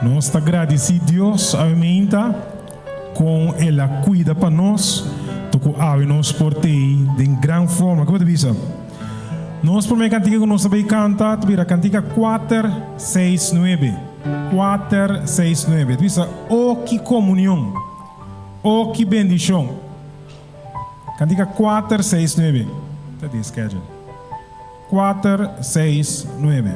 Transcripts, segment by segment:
Nos ta gradisí Dios awe meinta kon el a kuida pa nos to ku awe nos por tei den gran forma. Ke bo ta bisa? Nos promé kantika ku nos ta bay kanta ta bira kantika kuater seis nuebe. Kuater seis nuebe. Ta bisa, O ki komunion! O ki bendishon! Kantika kuater seis nuebe. Ta den schedule. Kuater seis nuebe.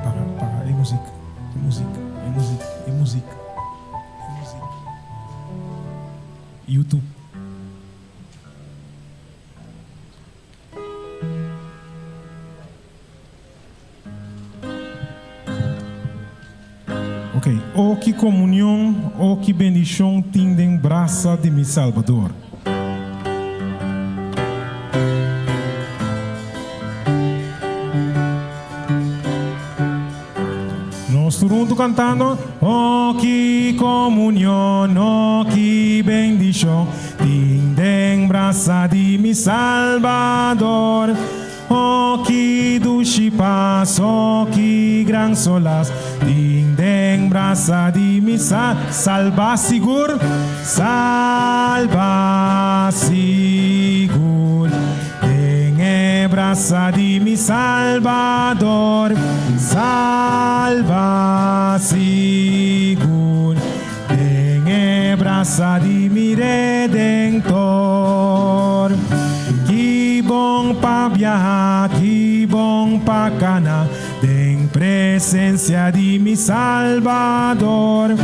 Paga, paga e muziek, e muziek, e muziek, e muziek, e muziek. YouTube. Ok, oh ki komunion, oh ki bendishon tin den brasa di mi Salbador. Nos tur huntu kantando, Oh ki komunion, oh ki bendishon tin den brasa di mi Salbador. Oh ki dushi pas, oh ki gran solas tin den brasa di mi sa Salba sigur, salba sigur den e brasa di mi Salbador Salba sigur den e brasa di mi Redentor. Ki bon pa biaha, ki bon pa kana den presencia di mi Salbador.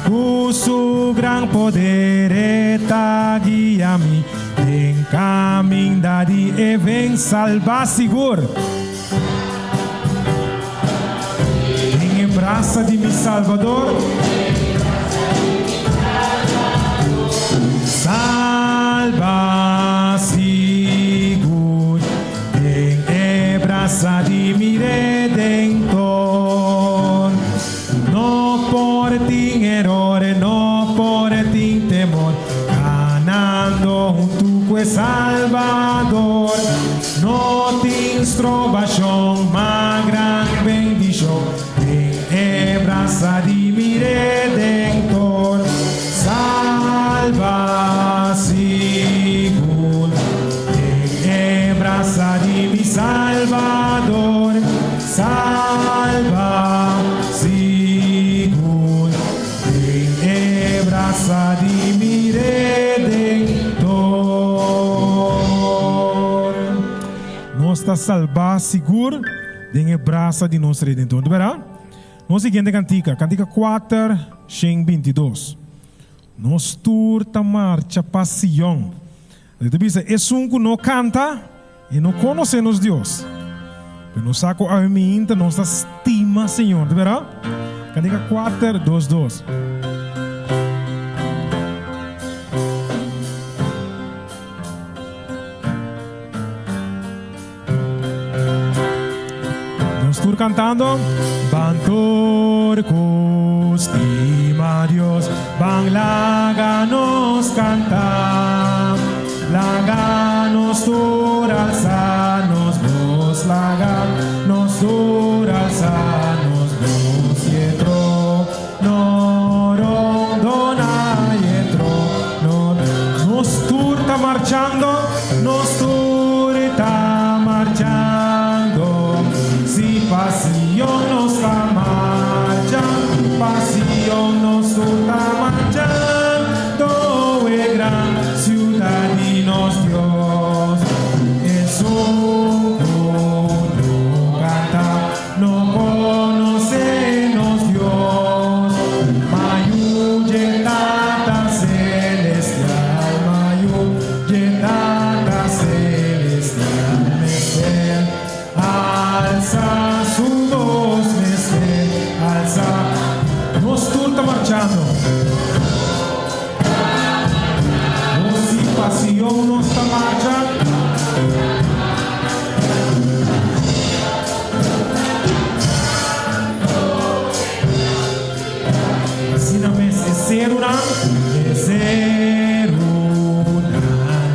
Ku su gran poder e ta guia mi den caminda di e ven salba sigur. Den e brasa di mi Salbador. Salba sigur den e brasa di mi Redentor. No por tin eror, no por tin temor, kanando huntu ku e Salbador. No tin strobashon, ma gran bendishon den e brasa di mi Redentor. Salba sigur den e brasa di mi Salbador. Salba sigur den e brasa di mi Redentor. Nos ta salbá sigur den e brasa di nos Redentor. Ta bèrda? Nos siguiente kantika, kantika kuater shen bintidos. Nos tur ta marcha pa Sion. E ta bisa, Esun ku no kanta, e no konosé nos Dios. Pero nos sa ku awe miinta nos ta stima Señor. Ta bera? Kantika kuater, dos, dos. Nos tur cantando. Ban tur cu stima Dios, ban laga nos canta. Laga nos tur alza nos voz, laga nos tur alza nos voz. Y e trono rondona, y e trono. Nos tur ta marchando, nos tur ta marchando. Si pa Sion nos ta marcha, pa Sion nos tur ta marchando, e gran ciudad di nos Dios. Esun cu no canta, no conoce nos Dios. Mayu dje Tata Celestial, mayu dje Tata Celestial mester alsa su bos, mester alsa. Nos tur ta marchando. Nos sin pasion nos ta marcha. Asina mes e serunan, e serunan,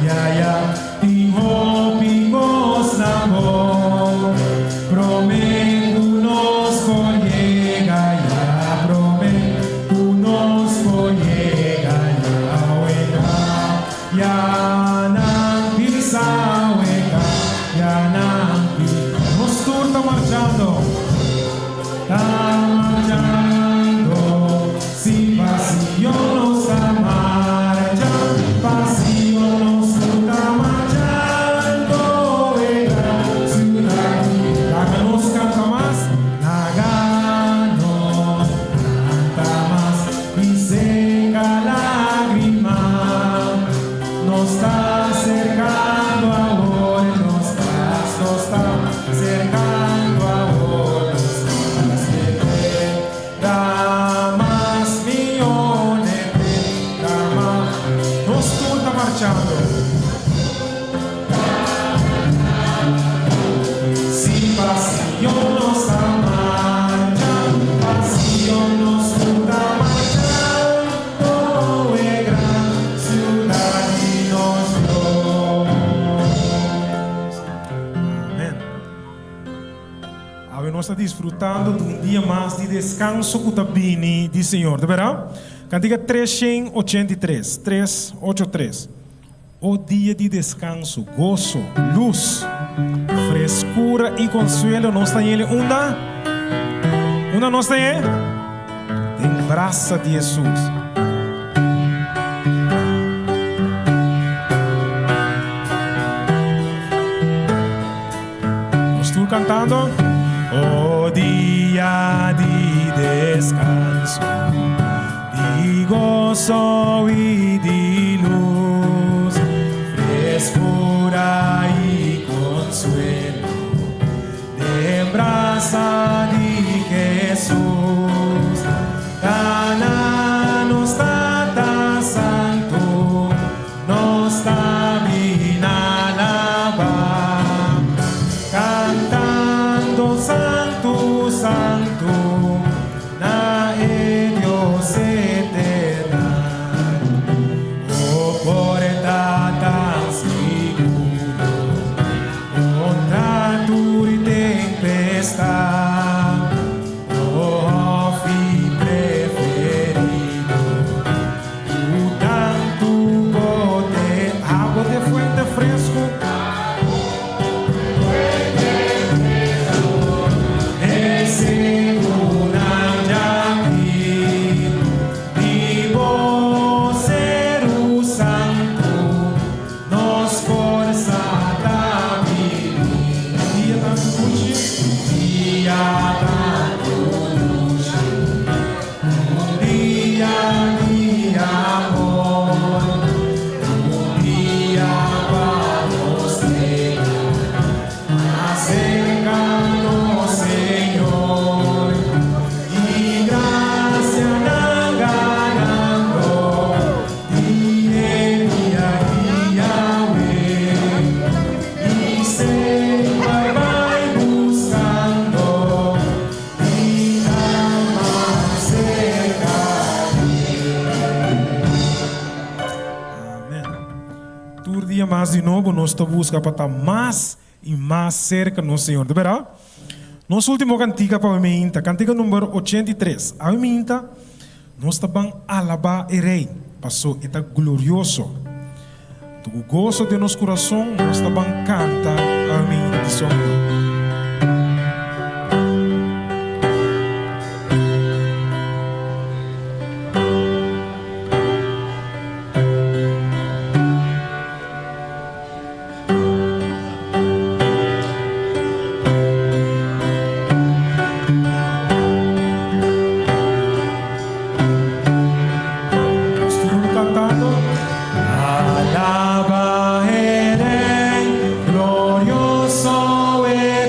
ya ya, tin hopi kosnan bon. Promé. Disfrutando di un dia mas di deskanso ku ta bini di Señor. Ta bera? Kantika 383, 383. O dia di deskanso, goso, lus, freskura i konsuelo, nos ta yele unda? Unda nos ta ye? Den brasa di Hesus. Nos tur cantando. Oh dia di descanso, di gozo y di luz, frescura y consuelo, den brasa di Jesus. Ta na nos Tata Santo, Nos ta bin alabá, kantando Santu, Santu, na e Dios eternal. O porta tan siguro kontra tur tempestat. O hòfi preferido. Ku tantu bo te Abo te fuente fresku. E segunan djaki di bo Seru Santu nos forsa ta bini. Dia tantu dushi. Dia tantu dushi. Un dia di amor, un dia pa nos yega mas serka nos Señor i grasianan ganando di e dia di Yahweh i semper bai buskando. Amen. Tur dia mas di nobo nos ta busca pa ta mas y mas cerca nos Señor. Ta bera? Nos ultimo cantica pa awe meinta, cantica number 83. Awe meinta nos ta ban alaba e Rey, paso e ta glorioso. Anto ku goso den nos kurason nos ta ban kanta awe di Señor. Nos tur kantando. Alaba e Rey glorioso eterno.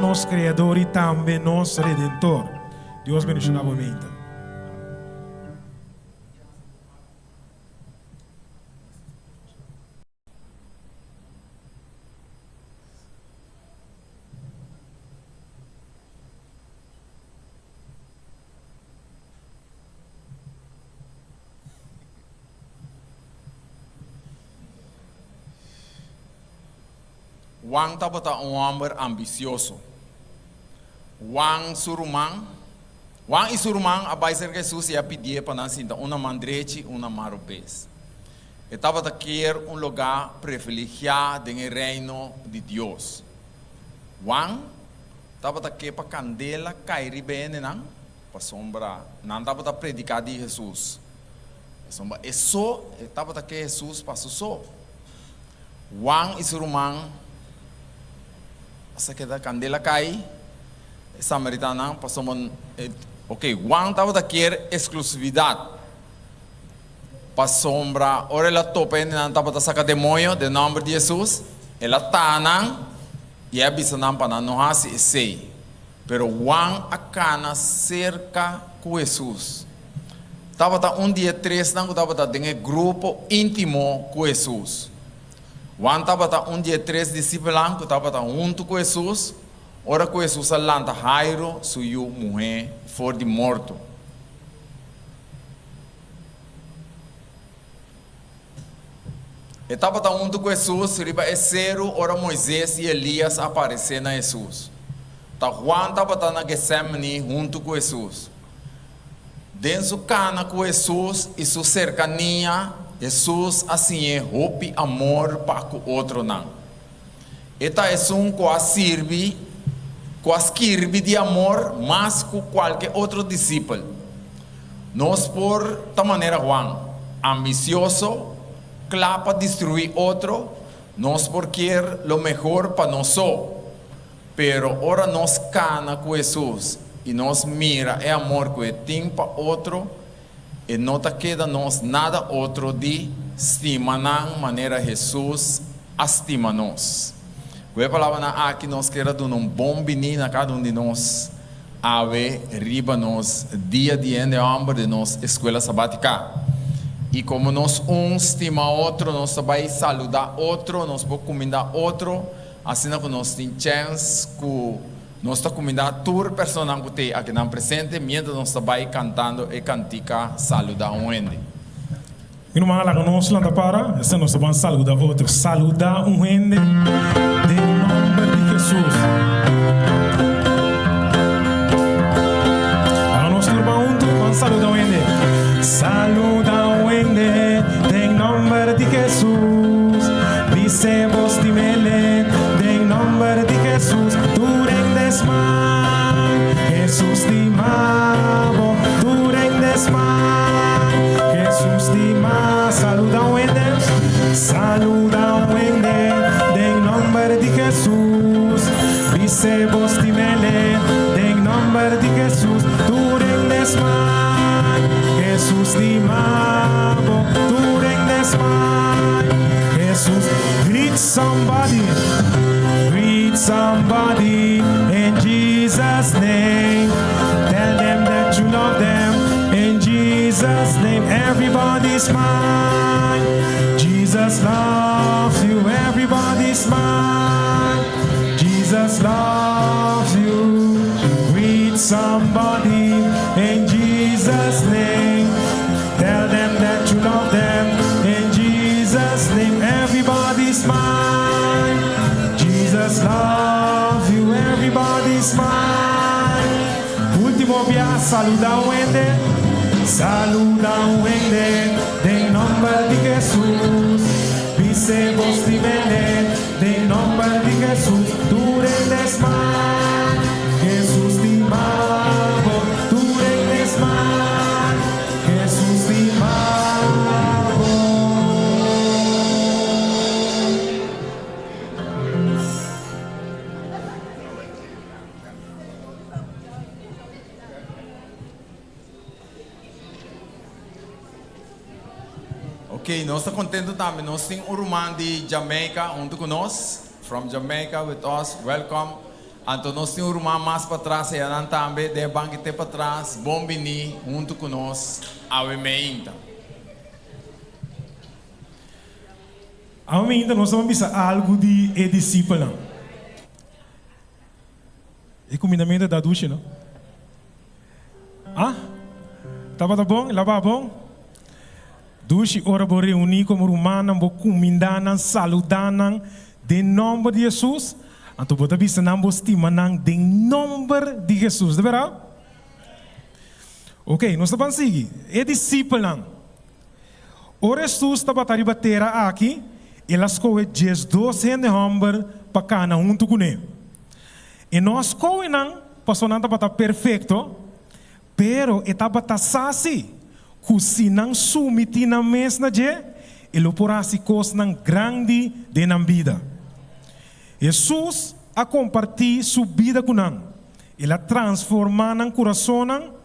nos Kreador i tambe nos Redentor. Dios bendishoná bo meinta. Juan tabata un hòmber ambisioso. Juan su ruman, Juan i su ruman a bai serka Hesus i a pidié pa nan sinta un na man drechi i un na man robes. E tabata kier un lugá prefiligiá den e Reino di Dios. Juan tabata ke pa kandela kai riba e hendenan pasobra nan tabata prediká di Hesus. Pasobra e so, e tabata ke Hesus pa su so. Juan i su ruman a sa keda kandela kai e samaritanonan pasobra ok Juan tabata kier eksklusividat pasobra ora el a topa hendenan tabata saka demoño den nòmber di Hesus el a taha nan i a bisa nan pa nan no hasi esei. Pero Juan a kana serka ku Hesus. Tabata un di e tresnan ku tabata den e grupo íntimo ku Hesus. Juan tabata un di e tres disipelnan ku tabata huntu ku Hesus ora ku Hesus a lanta Jairo su yu muhé for di morto. E tabata huntu ku Hesus riba e seru ora Moises i Elias a aparesé na Hesus. Ta Juan tabata na Getsemani huntu ku Hesus. Den su kana ku Hesus i su serkania, Hesus a siñ'é hopi amor pa ku otronan. E ta esun ku a sirbi, ku a skirbi di amor mas ku kualke otro disipel. Nos por ta manera Juan, ambisioso, kla pa destruí otro, nos por kier lo mehor pa nos so. Pero ora nos kana ku Hesus i nos mira e amor ku e tin pa otro, E no ta keda nos nada otro di stima nan manera Hesus a stima nos. Ku e palabranan aki nos kier a duna un bon bini na kada un di nos awe riba nos Dia di Hende Hòmber den nos Eskuela Sabátika. I komo nos un stima otro nos ta bai saludá otro, nos por kumindá otro, asina ku nos tin chèns ku Nos ta kumindá tur personanan ku t'ei akinan presente mientras nos ta bai kantando e kantika Saludá un hende. Mi ruman laga nos lanta para, esta nos ta ban saluda otro. Saluda un hende den nomber di Hesus. Laga nos tur ban huntu, ban saluda un hende. Saluda un hende den nomber di Hesus. Bis'é bo stim'Ele den nomber di Hesus. Tur hende smal, Hesus stima bo. Tur hende smal, Hesus stima. Saluda un hende, saluda un hende den nomber di Hesus. Bis'é bo stim'Ele den nomber di Hesus. Tur hende smal, Hesus stima bo. Tur hende smal, Hesus. Greet somebody, greet somebody in Jesus name. Tell them that you love them in Jesus name. Everybody smile, Jesus loves you. Everybody smile, Jesus loves you. Greet somebody in Jesus name. Tell them that you love them in Jesus name. Everybody smile, Jesus loves you. Everybody smile. Último bia, saluda un hende, saluda un hende den nomber di Jesus. Bis'é bo stim'Ele den nomber di Jesus. Tur hende smile, Jesus stima bo. Tur hende smile, Jesus stima bo. Ok, nos ta contento tambe. Nos tin un ruman di Jamaica hunto cu nos. From Jamaica with us. Welcome. Anto nos tin un ruman mas patras eyanan tambe den e banki te patras. Bon bini huntu ku nos awe meinta. Awe meinta nos ta ban bisa algu di e disipelnan. E kumindamentu ta dushi no? Ah? Tabata bon? El a ba bon? Dushi ora bo reuní komo rumannan, bo kumindá nan, saludá nan den nòmber di Hesus. Anto bo ta bisa nan bo stima nan den nòmber di Hesus. Ta bèrdat? Oke, nos ta ban sigui. E disipelnan. Ora Hesus tabata riba tera aki, el a skohe diesdos hende hòmber pa kana huntu kuné. E no a skohe nan pasobra nan tabata perfekto, pero e tabata sa sí ku si nan sumití nan mes na dje, e lo por hasi kosnan grandi den nan bida. Hesus a kompartí su bida ku nan, el a transformá nan kurasonnan,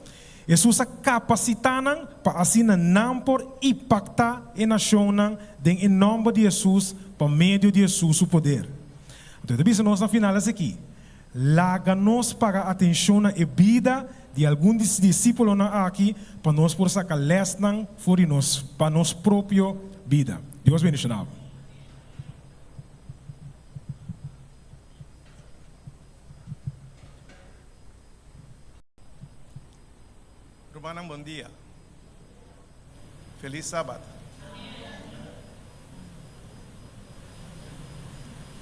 Hesus a kapasitá nan pa asina nan por impaktá e nashonnan den e nòmber di Hesus pa medio di Hesus su poder. Anto e ta bisa nos na final esaki, Laga nos paga atenshon na e bida di algun di disípulonan aki pa nos por saka lèsnan for di nos pa nos propio bida. Dios bendishoná bo. Rumannan bon dia. Felis Sabat.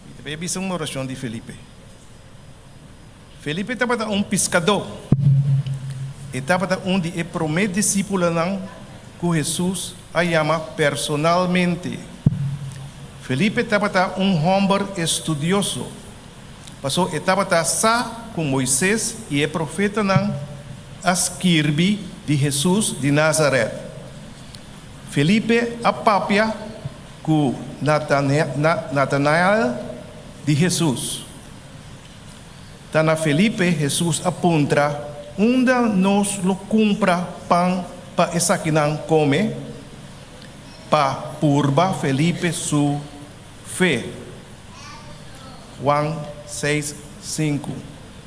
Mi ta bay bisa un oracion di Felipe. Felipe tabata un piscadó. E tabata un di e prome discipulonan cu Jesus a yama personalmente. Felipe tabata un homber estudioso. Paso e tabata sa ku Moises i e profetanan a skirbi di Hesus di Nazaret. Felipe a papia ku Natanael di Hesus. Ta na Felipe Hesus a puntra, Unda nos lo kumpra pan pa esakinan kome? Pa purba Felipe su fe. Juan seis, sinku.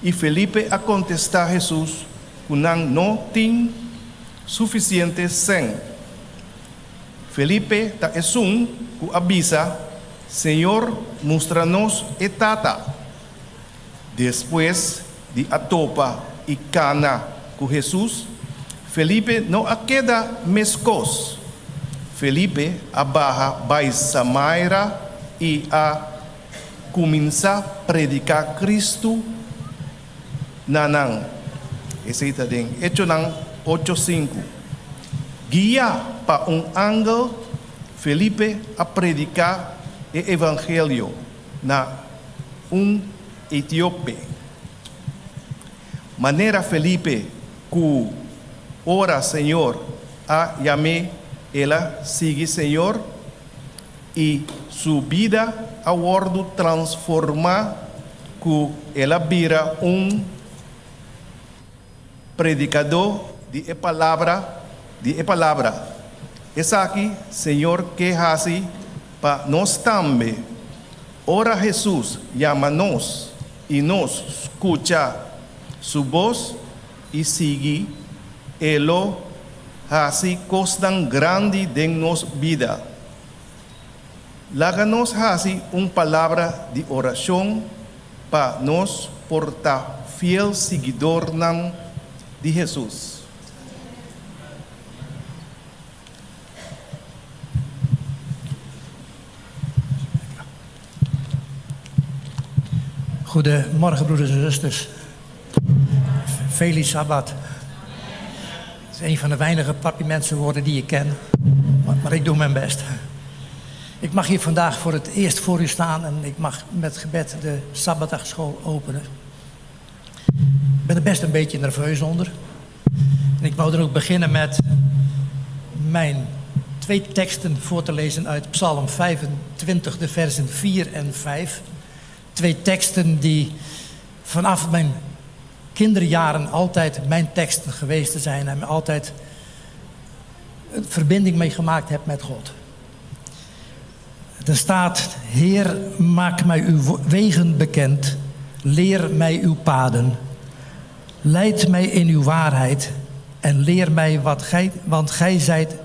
I Felipe a kontestá Hesus ku nan no tin sufisiente sèn. Felipe ta esun ku a bisa, Señor, mustra nos e Tata. Despues di a topa i kana ku Hesus, Felipe no a keda meskos. Felipe a baha bai Samaira i a kuminsá prediká Kristu na nan. Esei ta den Echonan ocho sinku. Guiá pa un angel, Felipe a prediká e evangelio na un etiope. Manera Felipe ku ora Señor a yam'é el a sigui Señor i su bida a wòrdu transformá ku el a bira un predikadó di e palabra di e palabra. Esaki Señor ke hasi pa nos tambe. Ora Hesus yama nos i nos skucha Su bos i sigui, E lo hasi kosnan grandi den nos bida. Laga nos hasi un palabra di orashon pa nos por ta fiel siguidornan di Hesus. Goedemorgen broeders en zusters. Feliz Sabbat. Het is een van de weinige papiamentswoorden die ik ken. Maar, maar ik doe mijn best. Ik mag hier vandaag voor het eerst voor u staan en ik mag met gebed de Sabbatdagschool openen. Ik ben er best een beetje nerveus onder. En ik wou er ook beginnen met mijn twee teksten voor te lezen uit Psalm 25, de versen 4 en 5. Twee teksten die vanaf mijn kinderjaren altijd mijn teksten geweest zijn en altijd een verbinding mee gemaakt heb met God. Er staat: Heer, maak mij uw wegen bekend. Leer mij uw paden. Leid mij in uw waarheid en leer mij wat gij, want gij zijt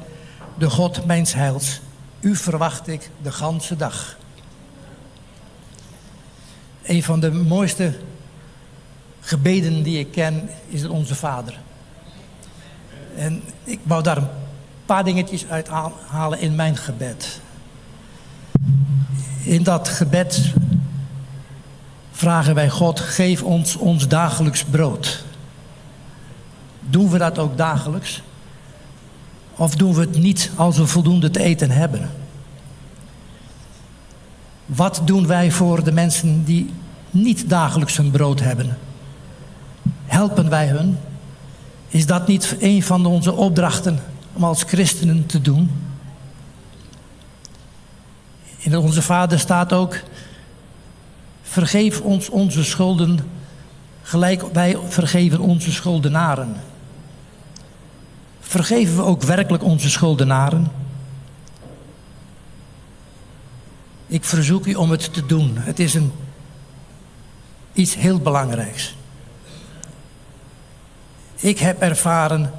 de God mijns heils. U verwacht ik de ganse dag. Een van de mooiste gebeden die ik ken is het Onze Vader. En ik wou daar een paar dingetjes uit halen in mijn gebed. In dat gebed vragen wij God, geef ons ons dagelijks brood. Doen we dat ook dagelijks? Of doen we het niet als we voldoende te eten hebben? Wat doen wij voor de mensen die niet dagelijks hun brood hebben? Helpen wij hun? Is dat niet een van onze opdrachten om als christenen te doen? In Onze Vader staat ook: Vergeef ons onze schulden, gelijk wij vergeven onze schuldenaren. Vergeven we ook werkelijk onze schuldenaren? Ik verzoek u om het te doen. Het is een, iets heel belangrijks. Ik heb ervaren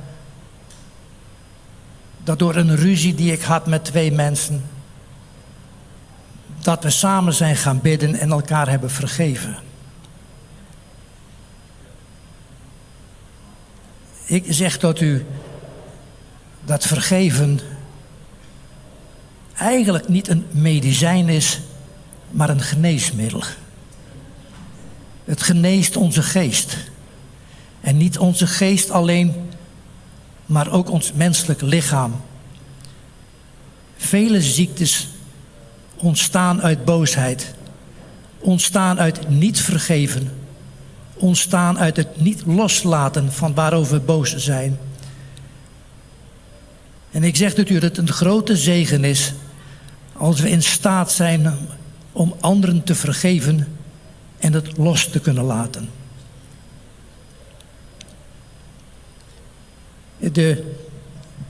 dat door een ruzie die ik had met twee mensen, dat we samen zijn gaan bidden en elkaar hebben vergeven. Ik zeg tot u dat vergeven eigenlijk niet een medicijn is, maar een geneesmiddel. Het geneest onze geest. En niet onze geest alleen, maar ook ons menselijk lichaam. Vele ziektes ontstaan uit boosheid, ontstaan uit niet vergeven, ontstaan uit het niet loslaten van waarover we boos zijn. En ik zeg tot u dat het een grote zegen is als we in staat zijn om anderen te vergeven en het los te kunnen laten. De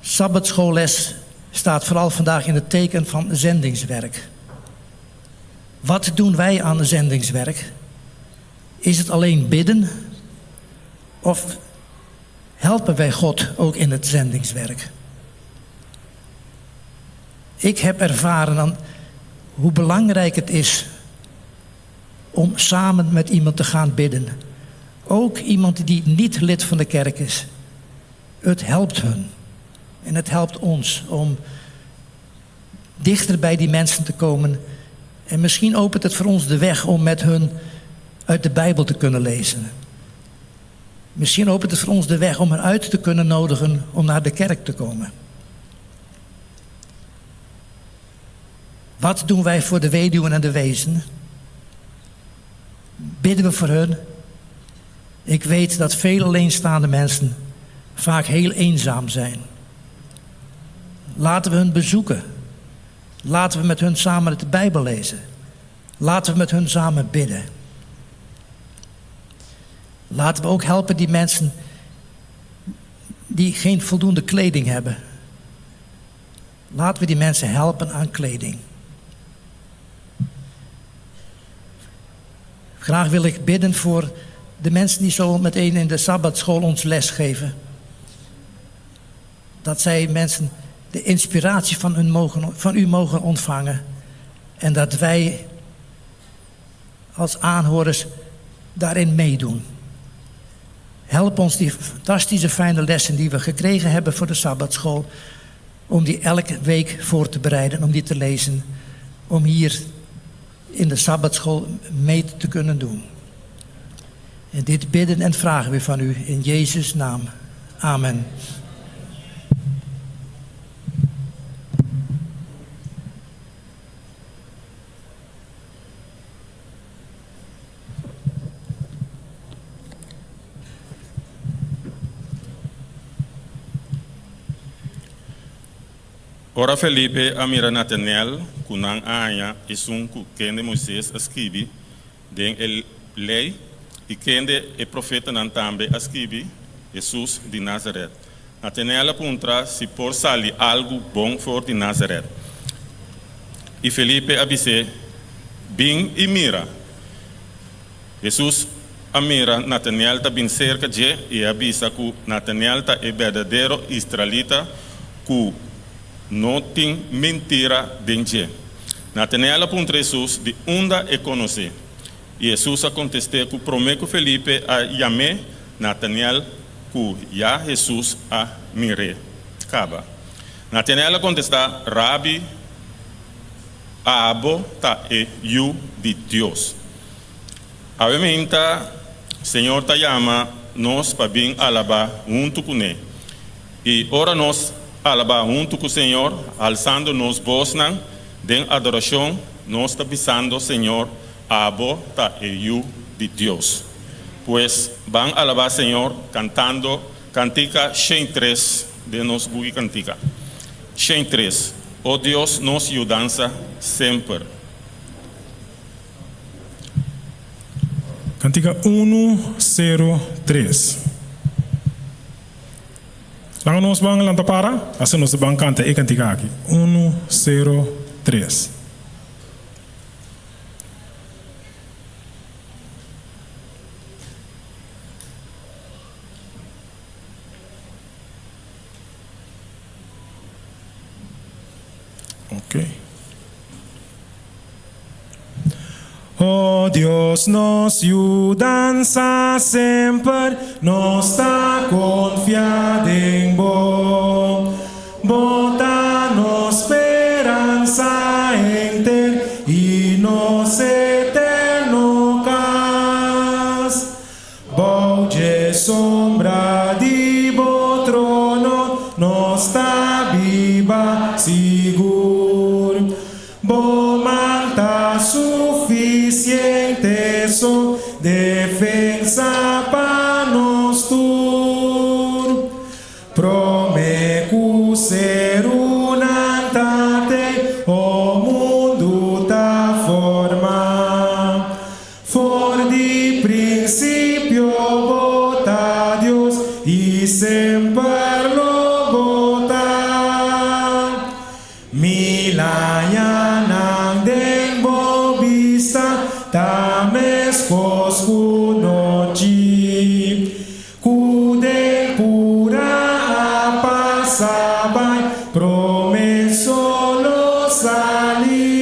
Sabbatschoolles staat vooral vandaag in het teken van zendingswerk. Wat doen wij aan zendingswerk? Is het alleen bidden? Of helpen wij God ook in het zendingswerk? Ik heb ervaren aan hoe belangrijk het is om samen met iemand te gaan bidden. Ook iemand die niet lid van de kerk is. Het helpt hun. En het helpt ons om dichter bij die mensen te komen. En misschien opent het voor ons de weg om met hun uit de Bijbel te kunnen lezen. Misschien opent het voor ons de weg om hen uit te kunnen nodigen om naar de kerk te komen. Wat doen wij voor de weduwen en de wezen? Bidden we voor hun? Ik weet dat veel alleenstaande mensen vaak heel eenzaam zijn. Laten we hun bezoeken. Laten we met hun samen de Bijbel lezen. Laten we met hun samen bidden. Laten we ook helpen die mensen die geen voldoende kleding hebben. Laten we die mensen helpen aan kleding. Graag wil ik bidden voor de mensen die zo meteen in de Sabbatschool ons les geven. Dat zij mensen de inspiratie van, hun mogen, van u mogen ontvangen. En dat wij als aanhorers daarin meedoen. Help ons die fantastische fijne lessen die we gekregen hebben voor de Sabbatschool, om die elke week voor te bereiden, om die te lezen, om hier in de Sabbatschool mee te kunnen doen. En dit bidden en vragen we van u in Jezus' naam. Amen. Ora Felipe a mira Natanael ku nan a haña esun ku kende Moises a skibi den e Lei i kende e profetanan tambe a skibi, Hesus di Nazaret. Natanael a puntra si por sali algu bon for di Nazaret. I Felipe a bis'é, Bin i mira. Hesus a mira Nataniel ta bin serka dje i a bisa ku Nataniel ta e berdadero israelita ku no tin mentira den dje. Nataniel a puntra Hesus di unda e konos'é. I Hesus a kontest'é ku promé ku Felipe a yam'é, Nataniel ku ya Hesus a mir'é kaba. Nataniel a kontestá, Rabi, abo ta e Yu di Dios. Awe meinta Señor ta yama nos pa bin alabá huntu kuné. I ora nos alabá huntu ku Señor, halsando nos bosnan den adorashon, nos ta bisando Señor, Abo ta e Yu di Dios. Pues, ban alabá Señor kantando kantika 103 den nos buki kantika. 103, O Dios nos yudansa semper. Kantika unu, sero, tres. Laga nos ban lanta para, asina nos ta ban kanta e kantika aki. Unu, sero, tres. Ok. Oh Dios nos yudansa semper nos ta confia den bo. Bo ta nos speransa henter y nos eterno cas. Bou dje sombra di bo trono nos ta biba sigur. Bo man ta sufisiente so defensa pa nos tur. Prome ku serunan ta te o mundu ta forma. For di prinsipio bo ta Dios i semper lo bo ta. Mi lañanan den bo bista ta meskos ku nochi. Ku den pura a pasa bai prome sol lo sali.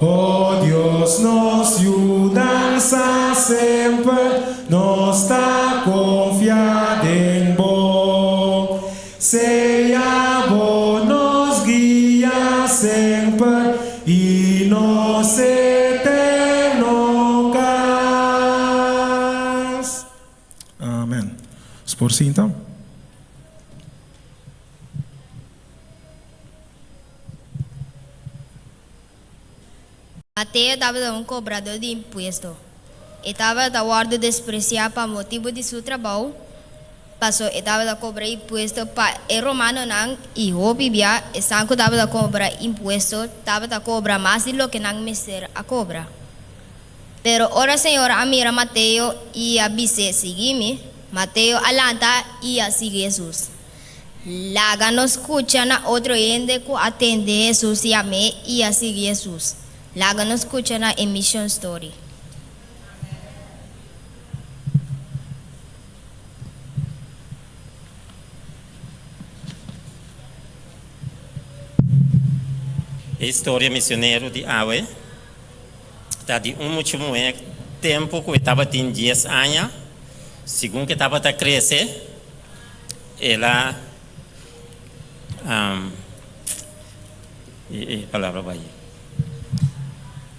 O Dios nos yudansa semper nos ta konfia den bo. Sea bo nos guia semper i nos eterno kas. Amen. Nos por sinta. Mateo tabata un kobradó di impuesto. E tabata wòrdu despresiá pa motibu di su trabou, paso e tabata kobra impuesto pa e romanonan i hopi bia esnan ku tabata kobra impuesto tabata kobra mas di loke nan mester a kobra. Pero ora Señor a mira Mateo i a bis'é, Sigui mi, Mateo a lanta i a sigui Hesus. Laga nos skucha na otro hende ku a tende Hesus yam'é i a sigui Hesus. Laga nos skucha na e mission story. E historia misionero di awe ta di un mucha muhé tempu ku e tabatin dies aña. Segun ku e tabata krese, El a e palabra bai.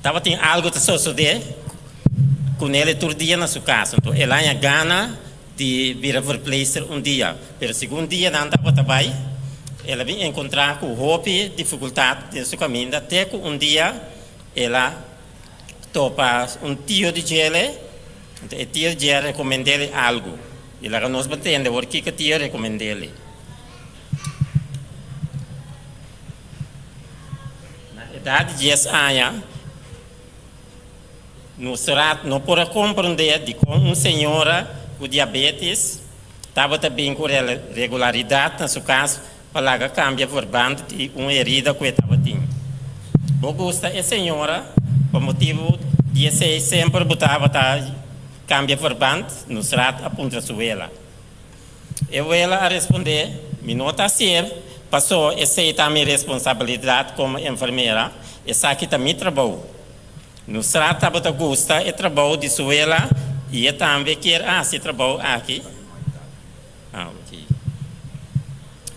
Tabatin algo ta sosode ku nele tur dia na su kas. Anto el haña gana di bira verpleegster un dia. Pero segun dianan tabata bai, el a bin enkontrá ku hopi difikultat den su kaminda te ku un dia el a topa un tio di djele. Anto e tio dje a rekomend'é algu. I laga nos bo tende awor kiko tio rekomend'é. Na edat di dies aña, Nusrat no por a komprondé dikon un señora ku diabetes tabata bin ku regularidat na su kas pa laga kambia verband di un herida ku e tabatin. Bo gusta e señora pa motibu. Di esei semper bo tabata kambia verband? Nusrat a puntra su wela. E wela a respondé, Mi no ta hasié pasó esei ta mi responsabilidat komo enfermera, esaki ta mi trabou. Nusrat tabata gusta e trabou di su wela i e tambe kier a hasi e trabou aki. Ah, ok.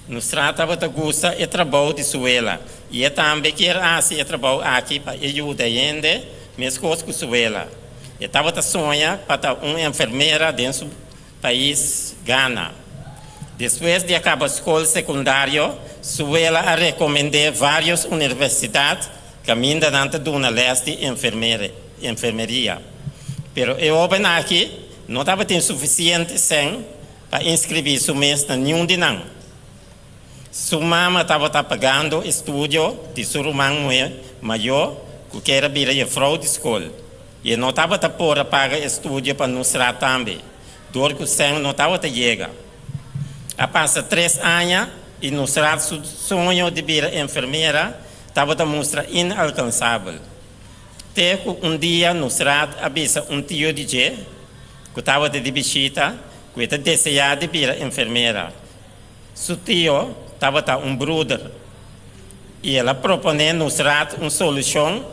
Nusrat tabata gusta e trabou di su wela i e tambe kier a hasi e trabou aki pa e yuda hende meskos ku su wela. E tabata soña pa ta un enfermera den su pais Ghana. Despues di a kaba skol sekundario, su wela a rekomend'é vários universidat kaminda nan ta duna lès di enfermeria. Pero e hóben aki no tabatin sufisiente sèn pa inskribí su mes na niun di nan. Su mama tabata pagando estudio di su ruman muhé mayó ku ker a bira jefrou di skol. I e no tabata por a paga estudio pa Nusrat tambe, dor ku sèn no tabata yega. A pasa tres aña i Nusrat su soño di bira enfermera tabata mustra inalkansabel. Te ku un dia Nusrat a bisa un tio di dje, ku tabata di bishita, ku e ta deseá di bira enfermera. Su tio tabata un bruder i el a proponé Nusrat un solushon.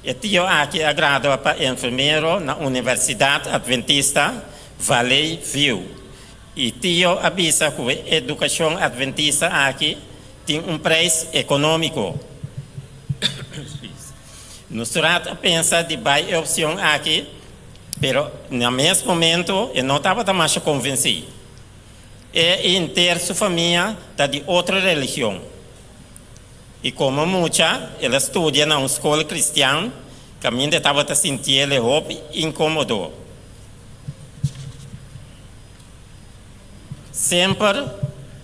E tio aki a gradua pa enfermero na Universidat Adventista Valley View i tio a bisa ku e edukashon adventista aki tin un preis ekonómiko. Nusrat a pensa di bai e opshon aki, pero na mes momento e no tabata masha konvensí. E i henter su famia ta di otro religion. I komo mucha, el a studia na un skol kristian kaminda e tabata sintiel hopi inkomodo. Semper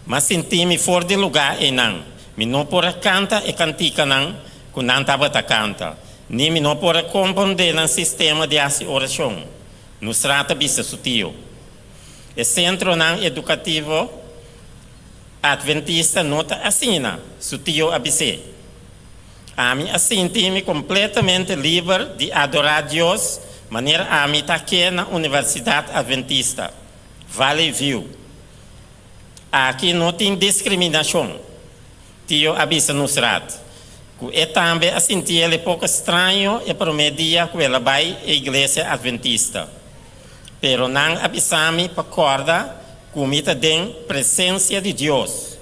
m'a sinti mi for di lugá einan. Mi no por a kanta e kantikanan ku nan tabata kanta, ni mi no por a komprondé nan sistema di hasi orashon, Nusrat a bisa su tio. E sentronan edukativo Adventista no ta asina, su tio a bis'é. Ami a sinti mi kompletamente liber di adorá Dios manera ami ta ke na Universidat Adventista, Valley View. Aki no tin diskriminashon, tio a bisa Nusrat, ku e tambe a sinti el e poko straño e promé dia ku el a bai e iglesia Adventista. Pero nan a bisa mi pa kòrda ku mi ta den presensia di Dios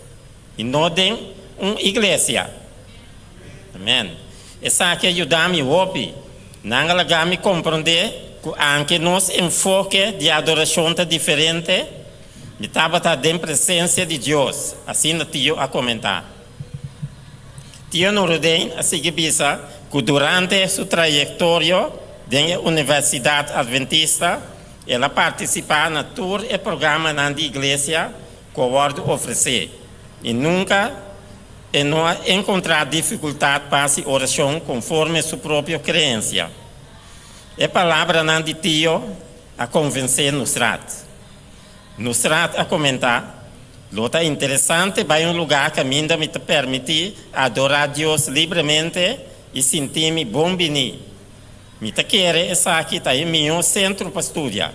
i no den un iglesia. Amen. Esaki a yuda mi hopi. Nan a laga mi komprondé ku anke nos enfoke di adorashon ta diferente, mi tabata den presensia di Dios, asina Tio a komentá. Tio Nuruddin a sigui bisa ku durante su trayektorio den e Universidat Adventista, el a partisipá na tur e programanan di iglesia ku a wòrdu ofresé i nunka e no a enkontrá difikultat pa hasi orashon konforme su propio kreensia. E palabranan di Tio a konvensé Nusrat. Nusrat a komentá, Lo ta interesante bai un lugá kaminda mi ta permití adorá Dios libremente i sinti mi bon biní. Mi ta kere esaki ta e mihó sentro pa studia.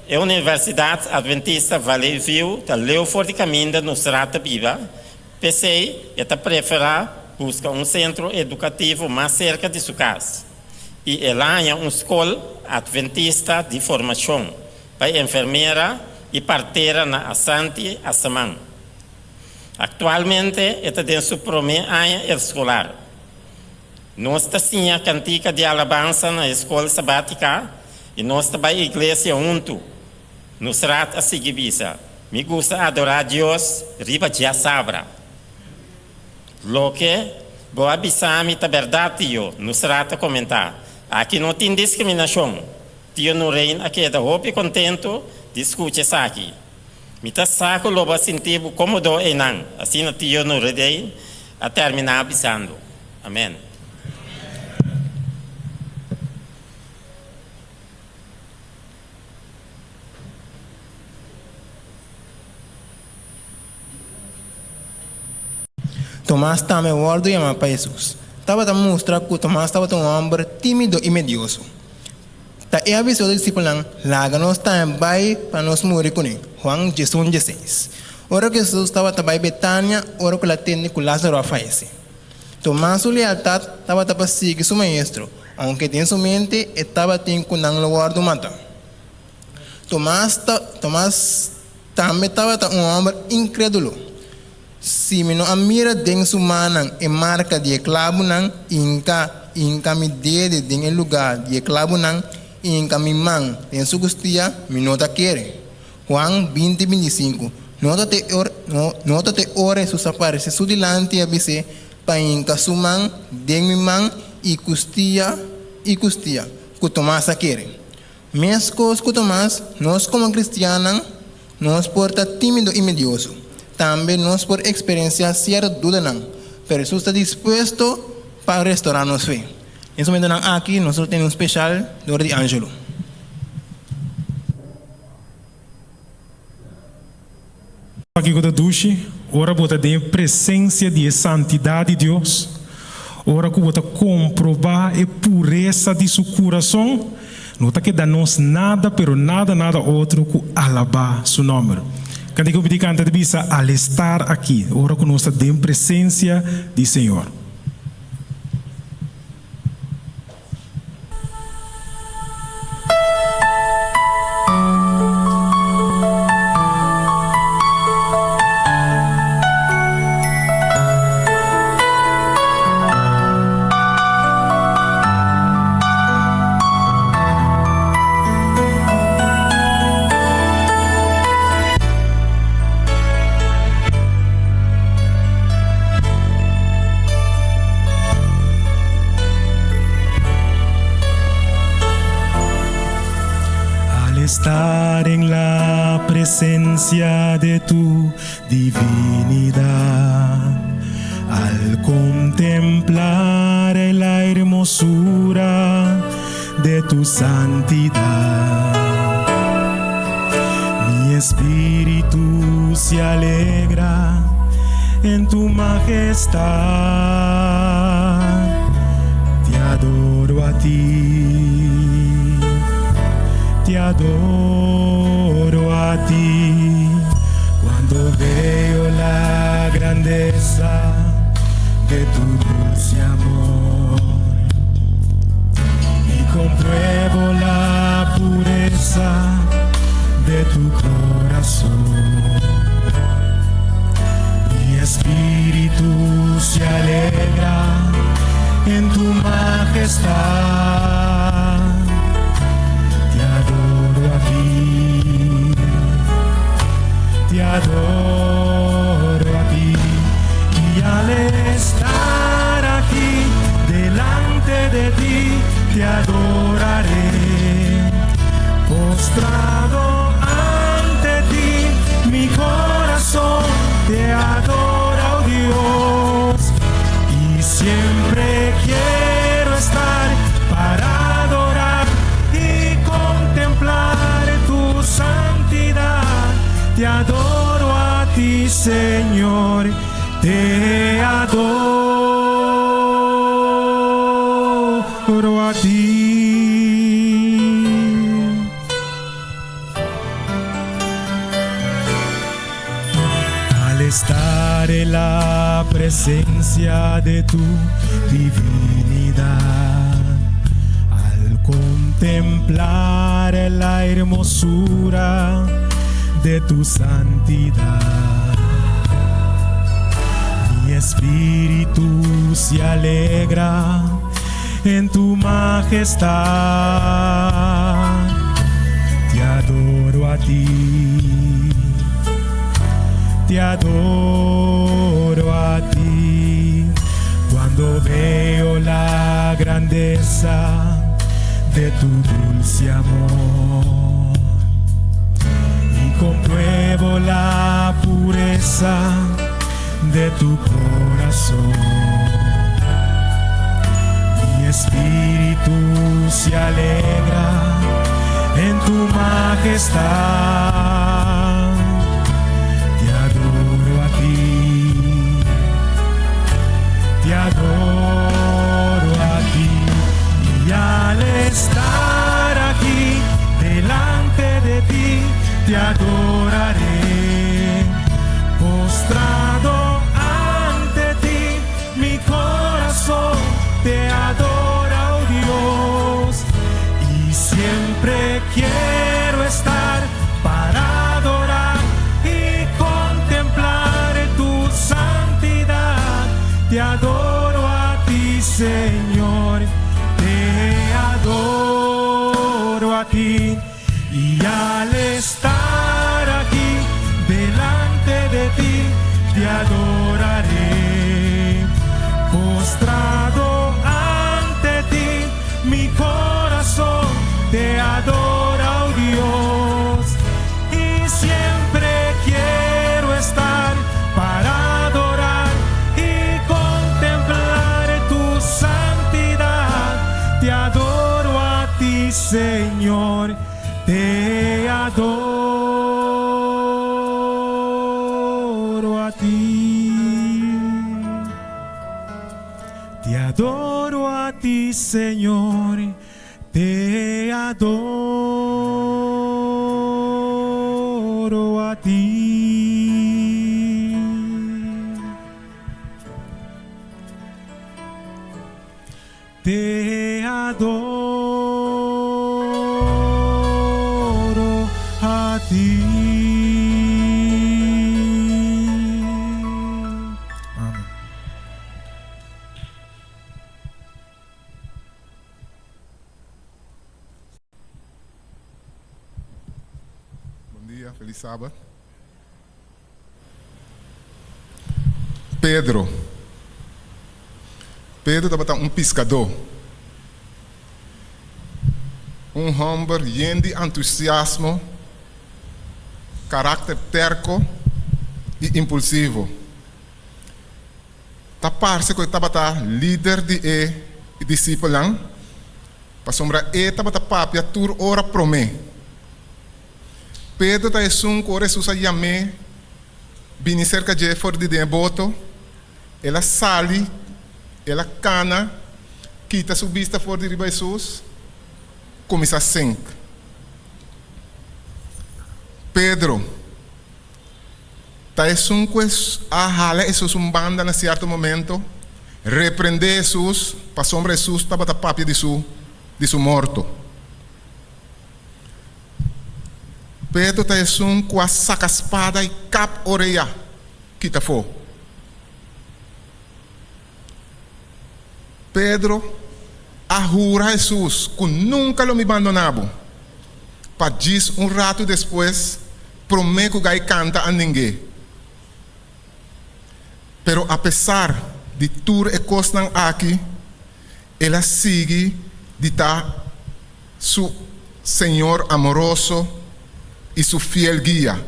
E Universidat Adventista Valley View ta leu for di kaminda Nusrat ta biba, p'esei e ta preferá buska un sentro edukativo mas serka di su kas. I el a haña un skol adventista di formashon pa enfermera i partera na Asante Asaman. Aktualmente e ta den su promé aña eskolar. Nos ta siña kantika di alabansa na e skol sabátika i nos ta bai iglesia huntu. Nusrat a sigui bisa, Mi gusta adorá Dios riba djasabra. Loke bo a bisa mi ta bèrdat, tio, Nusrat a komentá. Aki no tin diskriminashon. Tio Nurain a keda hopi kontentu di skucha esaki. Mi ta sa ku lo bo a sinti bo kómodo einan, asina tio Nureddin a terminá bisando. Amèn. Tomas tambe wòrdu yamá pa Hesus. tabata mustra ku Tomas tabata un hòmber tímido i medioso. Ta e a bisa otro disipelnan, Laga nos tambe bai pa nos muri kuné. Juan diesun dieseis. Ora ku Hesus tabata bai Betania ora ku el a tende ku Lázaro a fayesé. Tomas su lealtat tabata pa sigui su Maestro, ounke den su mente e tabatin ku nan lo wòrdu matá. Tomas ta Tomas tambe tabata un hòmber inkrédulo. Si mi no a mira den su mannan e marka di e klabunan, i hinka i hinka mi dede den e lugá di e klabunan, i hinka mi man den su kustia, mi no ta kere. Juan 20, 25 No ta te or no no ta te ora Hesus a paresé su dilanti i a bis'é pa hinka su man den mi man i kustia i kustia, ku Tomas a kere. Meskos ku Tomas, nos komo kristiannan nos por ta tímido i medioso. Tambe nos por eksperensiá sierto dudanan, pero Hesus ta dispuesto pa restorá nos fe. Den su momentonan aki nos lo tene un speshal dor di Angelo. Pakiko ta dushi ora bo ta den e presensia di e santidat di Dios, ora ku bo ta komprobá e puresa di su kurason, no ta keda nos nada pero nada nada otro ku alabá su nòmber. Kant'e ku mi di kanta ta bisa al estar aki, ora ku nos ta den presensia di Señor. Al estar en la presencia de tu divinidad, al contemplar la hermosura de tu santidad, mi espíritu se alegra en tu majestad. Te adoro a ti, te adoro a ti. Cuando veo la grandeza de tu dulce amor y compruebo la pureza de tu corazón. Mi espíritu se alegra en tu majestad. Te adoro a ti, te adoro a ti. Y al estar aquí delante de ti, te adoraré. Postrado ante ti, mi corazón te adora, oh Dios. Y siempre quiero estar para adorar y contemplar tu santidad. Te adoro a ti, Señor, te adoro a ti. Al estar en la presencia de tu divinidad, al contemplar la hermosura de tu santidad, mi espíritu se alegra en tu majestad. Te adoro a ti, te adoro a ti. Cuando veo la grandeza de tu dulce amor y compruebo la pureza de tu corazón. Mi espíritu se alegra en tu majestad. Te adoro a ti, te adoro. te adoraré. Postrado ante ti, mi corazón te adora, oh Dios. Y siempre quiero estar para adorar y contemplar tu santidad. Te adoro a ti, Señor. Te adoro a ti. Y al estar aquí delante de ti, te adoraré. Postrado ante ti, mi corazón te adora, oh Dios. Y siempre quiero estar para adorar y contemplar tu santidad. Te adoro a ti, Señor. Te adoro a ti. Te adoro a ti, Señor. Te adoro a ti. Te adoro a ti. Amen. Bon dia, felis sabat. Pedro. Pedro tabata un piskadó. Un hòmber yen di entusiasmo, karakter tèrko i impulsivo. Ta parse ku e tabata lider di e disipelnan, pasobra e tabata papia tur ora promé. Pedro ta esun ku ora Hesus a yam'é bini serka dje for di den e boto, el a sali, el a kana, kita su bista for di riba Hesus, kuminsá sink. Pedro ta esun ku a hala Hesus un banda na sierto momento, reprendé Hesus pasobra Hesus tabata papia di su di su morto. Pedro ta esun ku a saka spada i kap orea kita afó. Pedro a hura Hesus ku nunka lo mi bandoná bo, pa djis un ratu despues promé ku gai kanta a ning'é. Pero apesar di tur e kosnan aki, el a sigui di ta su Señor amoroso i su fiel guia.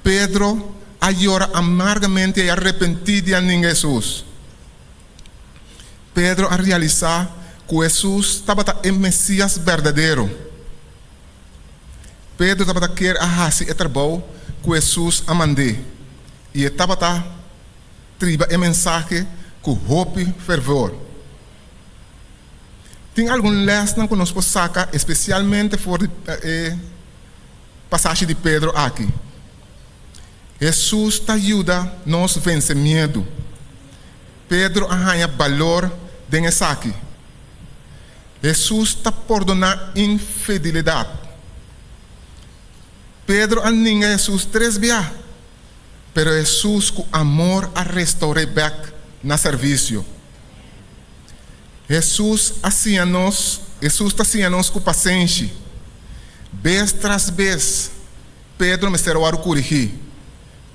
Pedro a yora amargamente i a repentí di a ninga Hesus. Pedro a realisá ku Hesus tabata e Mesías berdadero. Pedro tabata kier a hasi e trabou ku Hesus a mand'é, i e tabata triba e mensahe ku hopi fervor. Tin algun lèsnan ku nos por saka espesialmente for di e pasashi di Pedro aki. Hesus ta yuda nos vense miedu. Pedro a haña balor den esaki. Hesus ta pordoná infidelidat. Pedro a ninga Hesus tres bia, pero Hesus ku amor a restour'é bèk na servisio. Hesus a siña nos, Hesus ta siña nos ku pasenshi. Bes tras bes, Pedro mester a wòrdu kurigí,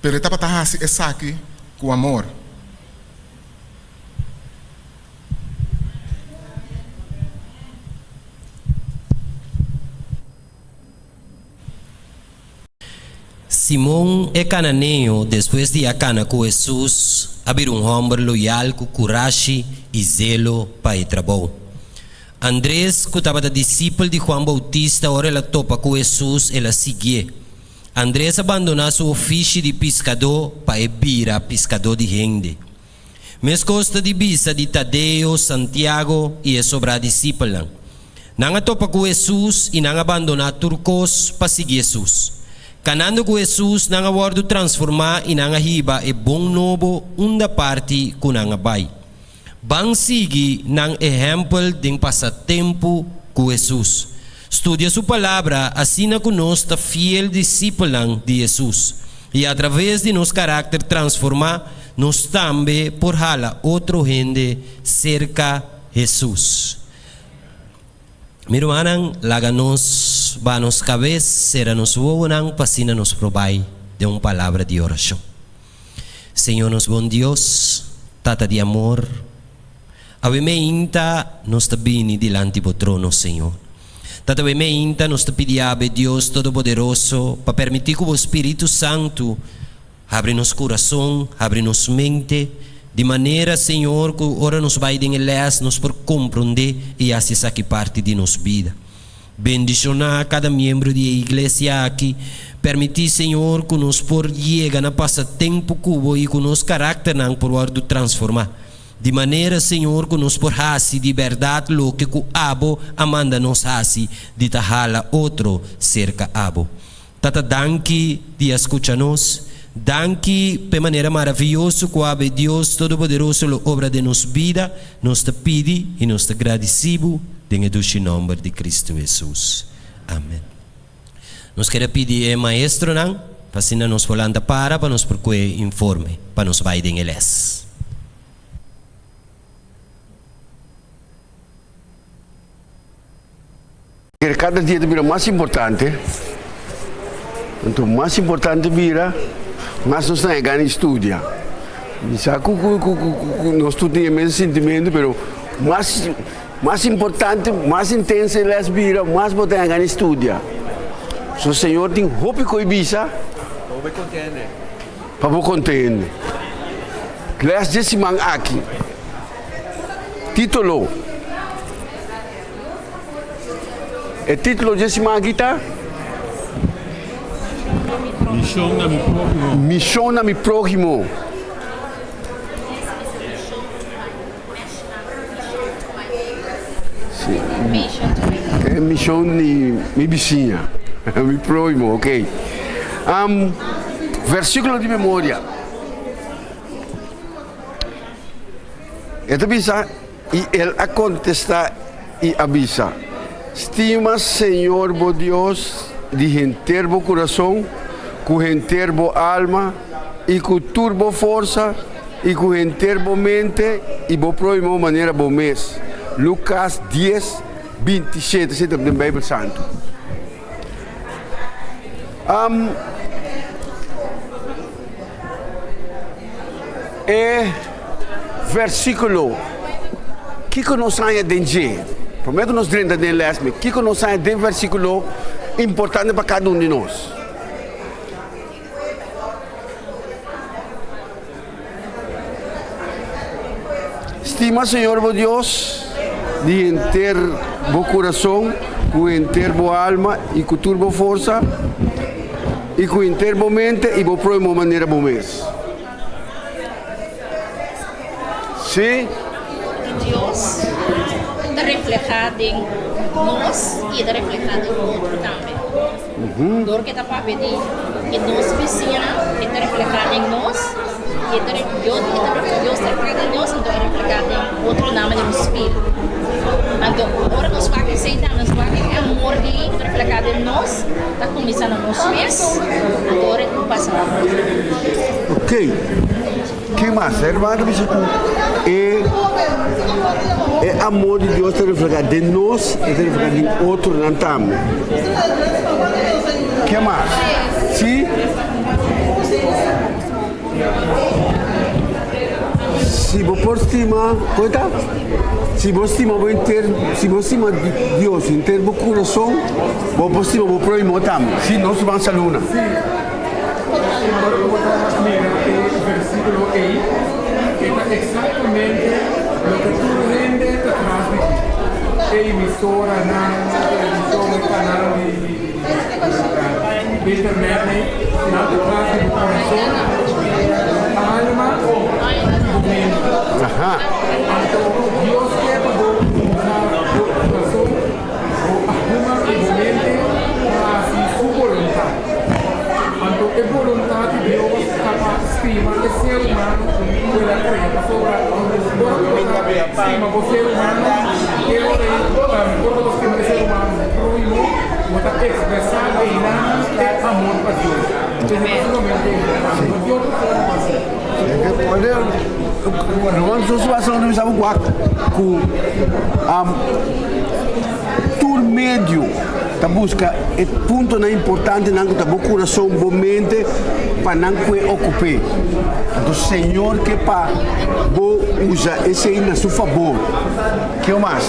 pero e tabata hasi esaki ku amor. Simon e kananeo, despues di a kana ku Hesus, a bira un hòmber loyal ku kurashi i zelo pa e trabou. Andres, ku tabata disipel di Juan Boutista, ora el a topa ku Hesus, el a siguié. Andres a bandoná su ofishi di piskadó pa e bira piskadó di hende. Meskos ta di bisa di Tadeo, Santiago i e sobrá disipelnan. Nan a topa ku Hesus i nan a bandoná tur kos pa sigui Hesus. Kanando ku Hesus nan a wòrdu transformá i nan a hiba e bon nobo unda parti ku nan a bai. Ban sigui nan ehèmpel den pasa tempu ku Hesus. Studia su Palabra asina ku nos ta fiel disipelnan di Hesus, i atraves di nos karakter transformá nos tambe por hala otro hende serka Hesus. Mi rumannan, laga nos baha nos kabes, sera nos wowonan pa asina nos por bai den un palabra di orashon. Señor nos bon Dios, Tata di amor, awe meinta nos ta bini dilanti bo trono, Señor. Tata awe meinta nos ta pidi abe Dios Todopoderoso pa permiti ku bo Spiritu Santu habri nos kurason, habri nos mente, di manera, Señor, ku ora nos bai den e les nos por komprondé i hasi esaki parti di nos bida. Bendishoná kada miembro di e iglesia aki. Permití, Señor, ku nos por yega na pasa tempu ku Bo i ku nos karakternan por wòrdu transformá. Di manera, Señor, ku nos por hasi di bèrdat loke ku Abo a manda nos hasi, di ta hala otro serka Abo. Tata, danki di a skucha nos. Danki p'e manera maravioso ku Abo e Dios Todopoderoso lo obra den nos bida. Nos ta pidi i nos ta gradisí Bo den e dushi nòmber di Kristu Hesus. Amen. Nos kere pidi e maestronan pa asina nos por lanta para pa nos por kue informe pa nos bai den e lès. Kere kada dia ta bira mas importante. Anto mas importante bira, mas nos ta gana di studia. Mi sa ku ku ku ku nos tur tin e mes sintimentu, pero mas mas importante, mas intenso e les bira, mas bo ta gana di studia. So Señor tin hopi koe bisa pa bo kontende. Les dje siman aki, titulo. E título dje siman aki ta. Mishon na mi próhimo. Mishon na mi próhimo. Sí. E mishon di mi bisiña, mi próhimo, ok. Um, versículo di memoria. E ta bisa. I el a kontestá i a bisa, Stima Señor bo Dios di henter bo kurason, ku henter bo alma, i ku tur bo forsa, i ku henter bo mente, i bo próhimo manera bo mes. Lukas dies, 27, esei ta den Beibel Santu. E versíkulo, kiko nos haña den dje? Promé ku nos drenta den lès, mi kiko nos haña den versíkulo importante pa kada un di nos? Stima Señor bo Dios di henter bo kurason, ku henter bo alma i ku tur bo forsa i ku henter bo mente i bo próhimo manera bo mes. Sí. Dios ta reflehá den nos i e ta reflehá den otro tambe. Dor ku e ta papia di e nos bisiñanan, e ta reflehá den nos i e ta Dios ta reflehá den nos anto e reflehá den otronan manera un spil. Anto ora nos wak esei tambe nos wak e amor di ku ta reflehá den nos ta kuminsá na nos mes anto ora e pasa na otro. Ok. Ken mas? E hermano ta bisa ku e e amor di Dios ta reflehá den nos i ta reflehá den otronan tambe. Ken mas? Si? Si bo por stima, kon ta? Si bo stima bo henter, si bo stima Dios henter bo kurason, bo por stima bo próhimo tambe. Si, nos ban saluna. Ora ku bo ta mira e versíkulo ei, e ta eksaktamente loke tur hende ta tras di dje. E emisoranan, televishon, e kanal di internet ei, nan ta tras di bo kurason, bo alma i bo mente. Anto Dios ke pa bo usa bo kurason. E amor pa Dios. No solamente e no tin otro forma así. Ruman nos basa nos bisa wak ku tur medio ta buska e puntonan importantenan ku ta bo kurason, bo mente pa nan kue okup'é. Anto Señor ke pa bo usa esei na su fabor. Kio mas?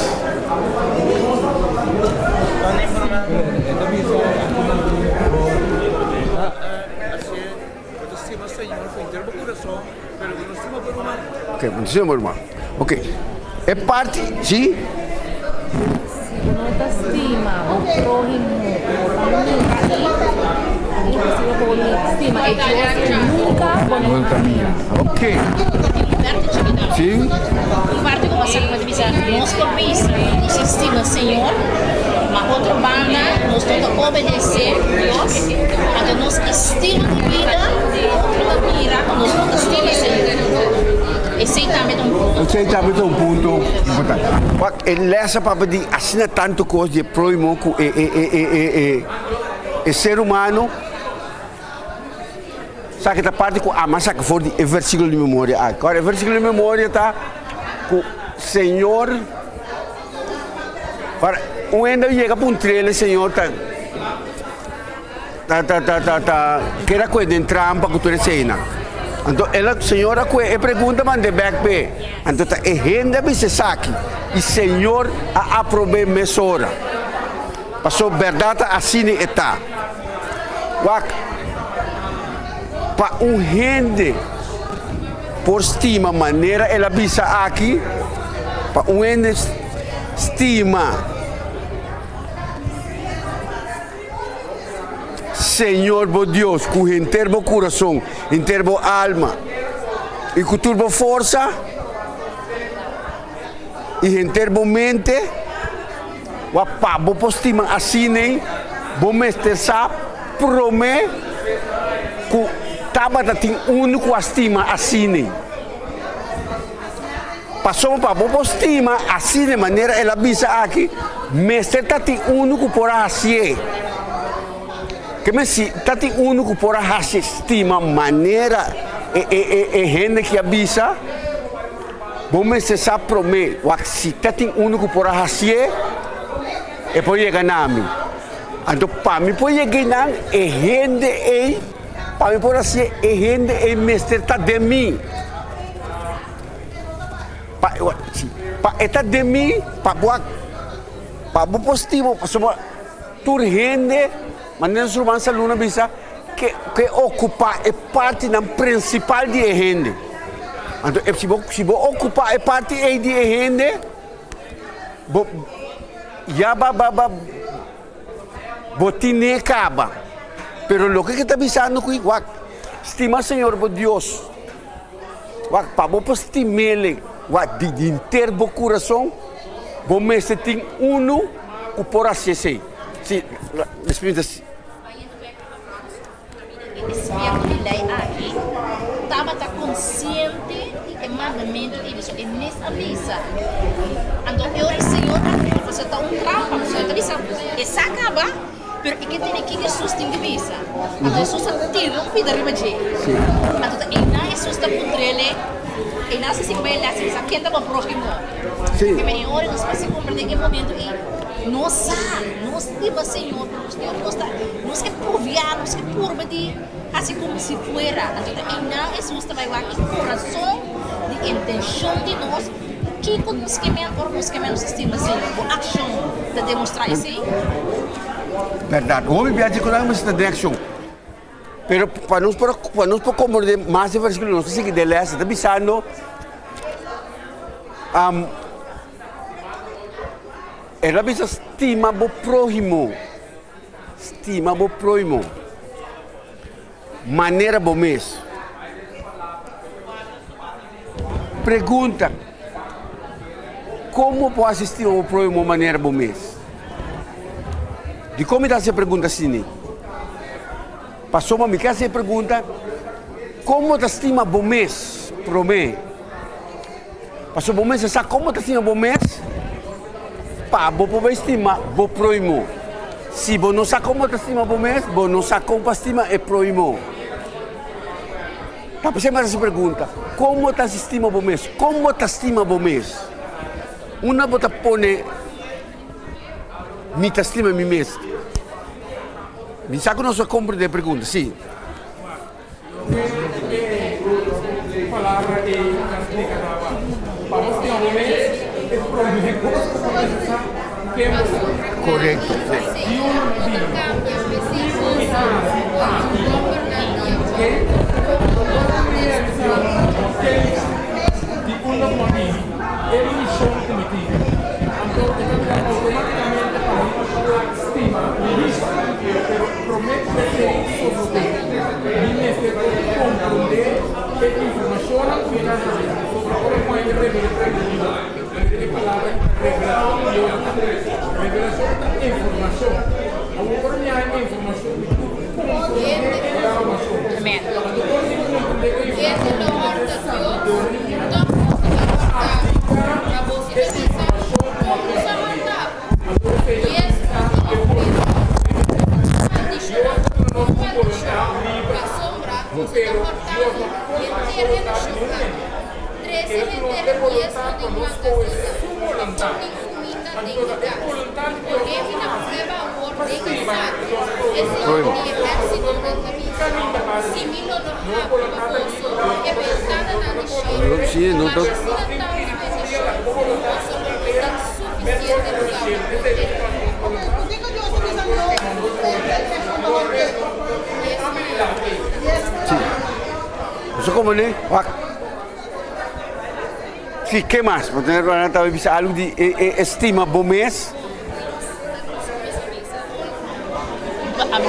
Ok, bo ta stima bo ruman. Ok, e parti, si? Si bo no ta stima bo próhimo bo ta minti, imposibel pa bo stima e Dios ku nunka bo no a mira. Ok. Si? Un parti ku pasa ku bisa nos por bisa nos ta stima Señor, ma otro banda nos no ta obedesé Dios, anto nos estilo di bida otro ta mira ku nos no ta stima Señor. Esei tambe ta un punto. Esei tambe ta un punto importante. Wak, e les a papia di asina tantu kos di e próhimo ku e e e e e e e ser humano sa ke ta parti ku ama saka for di e versíkulo di memoria aki. Ora e versíkulo di memoria ta ku Señor, ora un hende a yega pa un trele Señor ta ta ta ta ta ta keda kue den trampa ku tur eseinan. Anto el a Señor a kue e pregunta mand'é bèk p'e. Anto ta e hende a bisa esaki i Señor a aprob'é mesora. Pasobra bèrdat ta asina e ta. Wak, pa un hende por stima manera el a bisa aki, pa un hende stima Señor bo Dios ku henter bo kurason, henter bo alma i ku tur bo forsa i henter bo mente, wak pa bo por stima asina bo mester sa promé ku tabata tin unu ku a stima asina. Pasobra pa bo por stima asina manera el a bisa aki, mester ta tin unu ku por a hasié. Ke men si ta tin unu ku por a hasi stima manera e e e e hende ki a bisa, bo mester sa promé wak si ta tin unu ku por a hasié, e por yega na mi. Anto pa mi por yega einan, e hende ei, pa mi por hasié, e hende ei mester ta den mi. Pa pa e ta den mi, pa bo a pa bo por stima, pasobra tur hende, manera nos ruman Salun a bisa, ke ke okupá e partinan prinsipal di e hende. Anto si bo si bo okupá e parti ei di e hende, bo ya ba ba ba bo tine kaba. Pero loke ke ta bisando ku wak, stima Señor bo Dios. Wak, pa bo por stim'El wak di henter bo kurason, bo mester tin unu ku por hasi esei. Si, Espíritu ta. Bayendo bek riba Frans, kaminda e espierto di lei aki tabata konsiente di e mandamentu ei, pasobra e mes a bisa. Anto e ora e Señor a kere, pasobra ta un trampa, pasobra e ta bisa, e sa kaba. Pero e ke tene ki Hesus tin di bisa. Anto Hesus a tira un pida riba dje. Anto ta einan Hesus ta puntr'el, einan si sigui bai e les i bisa, Ken ta bo próhimo? Ke men e ora nos por sigui komprendé e momento ei, nos sa, nos stima Señor, pero nos tin nos ta, nos ke proviá, nos ke purba di hasi komo si fuera. Anto ta einan Hesus ta bai wak e kurason di intenshon di nos. Kiko nos ke men ora nos ke men nos ta stima Señor? Bo akshon ta demostrá esei? Bèrdat, hopi biaha dje konan mester ta den akshon. Pero pa nos por pa nos por komprendé mas e versíkulo nos ta sigui den lès, e ta bisando, el a bisa stima bo próhimo, stima bo próhimo. Manera bo mes. Pregunta, Kon bo por hasi stima bo próhimo manera bo mes? Dikon mi ta hasi e pregunta asina? Pasobra mi ke hasi e pregunta, Kon bo ta stima bo mes promé? Pasobra bo mester sa kon bo ta stima bo mes pa bo por bai stima bo próhimo. Si bo no sa kon bo ta stima bo mes, bo no sa kon pa stima e prohimo. Ta p'esei mi a hasi pregunta, kon bo ta hasi stima bo mes? Kon bo ta stima bo mes? Unda bo ta pone mi ta stima mi mes? Mi sa ku nos a komprende e pregunta, si. Korekto. Mi mester por komprondé e informashonnan ku mi ta haña pasobra ora ku hende revelá di Dios, manera e palabra ku ta revelashon di Dios ta, revelashon ta informashon. Awor ora mi haña informashon mi tur komprondé e informashon. Anto ora mi komprondé e informashon mi mester sabiduria pa apliká e informashon ku mi a komprondé. Anto esei ta kuminsá e boluntat liber. Dios ta duna nos un boluntat liber, pero Dios no por duna boluntat di niun hende. El a duna nos e boluntat pa nos skohe su boluntat. Anto ta e boluntat di Dios nos ta hasi pa stima nos próhimo. Pasobra no tin un kaminda mas liber. Nos boluntat ta liber, Dios no ta permití. No tin filosofia ta bo boluntat di tera. Meskos ku na shelu. Esei ta kiko nos boluntat ora nos stima nos próhimo. Korekto. E abilidat ei. Sí. Boso komo ne? Wak. Sí, ke mas? Bo ta hermana ta bisa algu di e e estima bo mes. Ami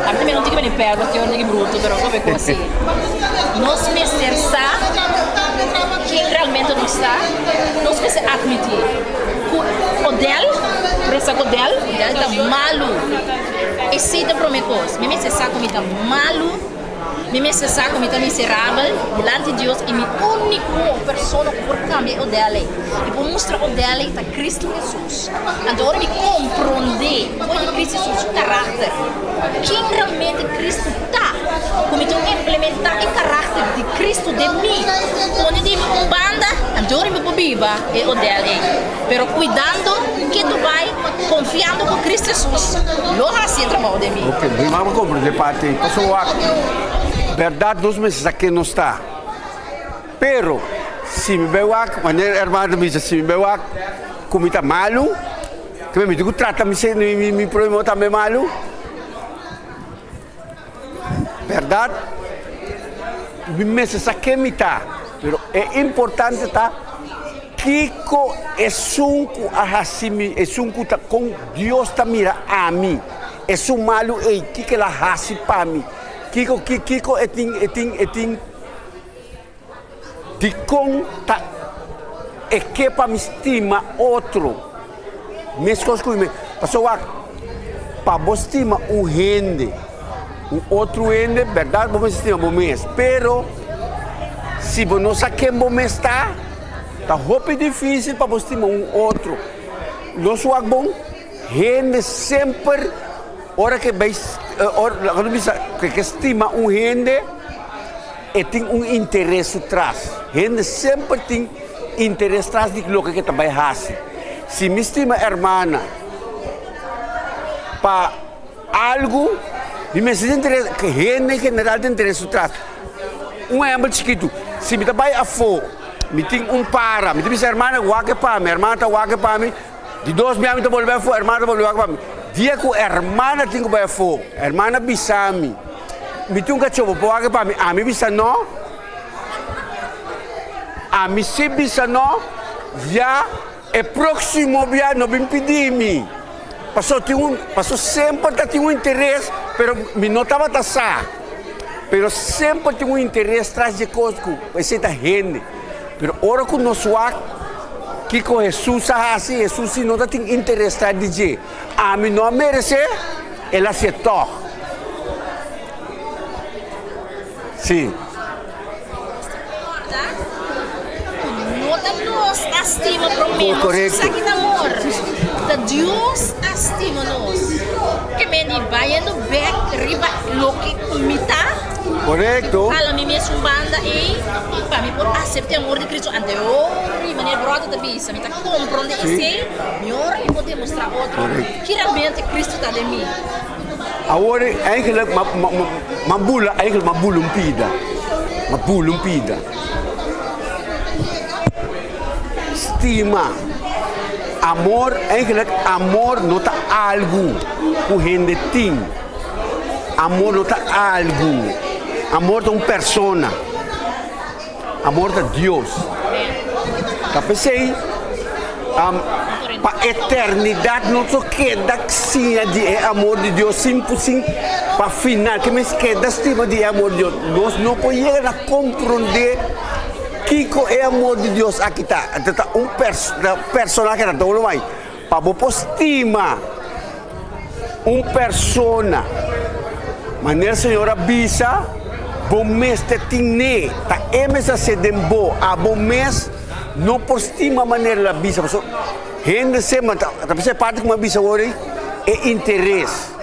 tambe no tin ke bini pèrdè pasobra mi tin bruto pero kobe ku así. Nos mester sa ken realmente nos ta, nos mester atmití ku Odel, presa ku Odel, Odel ta malu. Esei ta promé kos. Mi mester sa ku mi ta malu. Mi mester sa ku mi ta miserabel dilanti Dios i mi úniko persona ku por kambia e odel ei i por mustra odel ei ta Kristu Hesus. Anto ora mi komprondé for di Kristu Hesus su karakter, ken realmente Kristu ta, ku mi ta implementá e karakter di Kristu den mi, pone di mi un banda, anto ora mi por biba e odel ei. Pero kuidando ke tu bai, konfiando ku Kristu Hesus lo hasi e trabou den mi. Ok, mi mama komprendé parti ei. Pasobra wak, bèrdat nos mester sa ken nos ta. Pero, si mi bai wak, manera hermano ta bisa, si mi bai wak ku mi ta malu, ke mi tin ku trata mi mi mi próhimo tambe malu. Bèrdat, mi mester sa ken mi ta, pero e importante ta kiko esun ku a hasi mi, esun ku ta kon Dios ta mira ami, esun malu ei, kiko el a hasi pa mi, kiko kiko e tin e tin e tin dikon ta e ke pa mi stima otro meskos ku mi. Pasobra wak, pa bo stima un hende, un otro hende, bèrdat bo mester stima bo mes, pero si bo no sa ken bo mes ta, ta hopi difísil pa bo stima un otro. Nos wak bon, hende semper ora ke bai, ora ku bisa ke stima un hende, E tin un interes su tras. Hende semper tin interes tras di loke ke ta bai hasi. Si mi stima hermana pa algu, mi mester tin interes, hende en general tin interes su tras. Un ehempel chikitu, si mi ta bai afó, mi tin un para, mi ta bisa hermana wak e pa mi, hermana ta wak e pa mi, di dos bia mi ta bolbe afó, hermana ta bolbe wak e pa mi. Dia ku hermana tin ku bai afó, hermana bisa mi. Mi tin un kachó, bo por wak pa mi? Ami bisa no. Ami si bisa no, ya e próksimo bia no bin pidi mi. Paso tin un, paso semper ta tin un interes, pero mi no tabata sa. Pero semper tin un interes tras dje kos ku esei ta hende. Pero ora ku nos wak kiko Hesus a hasi, Hesus si no ta tin interes tras di dje. Ami no a meresé, el a hasié tòg. Sí. Kòrda ku no ta nos a stima promé, nos Korekto. esaki ta amor. Ta Dios a stima nos. Ke men di bayendo bek riba loke ku mi ta. Korekto. Hala mi mes un banda ei pa mi por asepta e amor di Cristo. Ante ora manera brother ta bisa mi ta kompronde esei, mi ora mi por demostra otro ki realmente Cristo ta den mi. Awor eigenlijk ma ma ma bula eigenlijk ma bula un pida. Ma bula un pida. Stima. Amor eigenlijk amor no ta algu ku hende tin. Amor no ta algu. Amor ta un persona. Amor ta Dios. Ta p'esei pa eternidat nos lo keda siña di e amor di Dios sin sin pa final ke mes keda stima di e amor di Dios. Nos no por yega na komprondé kiko e amor di Dios aki ta. Ta ta un personahe ta todo lo mai. Pa bo por stima un persona manera Señor a bisa, bo mester tin ne, ta e mester hacié den bo, abo mes no por stima manera el a bisa, pasobra hende semper ta, ta bisa e parti ku mi a bisa awor ei, e interes.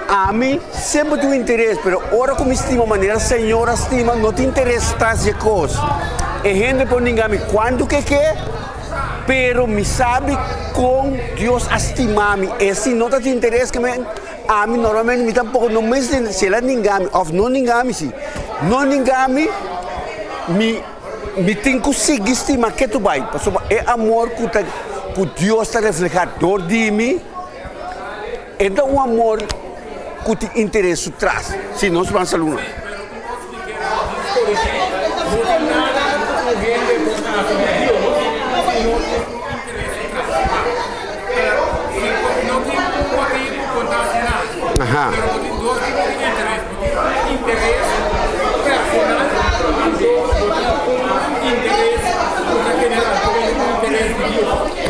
Ami semper tin un interes, pero ora ku mi stima manera Señor a stima, no tin interes tras dje kos. E hende por ninga mi kuantu ke ke. Pero mi sabi kon Dios a stima mi. E si no ta tin interes ke mi, ami normalmente mi tampoko no mester si el a ninga mi of no ninga mi si no ninga mi, mi mi tin ku sigui stima ketu bai pasobra e amor ku ta ku Dios ta refleha dor di mi e ta un amor ku tin interes su tras. Si nos ban saluda. Aha.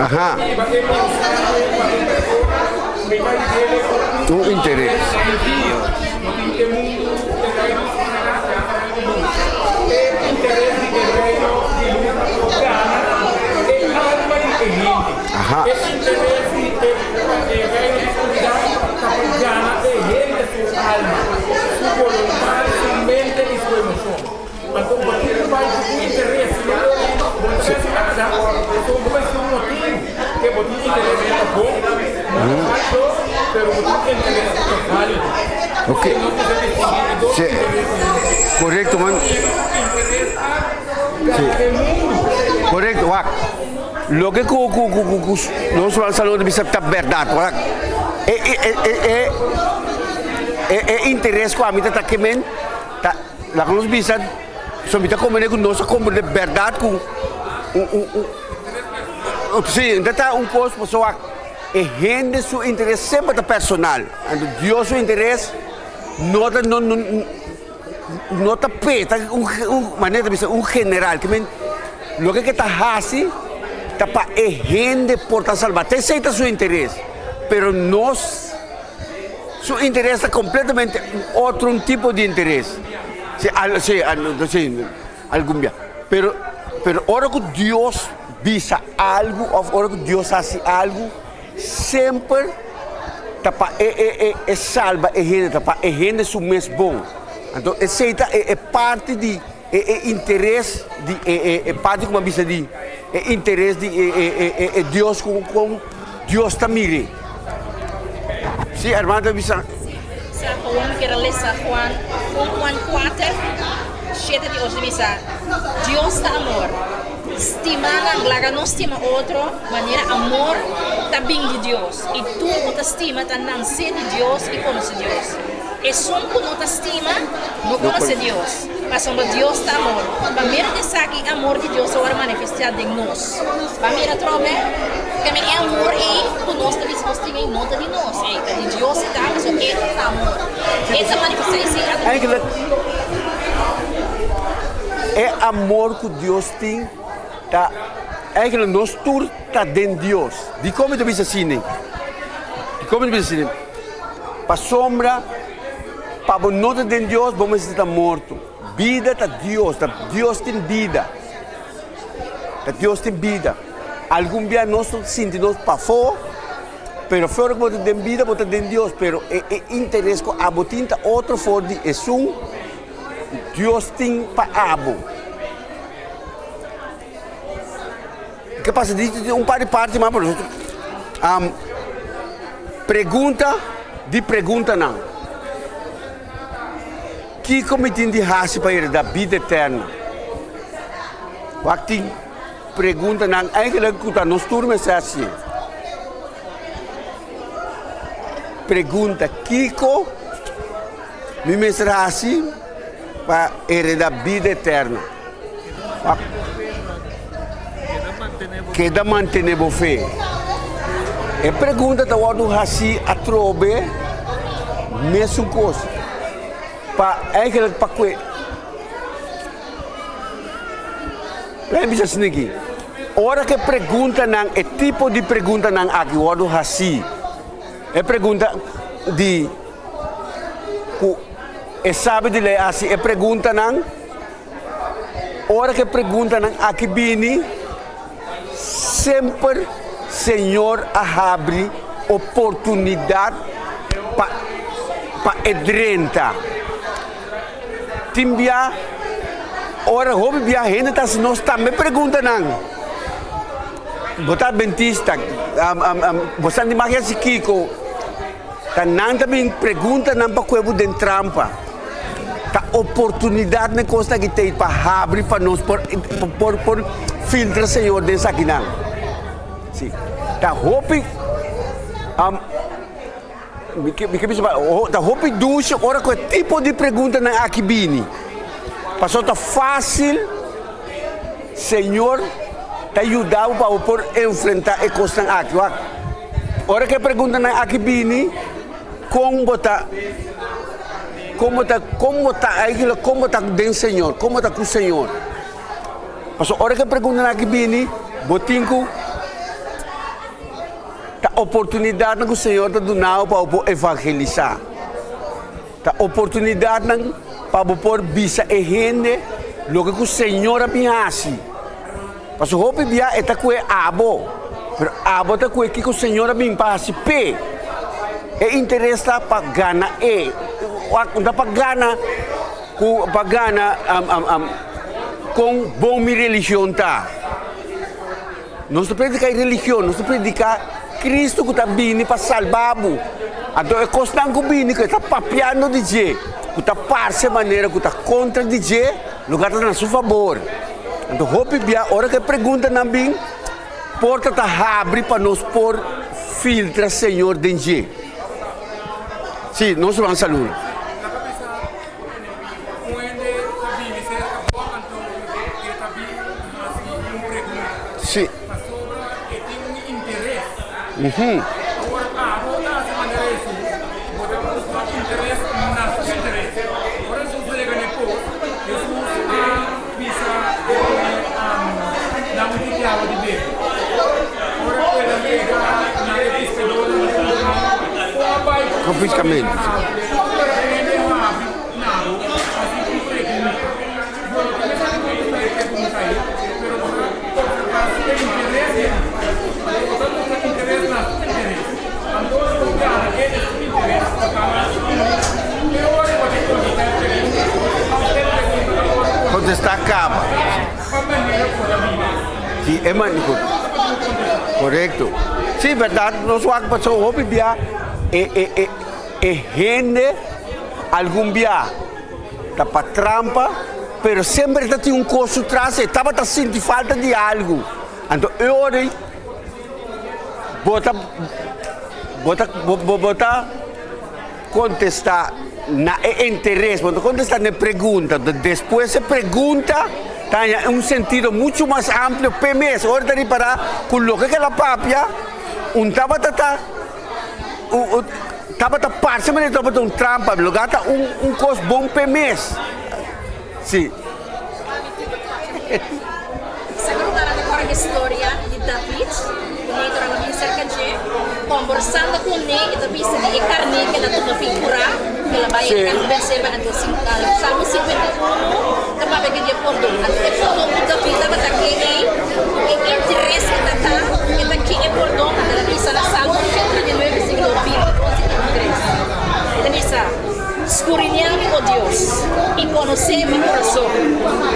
Aha. Un interes. Aha. Ok. Sí. Korekto man. Sí. Korekto, wak. Loke ku ku ku ku ku nos man salud bisa ta bèrdat, wak. E e e e e e e interes ku ami ta ta kemen ta laga nos bisa so mi ta komprende ku nos a komprende bèrdat ku un un un sí, ta un kos pasobra wak e hende su interes semper ta personal. Anto Dios su interes no ta no no no ta pe ta un un manera ta bisa un general ke men loke ke ta hasi ta pa e hende por ta salba ta esei ta su interes pero nos su interes ta completamente un otro un tipo di interes si al si al si algun bia pero pero ora ku Dios bisa algu of ora ku Dios hasi algu Semper ta pa e e e e salba e hende, ta pa e hende su mes bon. Anto esei ta e e parti di e e interes di e e e parti ku mi a bisa di e interes di e e e e e Dios ku kon Dios ta mir'é. Si hermano ta bisa. Sa Juan mi kier a lesa Juan un Juan kuater shete di ocho ta bisa Dios ta amor. Stimanan, laga nos stima otro manera amor ta bin di Dios, i tur ku ta stima ta nansé di Dios i konosé Dios. Esun ku no ta stima no konosé Dios, pasobra Dios ta amor. Pa mira di esaki, e amor di Dios a wòrdu manifestá den nos. Ba mira atrobe, keme e amor ei ku nos ta bisa nos tin ei no ta di nos, ei ta di Dios e ta, pasobra E ta amor. E ta manifestá esei atrobe. E amor ku Dios tin ta eigenlijk nos tur ta den Dios. Dikon mi ta bisa asina? Dikon mi ta bisa asina? Pasobra pa bo no ta den Dios bo mester ta morto. Bida ta Dios, ta Dios tin bida. Ta Dios tin bida. Algun bia nos ta sinti nos pafó. Pero for ku bo ta den bida bo ta den Dios, pero e e interes ku abo tin ta otro for di esun Dios tin pa abo. Ke pasa di un par di parti mas pero um, pregunta di preguntanan. Kiko mi tin di hasi pa hereda bida eterno? Wak tin preguntanan eigenlijk ku ta nos tur mester hasi. Pregunta kiko mi mester hasi pa hereda bida eterno? Keda mantené bo fe. E pregunta ta wòrdu hasí atrobe mesun kos. Pa eigenlijk pa kue. Laat mi bisa asina aki. Ora ku e preguntanan, e tipo di preguntanan aki wòrdu hasí, e pregunta di ku e sabi di lei hasi e preguntanan, Ora ku e preguntanan aki bini, semper Señor a habri oportunidat pa pa e drenta. Tin bia, ora hopi bia hende ta hasi nos tambe preguntanan. Bo ta adventista, bo sa di magia hasi kiko? Ta nan ta bin preguntanan pa kue bo den trampa. Ta oportunidad na cos aki tey pa habri pa nos por por por filtra Señor den esakinan. Si. Ta hopi um, mi ke mi ke bisa pa ta hopi dushi ora ku e tipo di preguntanan aki bini. Pasobra ta fácil Señor ta yuda bo pa bo por enfrenta e cosnan aki. Wak, ora ku e preguntanan aki bini, Kon bo ta kon bo ta kon bo ta eigenlijk kon bo ta den Señor kon bo ta ku Señor pasobra ora ku e preguntanan aki bini bo tin ku ta oportunidatnan ku Señor ta duna bo pa bo por evangelisá ta oportunidatnan pa bo por bisa e hende loke ku Señor a bin hasi pasobra hopi bia e ta kue abo pero abo ta kue kiko Señor a bin pa hasi p'e. E interes ta pa gana e ta pa gana ku pa gana kon bon mi religion ta. Nos ta predika e religion, nos ta predika Cristo ku ta bini pa salba bo. Anto e kosnan ku bini ku e ta papiando di dje, ku ta parse manera ku ta kontra di dje, loke ta na su fabor. Anto hopi bia ora ku e preguntanan bin. Porta ta habri pa nos por filtra Señor den dje. Sí, nos ruman salud. Sí. Ujú. Bisa e nan un tiki awa di bebe. Ora ku el a yega na e piskadónan a puntra, Kon a bai ku Kon piskamentu? Ora ku hende habri na bo, hasi un pregunta. Bo no ta mester di kontestá e pregunta ei, pero bo ta observá su interes den bo. Bo ta mustra interes na su interes. Anto si bo gana e den su interes, bo ta hasi un. Contesta caba. Si e man Correcto. Si berdad nos wak paso hopi bia e e e e hende algun bia ta pa trampa pero semper ta tin un cos su tras e tabata sinti falta di algo anto e ora ei bo ta bo ta bo ta Contesta na e interes, bo no ta contesta na e pregunta. Despues e pregunta ta haña un sentido mucho mas amplio p'e mes. Ora ta ripara cu loke cu el a papia un tabata ta tabata parce manera tabata un trampa, loke ta un cos bon p'e mes. Si. Segun ta recorda historia di David, ku Nathan a bin serka dje, kombersando kuné, e ta bisa di e karné ku el a tuma fin kurá, ku el a bai. Bai na Berseba anto Salmo 51 ta papia di e pordon. Anto e pordon ku David tabata ke ei, ku e interes e ta ta, e ta ke e pordon, anto el a bisa na Salmo 139 versíkulo 22 i 23, e ta bisa, Skuriñá mi, o Dios, i konosé mi kurason,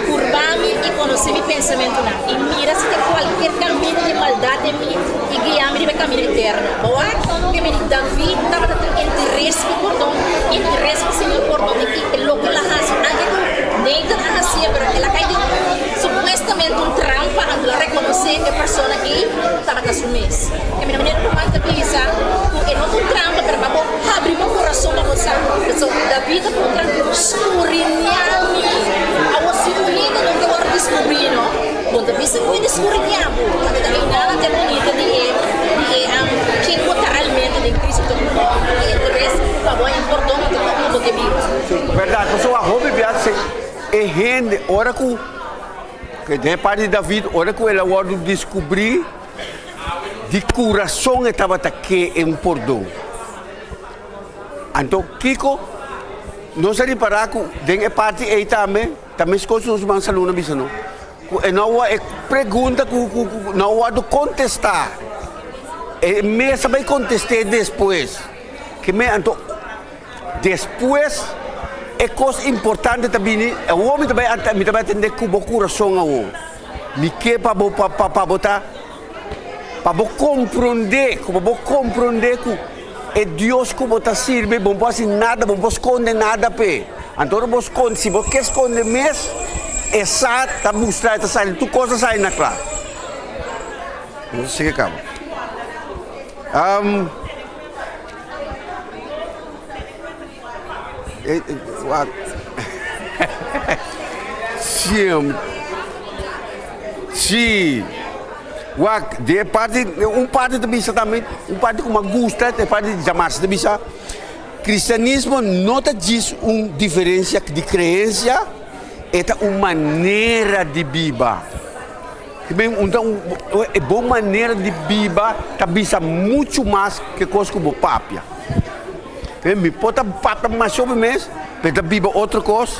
purba mi i konosé mi pensamentunan, i mira si tin kualkier kaminda di maldat den mi, i guia mi riba e kaminda eterno. Bo wak ke mi di David tabata tin interes pa pordon, interes pa Señor pordon'é i loke el a hasi, anke ku Nathan a hasié, pero el a kai den supuestamente un trampa, anto el a rekonosé ku e persona ei tabata su mes. Ke mi na manera ku Juan ta bisa ku e no ta un trampa, pero pa bo habri bo kurason pa bo sa. Pasobra David a puntra, Skuriñá mi. Awor si un hende no ke wòrdu diskubrí, no? Bo ta bisa ku e diskuriñá bo. Pasobra ta einan ta e bunita di e di e ken bo ta realmente den Cristo ta un hòmber ku interes pa bo haña pordon anto komo bo ke biba. Bèrdat, pasobra hopi bia e hende ora ku den e parti di David ora ku el a wòrdu diskubrí di kurason e tabata ke e un pordon. Anto kiko nos a ripará ku den e parti ei tambe ta meskos nos ruman Salun a bisa no ku e no e pregunta ku ku ku no a wòrdu kontestá e mes a bai kontest'é despues ke me anto despues e kos importante ta bini awor mi ta bai mi ta bai atendé ku bo kurason awor mi ke pa bo pa pa bo ta Pa bo komprondé, ku pa bo komprondé ku e Dios ku bo ta sirbi, bo no por hasi nada, bo no por skonde nada p'e. Anto ora bo skonde, si bo ke skonde mes, e sa ta mustra, e ta sali, tur kos ta sali na kla. Nos a sigui kaba. Sí, wak, di e parti, un parti ta bisa tambe, un parti ku mi a gusta, e parti di djamarsa ta bisa, kristianismo no ta djis un diferensia di kreensia, e ta un manera di biba. E bon manera di biba ta bisa muchu mas ke kos ku bo papia. Mi por ta papia mas hopi mes, pero ta biba otro kos.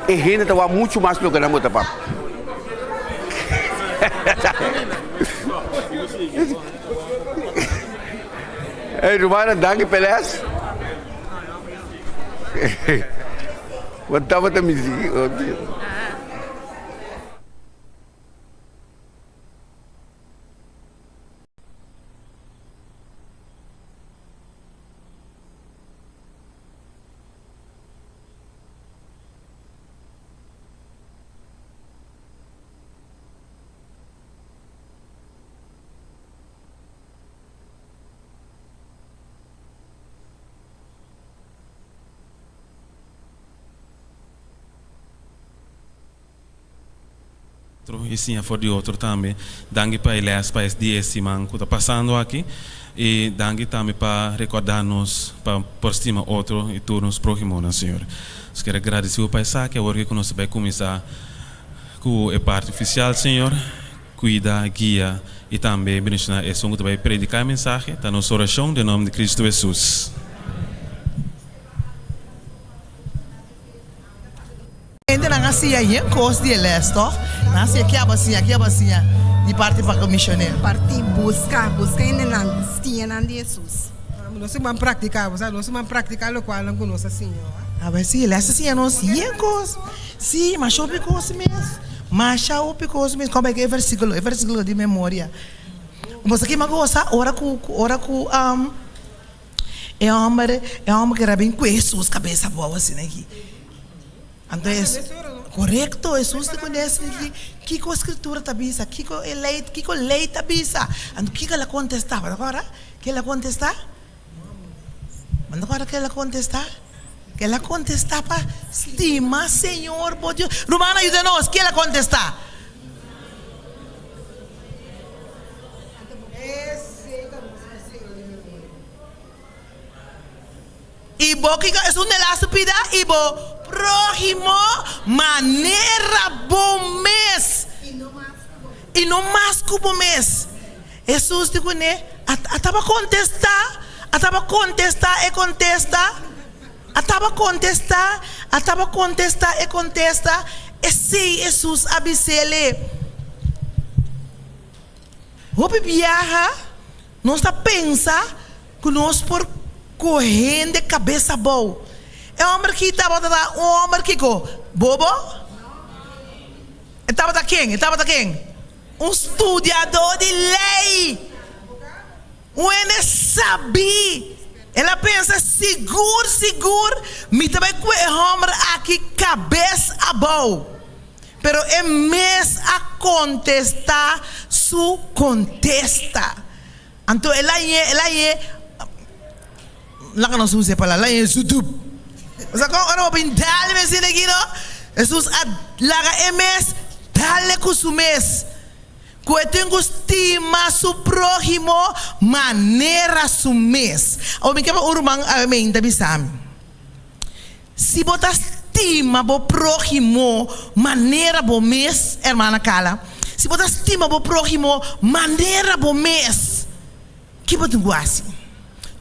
E hende ta wak muchu mas loke nan bo ta papia. Hey rumannan, danki p'e les. Bo tabata mi sigui. Otro y siña for di otro tambe. Danki pa e les pa es di e siman cu ta pasando aki y danki tambe pa recorda nos pa por stima otro y tur nos prohimonan Señor. Nos kier a gradici bo pa esaki awor cu nos ta bay cuminsa cu e parti oficial Señor. Cuida, guia y tambe bendiciona esun cu ta bay predica e mensahe. Ta nos oracion den nomber di Cristo Jesus. Hendenan a siña yen kos di e les, tòg? Nan a siña ke abo a siña, ke abo a siña di parti pa ku misionero. Parti buska, buska hendenan, siña nan di Hesus. Nos a ban praktiká, bo sa, nos a ban praktiká lokualnan ku nos a siña. Awe si, e les a siña nos yen kos. Sí, masha hopi kos mes. Masha hopi kos mes. Kòm e versíkulo, e versíkulo di memoria. Bo sa kima gosa ora ku, ora ku. E hòmber, e hòmber kere a bin kue Hesus kabes abou asina aki. Anto Hesus, korekto, Hesus di kuné asina aki, kiko Skritura ta bisa? Kiko e lei, kiko lei ta bisa? Anto kiko el a kontestá? Bo ta kòrda ke el a kontestá? Bo ta kòrda ke el a kontestá? El a kontestá pa stima Señor bo Dios. Rumannan yuda nos, ke el a kontestá? I bo kiko esun de lastu pida? I bo próhimo manera bo mes. I no mas ku bo mes. Hesus di kuné, A taba kontestá? A taba kontestá e kontesta, a taba kontestá, a taba kontestá e kontesta, esei Hesus a bis'ele. Hopi biaha nos ta pensa ku nos por kohe hende kabes abou. E hòmber ki tabata ta un hòmber kiko? Bobo? E tabata ken? E tabata ken? Un studiadó di lei! Un hende sabí! El a pensa, Sigur, sigur mi ta bai ku e hòmber aki kabes abou. Pero e mes a kontestá su kontesta. Anto el a ñe, el a ñe, laga nos usa e palabra, el a ñe zudup. Bo sa kon ora bo bin dal mes hende aki no? Hesus a laga e mes dale ku su mes, ku e tin ku stima su próhimo manera su mes. Awor mi ke pa un ruman awe meinta bisa mi. Si bo ta stima bo próhimo manera bo mes, hermana Carla, si bo ta stima bo próhimo manera bo mes, ki bo tin ku hasi?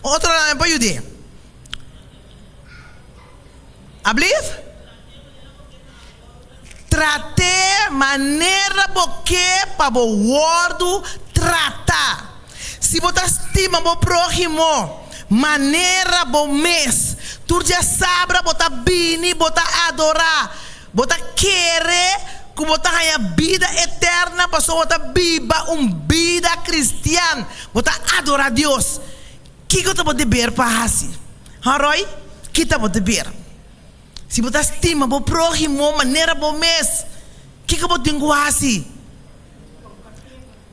Otro nan por yud'é. Ablief? Trat'é manera bo ke pa bo wòrdu tratá. Si bo ta stima bo próhimo manera bo mes, tur djasabra bo ta bini, bo ta adorá, bo ta kere ku bo ta haña bida eterna pasobra bo ta biba un bida kristian, bo ta adorá Dios. Kiko ta bo deber pa hasi? Ha Roy? Ki ta bo deber? Si bo ta stima bo próhimo manera bo mes, kiko bo tin ku hasi?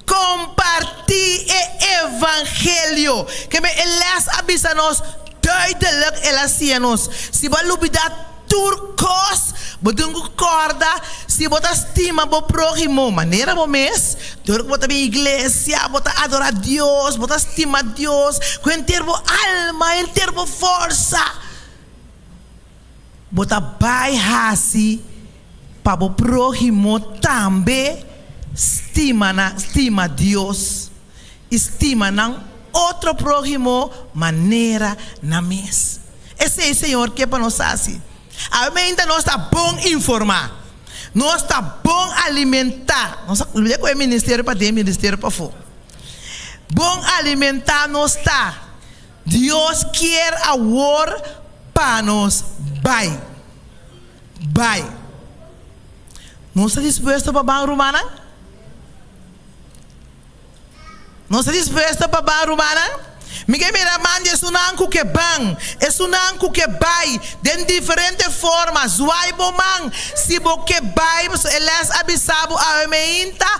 Kompartí e evangelio. Keme e lès a bisa nos duidelik, el a siña nos, si bo a lubidá tur kos, bo tin ku kòrda si bo ta stima bo próhimo manera bo mes, dor ku bo ta bin iglesia, bo ta adorá Dios, bo ta stima Dios ku henter bo alma, henter bo forsa. Bo ta bai hasi pa bo próhimo tambe stima nan, stima Dios i stima nan otro próhimo manera nan mes. Esei Señor ke pa nos hasi. Awe nos ta bon informá, nos ta bon alimentá. Nos a lubidá ku e ministerio paden, ministerio pafó. Bon alimentá nos ta. Dios kier awor pa nos bai. Bai. Nos ta dispuesto pa ban, rumannan? Nos ta dispuesto pa ban, rumannan? Mi ke mira man di esunnan ku ke ban, esunnan ku ke bai den diferente forma. Zwai bo man si bo ke bai, pasobra e les a bisa bo awe meinta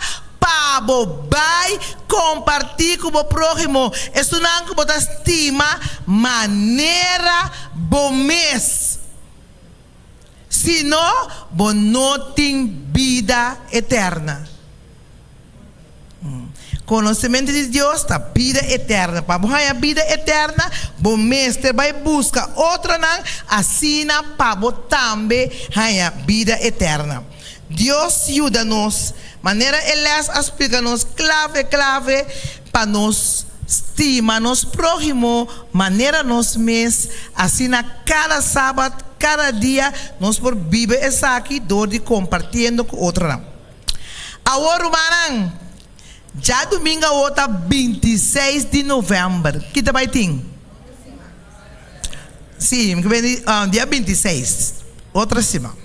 Pa bo bai kompartí ku bo próhimo esunnan ku bo ta stima manera bo mes. Si no, bo no tin bida eterna. Konosementu di Dios ta bida eterna. Pa bo haña bida eterna, bo mester bai buska otronan asina pa bo tambe haña bida eterna. Dios yuda nos, manera e les a splika nos klave klave pa nos stima nos próhimo manera nos mes, asina kada sabat, kada dia nos por biba esaki dor di kompartiendo ku otronan. Awor rumannan, djadumingu awor ta 26 di novèmber, ki ta bai tin? Sí, mi ke bini dia 26, otro siman.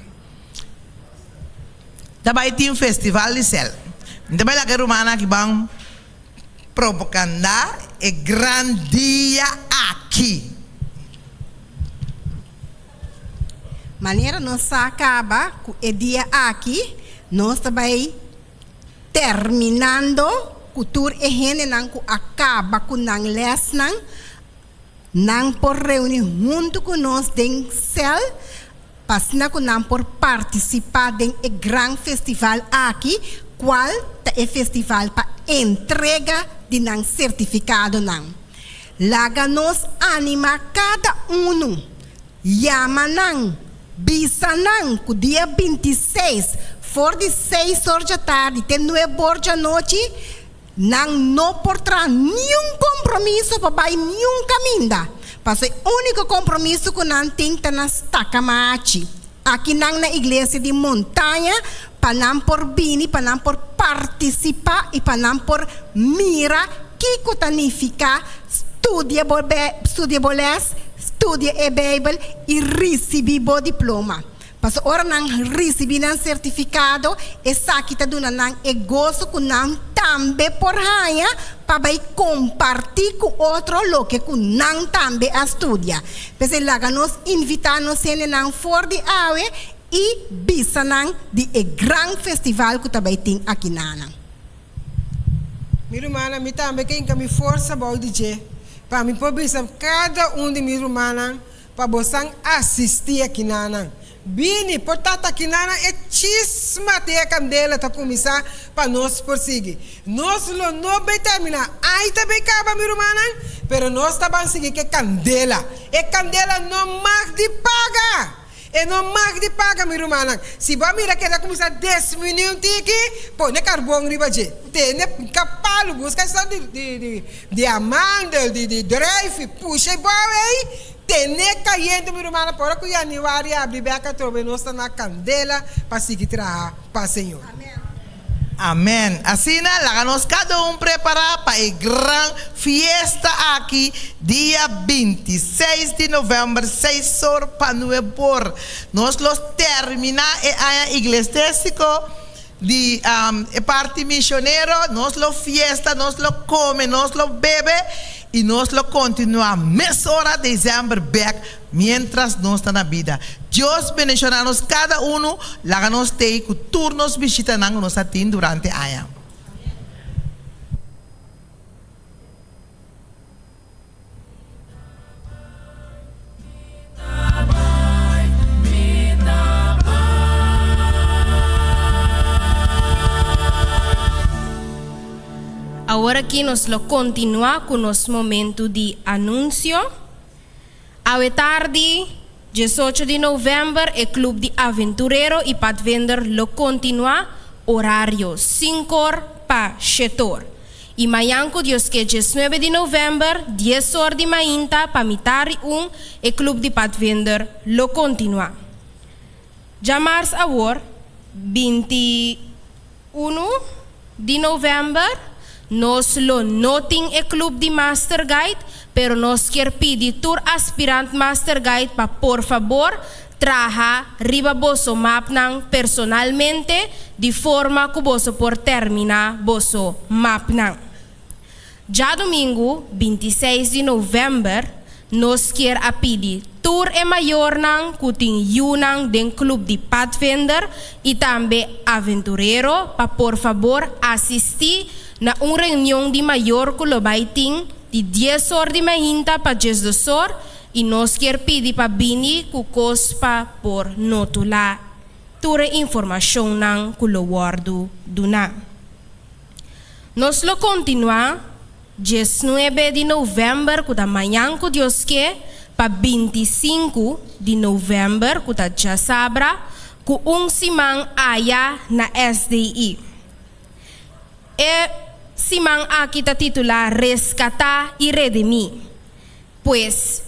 Ta bai tin festival di sel. Mi ta bai laga e rumannan aki ban propaganda e gran dia aki. Manera nos sa kaba ku e dia aki, nos ta bai terminando ku tur e hendenan ku a kaba ku nan lèsnan, nan por reuní huntu ku nos den sel Pa asina ku nan por partisipá den e gran festival aki, kual ta e festival pa entrega di nan sertifikadonan. Laga nos animá kada unu, yama nan, bisa nan ku dia 26 for di seis or djatardi te nuebe or djanochi. Nan no por traha niun kompromiso pa bai niun kaminda, paso e úniko kompromiso ku nan tin ta na staka machi akinan na iglesia di Montaña pa nan por bini, pa nan por partisipá i pa nan por mira kiko ta nifiká studia bo studia bo lès, studia e Beibel i risibí bo diploma. Pasobra ora nan risibí nan sertifikado, esaki ta duna nan e goso ku nan tambe por haña pa bai kompartí ku otro loke ku nan tambe a studia. P'esei laga nos invitá nos hendenan for di awe i bisa nan di e gran festival ku ta bai tin akinanan. Mi rumannan, mi tambe ke hinka mi forsa bou di dje, pa mi por bisa kada un di mi rumannan Pa bosan asistí akinanan. Bini, por ta akinanan e chisma di e kandela ta kuminsá pa nos por sigui. Nos lo no bay terminá. Ai ta bay kaba, mi rumannan, pero nos ta ban sigui ku e kandela. E kandela no mag di paga! E no mag di paga, mi rumannan. Si bo a mira ku e ta kuminsá desminuí un tiki, pone karbon riba dje. Tene palu, buska esnan di di amandel, di di druifi, pusha e bou ei, tene kayente mi rumannan, pa ora ku yanüari abri bek atrobe nos ta na kandela pa sigui traha pa Señor. Amen. Asina laga nos kada un prepara pa e gran fiesta aki dia 26 di november seis or pa nuebe or. Nos lo termina e aña iglestestico Di e parti misionero, nos lo fiesta, nos lo come, nos lo bebe y nos lo continua mesora december bek mientras nos ta na bida. Dios bendiciona nos cada uno, laga nos tey cu tur nos bishitanan cu nos a tin durante aña. Awor aki nos lo kontinuá ku nos momentu di anunsio. Awe tardi, diesocho di novèmber, e Klup di Aventurero i Padvinder lo kontinuá orario sinkor pa shetor. I mañan ku Dios ke diesnuebe di novèmber, dies or di mainta pa mitar di un, e Club di Padvinder lo kontinuá. Djamars awor, 21 di novèmber, nos lo no tin e Club di Master Guide, pero nos kier pidi tur aspirant Master Guide pa por fabor Traha riba boso mapnan personalmente di forma ku boso por terminá boso mapnan. Djadumingu 26 di novèmber nos kier a pidi tur e mayornan ku tin yunan den klup di Padvinder i tambe Aventurero pa por fabor asistí na un reunion di mayor ku lo bai tin di dies or di mainta pa diesdos or I nos kier pidi pa bini ku kos pa por notulá tur e informashonnan ku lo wòrdu duná. Nos lo kontinuá 19 di novèmber ku ta mañan ku Dios ke pa 25 di novèmber ku ta djasabra ku un siman aya na SDI. E siman aki ta titulá Reskatá i Redimí. Pues,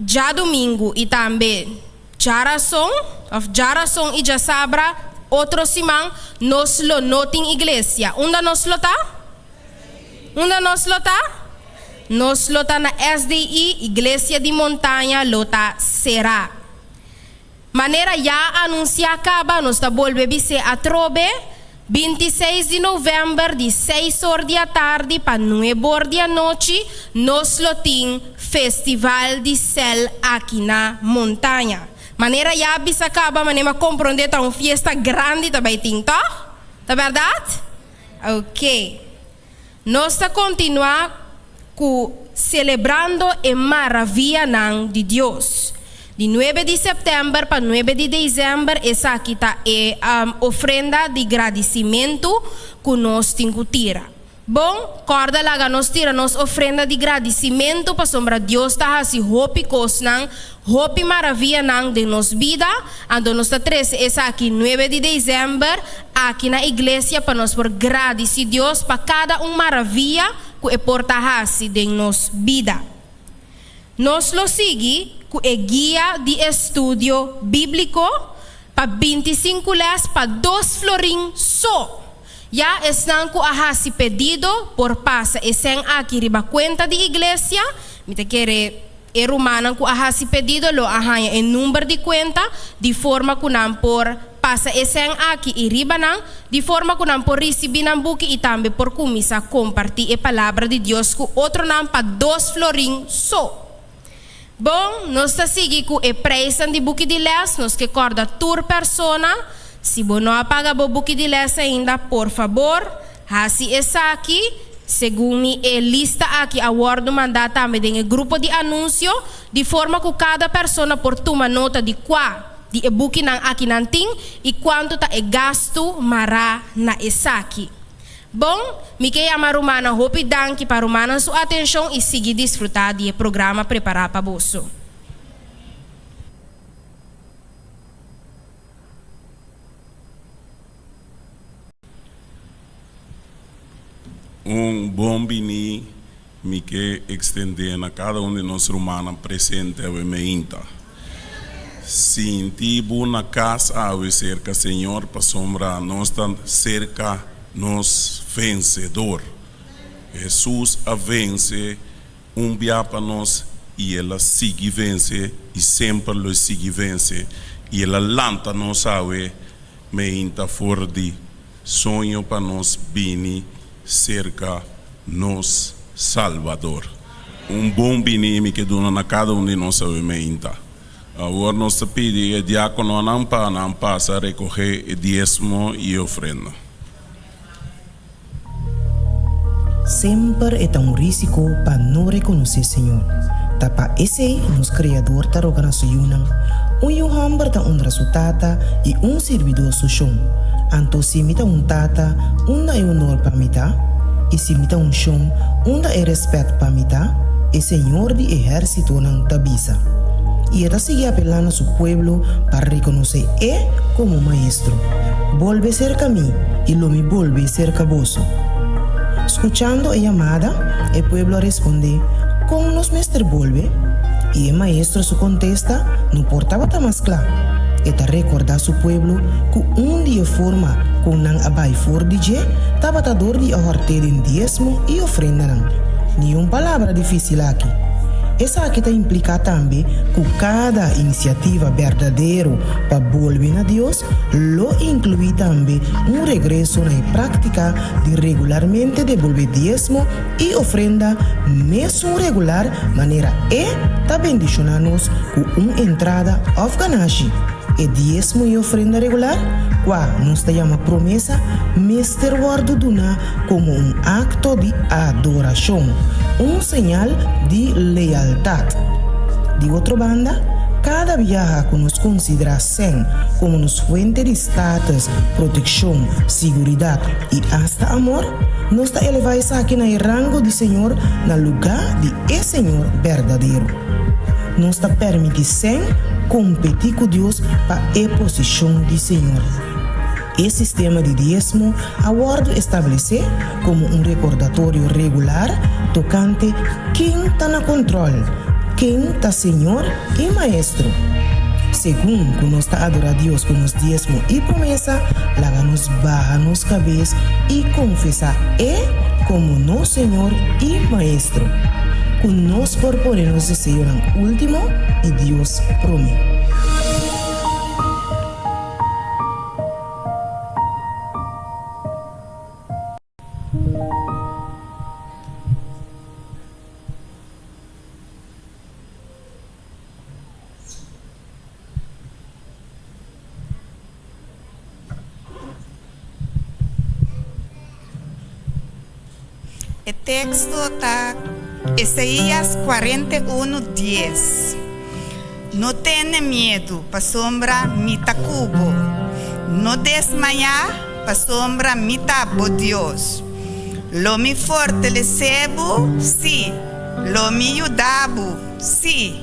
djadumingu i tambe djarason, òf djarason i djasabra, otro siman, nos lo no tin iglesia. Unda nos lo ta? Unda nos lo ta? Nos lo ta na SDI, Iglesia di Montaña lo ta será. Manera ya a anunsiá kaba nos ta bolbe bis'é atrobe, 26 di novèmber di seis or di atardi pa nuebe or di anochi nos lo tin Festival di Sèl aki na Montaña. Manera ya a bisa kaba manera mi a komprondé ta un fiesta grandi ta bai tin, tòg? Ta bèrdat? Oke. Nos ta kontinuá ku selebrando e maravianan di Dios. Di nuebe di sèptèmber pa nuebe di desèmber esaki ta e ofrenda di gradisimentu ku nos tin ku tira. Bon, kòrda laga nos tira nos ofrenda di gradisimentu pasobra Dios ta hasi hopi kosnan, hopi maravianan den nos bida, anto nos ta trese esaki nuebe di desèmber aki na iglesia pa nos por gradisi Dios pa kada un maravia ku e por ta hasi den nos bida. Nos lo sigui ku e guia di estudio bíbliko pa bintisinku lès pa dos florin so! Ya esnan ku a hasi pedido por pasa e sèn aki riba kuenta di iglesia. Mi ta kere e rumannan ku a hasi pedido lo a haña e number di kuenta di forma ku nan por pasa e sèn aki i riba nan, di forma ku nan por risibí nan buki i tambe por kuminsá kompartí e Palabra di Dios ku otronan pa dos florin so. Bon, nos ta sigui ku e preisnan di buki di lès. Nos ke kòrda tur persona, si bo no a paga bo buki di lès ainda, por fabor, hasi esaki. Segun mi e lista aki a wòrdu mandá tambe den e grupo di anunsio, di forma ku kada persona por tuma nota di kua di e bukinan aki nan tin i kuantu ta e gastu mará na esaki. Bon, mi ke yama rumannan hopi danki pa rumannan su atenshon i sigui disfrutá di e programa prepará pa boso. Un bon bini mi ke ekstendé na kada un di nos rumannan presente awe meinta. Sinti bo na kas awe serka Señor pasobra nos ta serka nos vensedor. Hesus a vense un bia pa nos i el a sigui vense i semper lo e sigui vense i el a lanta nos awe meinta for di soño pa nos bini serka nos Salbador. Un bon bini mi ke duna na kada un di nos awe meinta. Awor nos ta pidi e diakononan pa nan pasa rekohe e diesmo i e ofrenda. Semper e ta un rísiko pa no rekonosé Señor. Ta pa esei nos Kreador ta roga na su yunan, Un yu hòmber ta honra su tata i un sirbidó su shon. Anto si mi ta un tata, unda e honor pa mi ta? I si mi ta un shon, unda e rèspèt pa mi ta? E Señor di ehérsitonan ta bisa. I e ta sigui apelá na su pueblo pa rekonosé e komo Maestro. Bolbe serka mi, i lo mi bolbe serka boso. Skuchando e yamada, e pueblo a respondé, Kon nos mester bolbe? I e maestro su kontesta no por tabata mas kla. E ta rekordá su pueblo ku un di e forma kon nan a bai for di dje tabata dor di a hòrt'é den diesmo i ofrendanan. Niun palabra difísil aki. Esaki ta impliká tambe ku kada inisiativa berdadero pa bolbe na Dios lo inkluí tambe un regreso na e práktika di regularmente debolbé diesmo i ofrenda mesun regular manera E ta bendishoná nos ku un entrada òf ganashi. E diesmo i ofrenda regular, kua nos ta yama promesa, mester wòrdu duná komo un akto di adorashon, un señal di lealtat. Di otro banda, kada biaha ku nos konsiderá sèn komo nos fuente di status, protekshon, siguridat i asta amor, nos ta elevá esaki na e rango di Señor na lugá di e Señor berdadero. Nos ta permití sèn kompetí ku Dios pa e posishon di Señor. E sistema di diesmo a wòrdu establesé komo un rekordatorio regular tokante ken ta na kontròl, ken ta Señor i Maestro. Segun ku nos ta adorá Dios ku nos diesmo i promesa, laga nos baha nos kabes i konfesá E komo nos Señor i Maestro. Ku nos por pone nos deseonan último i Dios promé. E teksto ta Esaías 41, dies. No tene miedu, pasobra mi ta ku bo. No desmayá, pasobra mi ta bo Dios. Lo mi fortalesé bo, sí, lo mi yuda bo, sí,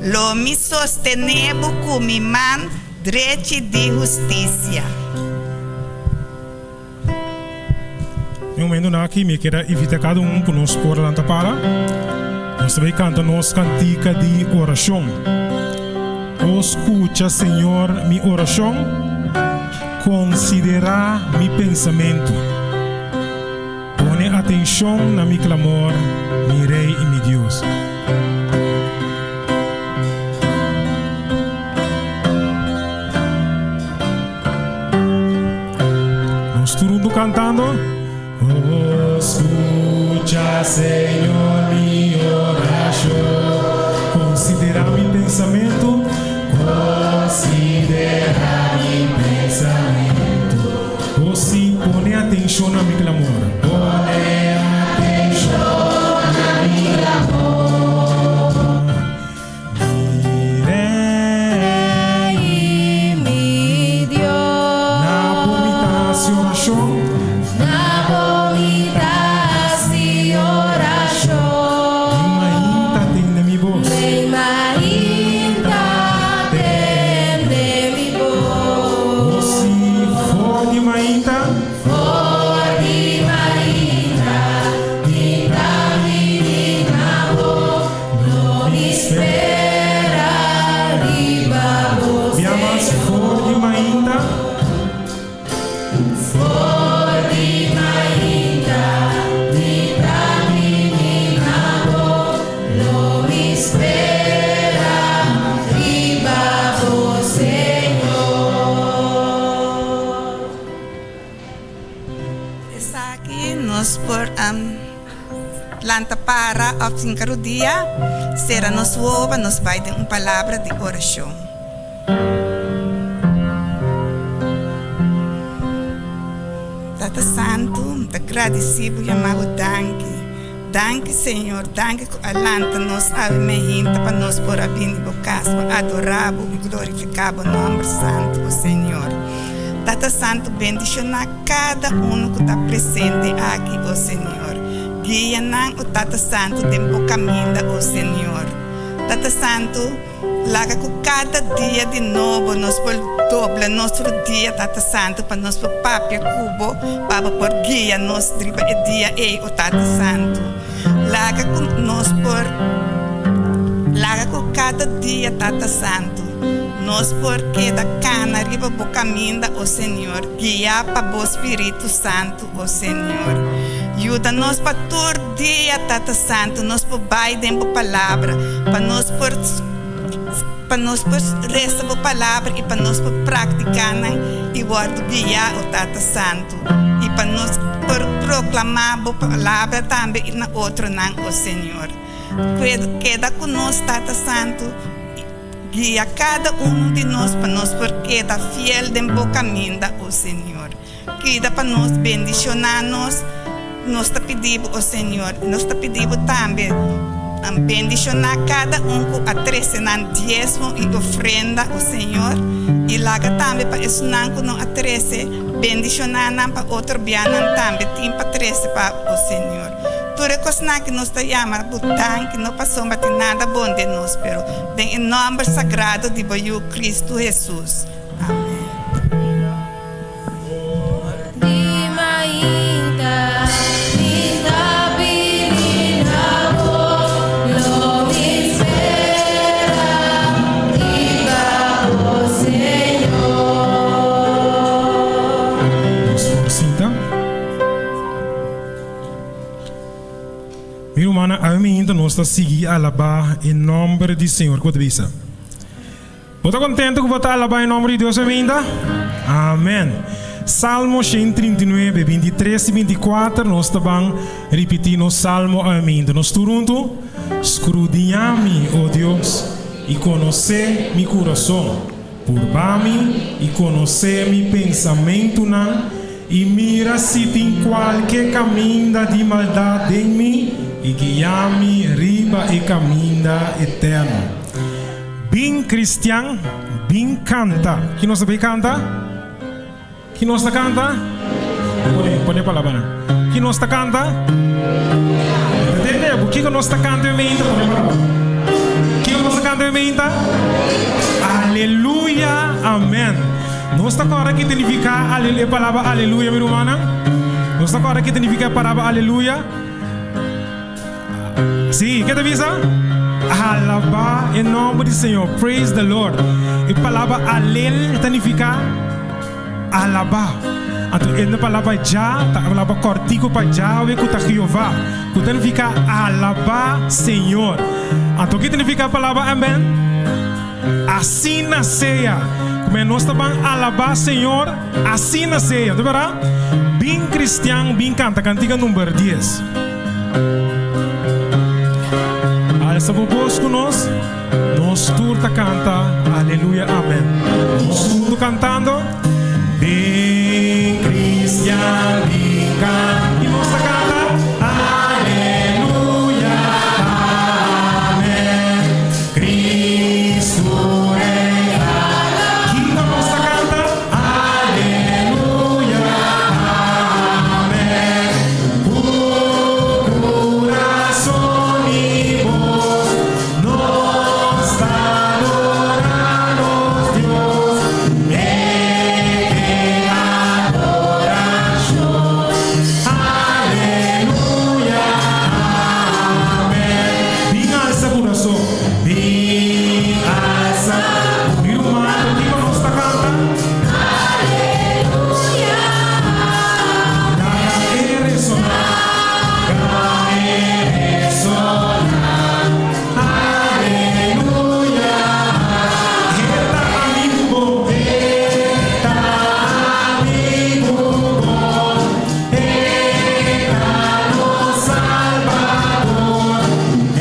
lo mi sostené bo ku mi man drechi di hustisia. E momentonan aki mi kier a invita cada un cu nos por lanta para. Nos ta bay canta nos cantica di oracion. O scucha, Señor, mi oracion, considera mi pensamento. Pone atencion na mi clamor, mi Rey y mi Dios. Nos tur huntu kantando. Oh, skucha, Señor, mi orashon. Konsiderá mi pensamentu. Konsiderá mi pensamentu. Oh, sí, pone atenshon na mi klamor. Pone atenshon na mi klamor. Rei i mi Dios. Na bo mi ta hasi orashon. Na bo mi ta hasi orashon. Den mainta tende mi bos. Den mainta tende mi bos. O si for di mainta. For di mainta mi ta bini na bo. Lo mi spera riba bo, Bia mas for di mainta. For di mainta mi ta bini na bo. Lo mi spera riba bo, Señor. Esaki nos por lanta para òf sinka rudia, sera nos wowo pa nos bai den un palabra di orashon. Tata Santu, mi ta gradisí bo yama bo danki. Danki Señor, danki ku a lanta nos awe meinta pa nos por a bini bo kas pa adorá bo i glorifiká bo nòmber santu, o Señor. Tata Santu, bendishoná kada unu ku ta presente aki, o Señor. Guia nan, o Tata Santu, den bo kaminda, o Señor. Tata Santu, Laga ku kada dia di nobo nos por dobla nos rudia, Tata Santu, pa nos por papia ku Bo, pa Bo por guia nos riba e dia ei, o Tata Santu. Laga ku nos por Laga ku kada dia, Tata Santu, nos por keda kana riba Bo kaminda, o Señor, guiá pa Bo Spiritu Santu, o Señor. Yuda nos pa tur dia, Tata Santu, nos por bai den Bo Palabra, pa nos por pa nos por resa Bo Palabra i pa nos por praktiká nan i wòrdu guiá, o Tata Santu, i pa nos por proklamá Bo Palabra tambe na otronan, o Señor. Keda ku nos, Tata Santu, guia kada unu di nos pa nos por keda fiel den Bo kaminda, o Señor. Kida pa nos, bendishoná nos, nos ta pidi bo, o Señor. Nos ta pidi bo tambe, bendishoná kada un ku a trese nan diesmo i ofrenda, o Señor, i laga tambe pa esunnan ku no a trese, bendishoná nan pa otro bianan tambe tin pa trese pa, o Señor. Tur e kosnan ki nos ta yama bo danki, no pasobra tin nada bon den nos, pero den e nòmber sagrado di bo Yu, Kristu Hesus. Amèn. Nos por sinta. Mi rumannan, awe miinta nos ta sigui alabá e nòmber di Señor. Ku bo ta bisa? Bo ta contento cu bo ta alaba e nomber di Dios ainda? Amen. Salmo 139, 23 y 24, nos ta ban ripiti nos salmo ainda. Nos tur hunto? Scrudiña mi, o Dios, y conoce mi curason. Purba mi y conoce mi pensamentunan, y mira si tin cualke caminda di maldad den mi, y guia mi riba e caminda eterno. Bin cristian, bin canta. Ki nos ta bay canta? Ki nos ta canta? Pone, pone palabranan. Ki nos ta kanta? Entende bo kiko nos ta kanta e meinta? Kiko nos ta kanta e meinta? Aleluya, amen. Nos ta kòrda ki ta nifiká e palabra aleluya, mi rumannan? Nos ta kòrda ki ta nifiká e palabra aleluya? Sí, ke ta bisa? Alabá e nòmber di Señor, praise the Lord. E palabra alel ta nifiká alabá. Anto e palabra Jah ta e palabra kòrtiku pa Yahweh ku ta Jehová, ku ta nifiká alabá Señor. Anto ke ta nifiká e palabra amèn? Asina sea. Kume nos ta ban alabá Señor, asina sea. Ta berdad? Bin cristian, bin canta cantica number dies. Alsa bo bos cu nos, nos tur ta canta Aleluya, Amen. Nos hunto cantando. Bin cristian, bin canta. Y nos ta canta Aleluya, Amen. Cristo Rey Kiko nos ta canta? Aleluya, Amen. Cu curason y bos nos ta adora nos Dios. E ke adoracion. Aleluya, Amen. Bin alsa curason. Bin alsa. Mi ruman, con kico nos ta canta? Aleluya. Laga e resona. Laga e resona. Aleluya. E ta amigo bon. E ta amigo bon. E ta nos Salbador. E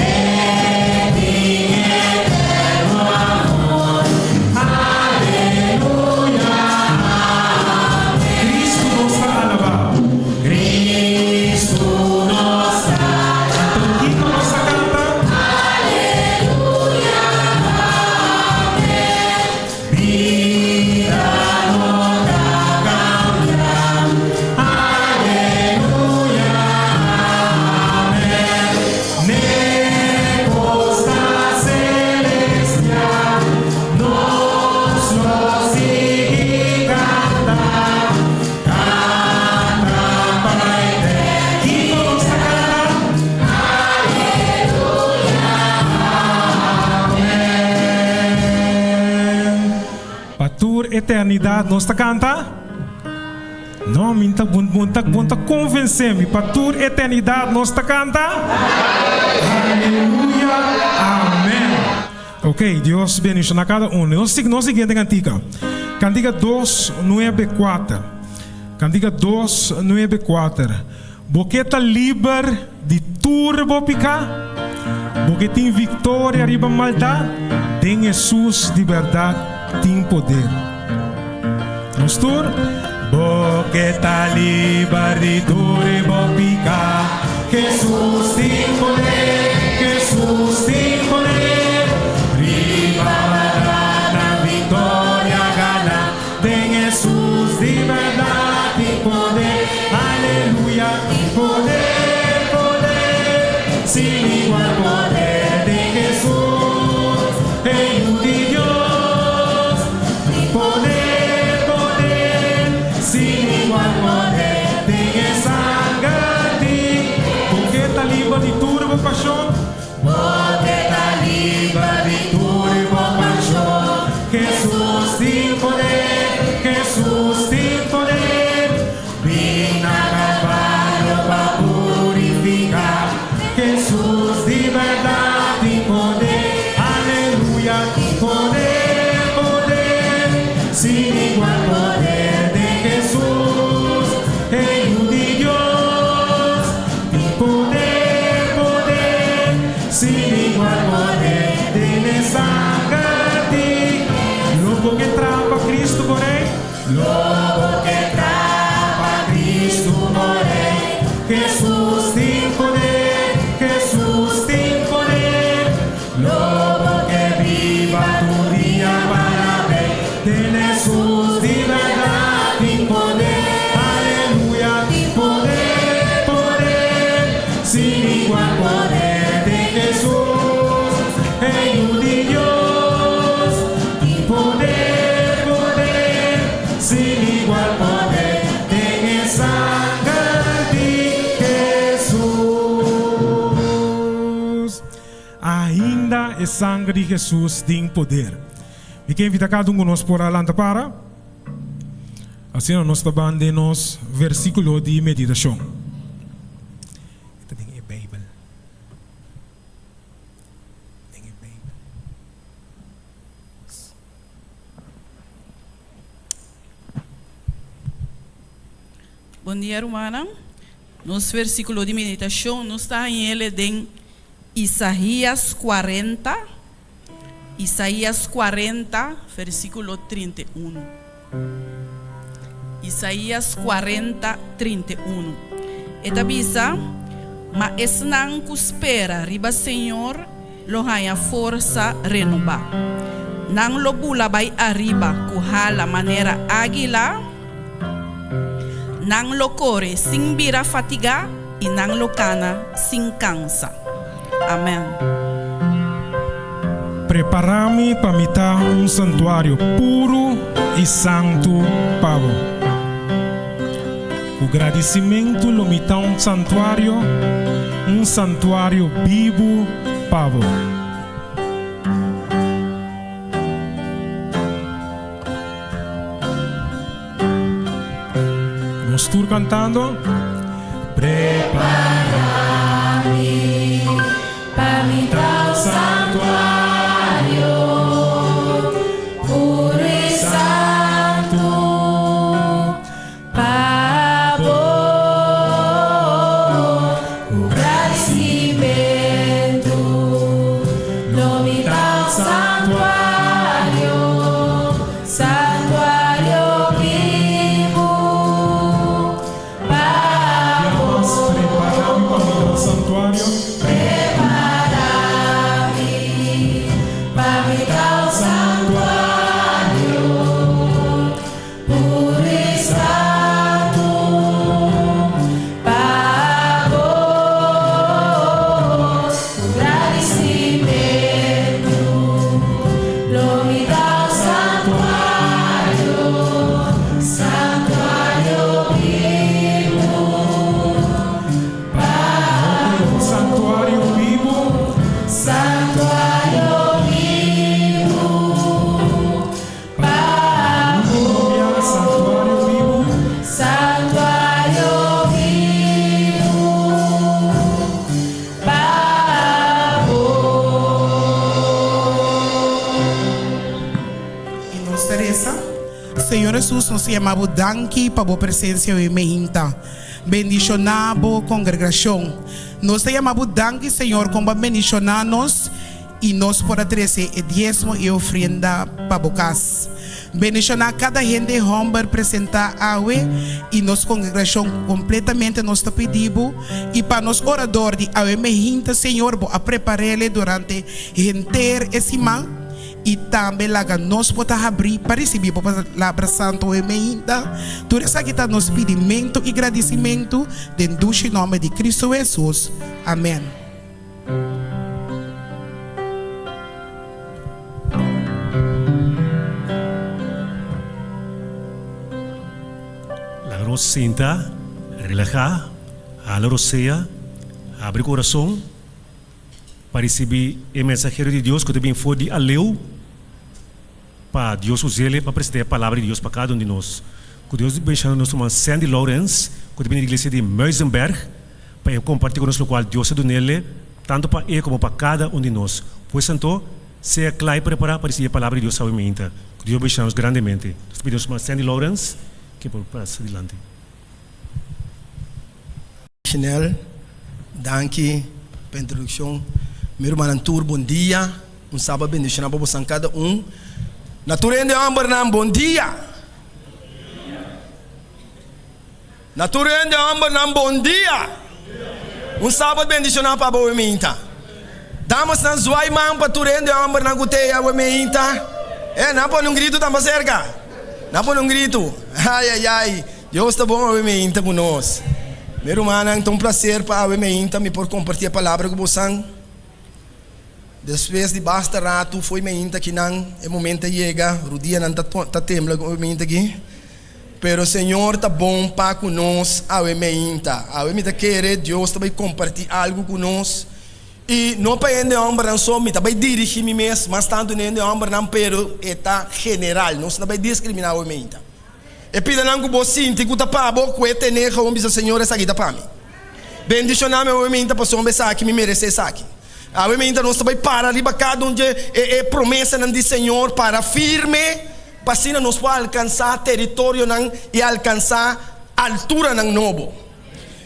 tin eterno amor. Aleluya. Cristo nos ta alabá. Cristo nos ta. Anto kiko nos ta canta? Aleluya. Amén. Bida no ta cambia. Aleluya. Amén. N'e costa celestial nos lo sigui canta. Canta pa eterno. Kiko nos ta canta? Aleluya. Amén. Pa tur eternidad nos ta canta? No, mi ta bon bon ta bon ta convence mi. Pa tur eternidad nos ta canta? Aleluya. Amén. Ok, Dios bendiciona cada uno. Nos sigui nos siguiente cantica. Cantica dos nuebe cuater. Cantica dos nuebe cuater. Bo ke ta liber di tur bo piká? Bo ke tin viktoria riba maldat? Den Hesus di bèrdat tin poder. Nos tur. Bo ke ta liber di tur bo piká? Hesus tin poder, Hesus tin poder riba maldat na viktoria gana. Den Hesus di bèrdat tin poder, aleluya, tin poder, poder, sin igual poder den Hesus, e Yu di Dios. Tin poder, poder, sin igual poder den e sanger di. Bo ke ta liber di tur bo pashon? Bo ke ta liber di tur bo pashon? Hesus tin poder, Hesus tin poder, bin na Calvario pa purifica. Hesus di berdad tin poder, aleluya, tin poder, poder, sin igual poder den Hesus, e Yu di Dios. Tin poder, poder, sin igual poder den e sanger di Lobo ke tra pa Cristo bo Rey. Lobo ke tra pa Cristo bo Rey. Jesus tin poder, Jesus tin poder. Lobo ke biba tur dia pa alab'é. Den Jesus di berdad tin poder, aleluya, tin poder. sanger di Hesus tin poder. Mi ke invita kada un ku nos por a lanta para. Asina nos ta ban den nos versikulo di meditashon. E ta den e Beibel. Den e Beibel. Bon dia rumannan. Nos versikulo di meditashon nos ta hañ'el den Isaías kuarenta, Isaías kuarenta, versíkulo 31. Isaías kuarenta, 31. E ta bisa, Ma esnan ku spera riba Señor lo haña forsa renobá. Nan lo bula bai ariba ku hala manera águila, nan lo kore sin bira fatigá i nan lo kana sin kansa. Amèn. Prepará mi pa mi ta un santuario puru i santu pa bo. Ku gradisimentu lo mi ta un santuario, un santuario bibu pa bo. Nos tur kantando. Prepará mi pa mi ta un santuario puru i santu pa bo. Ku gradisimentu lo mi ta un santuario. Santuario bibu pa bo. Prepara mi pa mi ta un santuario puru i santu pa bo. Ku gradisimentu lo mi ta un santuario, santuario bibu pa bo. Santuario bibu. Santuario bibu pa bo. Santuario bibu. Santuario bibu pa bo. I nos ta resa, Señor Hesus, nos ta yama Bo danki pa Bo presencia awe meinta. Bendiciona Bo congregacion. Nos ta yama Bo danki, Señor, con Bo a bendiciona nos i nos por a trese e diesmo i e ofrenda pa Bo cas. Bendiciona cada hende homber presenta awe i nos congregacion completamente nos ta pidi Bo i pa nos orador di awe mehinta Señor Bo a preparele durante henter e siman i tambe laga nos por ta habri pa ricibi Bo palabra santo awe mehinta. Tur esaki ta nos pidimento i gradicimento den dushi nomber di Cristo Jesus. Amen. Laga nos sinta, relahá, hala rosea, habri kurason pa risibí e mensahero di Dios ku ta bin for di aleu pa Dios us'el pa presentá e palabra di Dios pa kada un di nos. Ku Dios bendishona nos ruman Sandy Lawrence ku ta bin di iglesia di Muizenberg. Pa e kompartí ku nos lokual Dios a dun'el, tantu pa e komo pa kada un di nos. Pues anto, sea kla i prepará pa risibí e Palabra di Dios awe meinta. Ku Dios bendishoná nos grandemente. Nos ta pidi nos ruman Sandy Lawrence ke por pasa dilanti. Chanel, danki pa introdukshon. Mi rumannan tur bon dia. Un saba bendishoná pa bosan kada un. Na tur hende hòmbernan bon dia. Na tur hende hombernan bon dia. Un sabat bendiciona pa bo minta. Damasnan zwaai man pa tur hende hombernan cu te awe minta. Eh, nan pone un grito tamba cerca. Nan pone un grito. Ay, ay, ay. Dios ta bon awe minta cu nos. Mi rumannan, ta un placer pa awe minta mi por comparti e palabra cu bosan. Despues di basta ratu fo'i meinta kinan e momento a yega, rudianan ta ta tembla ku meinta aki. Pero Señor ta bon pa ku nos awe meinta. Awe mi ta kere Dios ta bai kompartí algu ku nos. I no pa hende hòmbernan so, mi ta bai dirigí mi mes mas tantu na hende hòmbernan, pero e ta general, nos no ta bai diskriminá awe meinta. E pidanan ku bo sinti ku ta pa bo, ku e ten'é gewoon bisa, Señor, esaki ta pa mi. Bendishoná mi awe meinta pasobra esaki mi meresé esaki. Awe meinta nos ta bai para riba kada un dje e e promesanan di Señor, para firme, pa asina nos por alkansá teritorionan i alkansá alturanan nobo.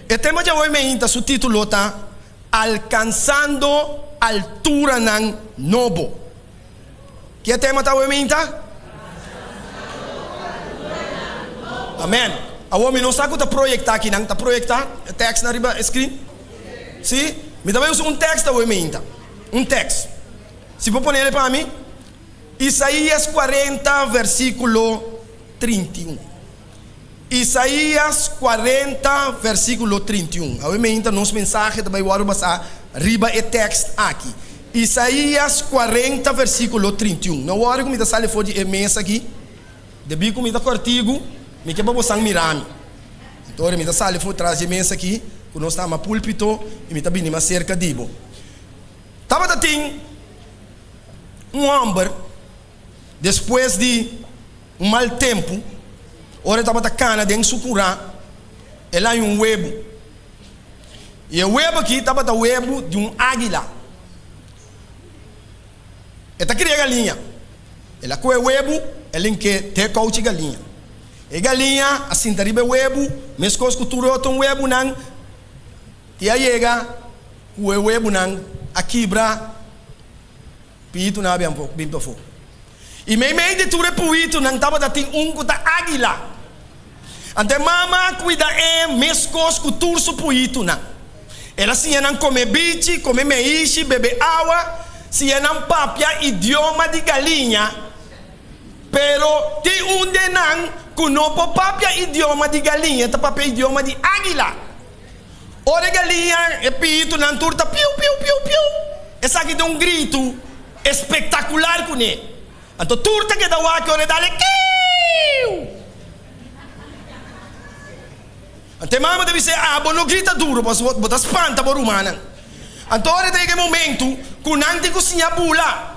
E tema dje awe meinta su título ta Alkansando Alturanan Nobo. Ki e tema ta awe meinta? Amen. Awor mi no sa ku ta proyektá akinan. Ta proyektá e tèkstnan riba e skrin? Sí? Mi ta bai usa un tèkst awe meinta. Un tèkst. Si bo ponele pa mi, Isaías kuarenta versíkulo 31. Isaías kuarenta versíkulo 31. Awe meinta nos mensahe ta bai wòrdu basá riba e tèkst aki. Isaías kuarenta versíkulo 31. No wòri ku mi ta sali for di e mesa aki. Debí ku mi ta kòrtigu, mi ke pa bosan mira mi. Anto mi ta sali for tras di e mesa aki, ku nos ta ama púlpito, i mi ta bini mas serka di bo. Tabata tin un hòmber despues di un mal tempu, ora e tabata kana den su kurá, el haña un webu. I e webu aki tabata webu di un águila. E ta kria galiña. El a kohe webu, el hink'é te kouchi galiña. E galiña a sinta riba e webu, meskos ku tur otro webunan, i a yega ku e webunan a kibra. Piitunan a bin pafó. I meimei di tur e puitunan tabata tin un ku ta águila. Anto e mama a kuida e meskos ku tur su puitunan. El a siña nan kome bichi, kome meishi, bebe awa, siña nan papia idioma di galiña. Pero tin un den nan ku no por papia idioma di galiña, ta papia idioma di águila. Ora e galiña, e piitunan tur ta piu, piu, piu, piu. Esaki ta un gritu espektakular kuné. Anto tur ta keda wak ora e dale kiu. Anto e mama ta bis'é, Abo no grita duru pasobra bo ta spanta bo rumannan. Anto ora ta yega e momentu ku nan tin ku siña bula.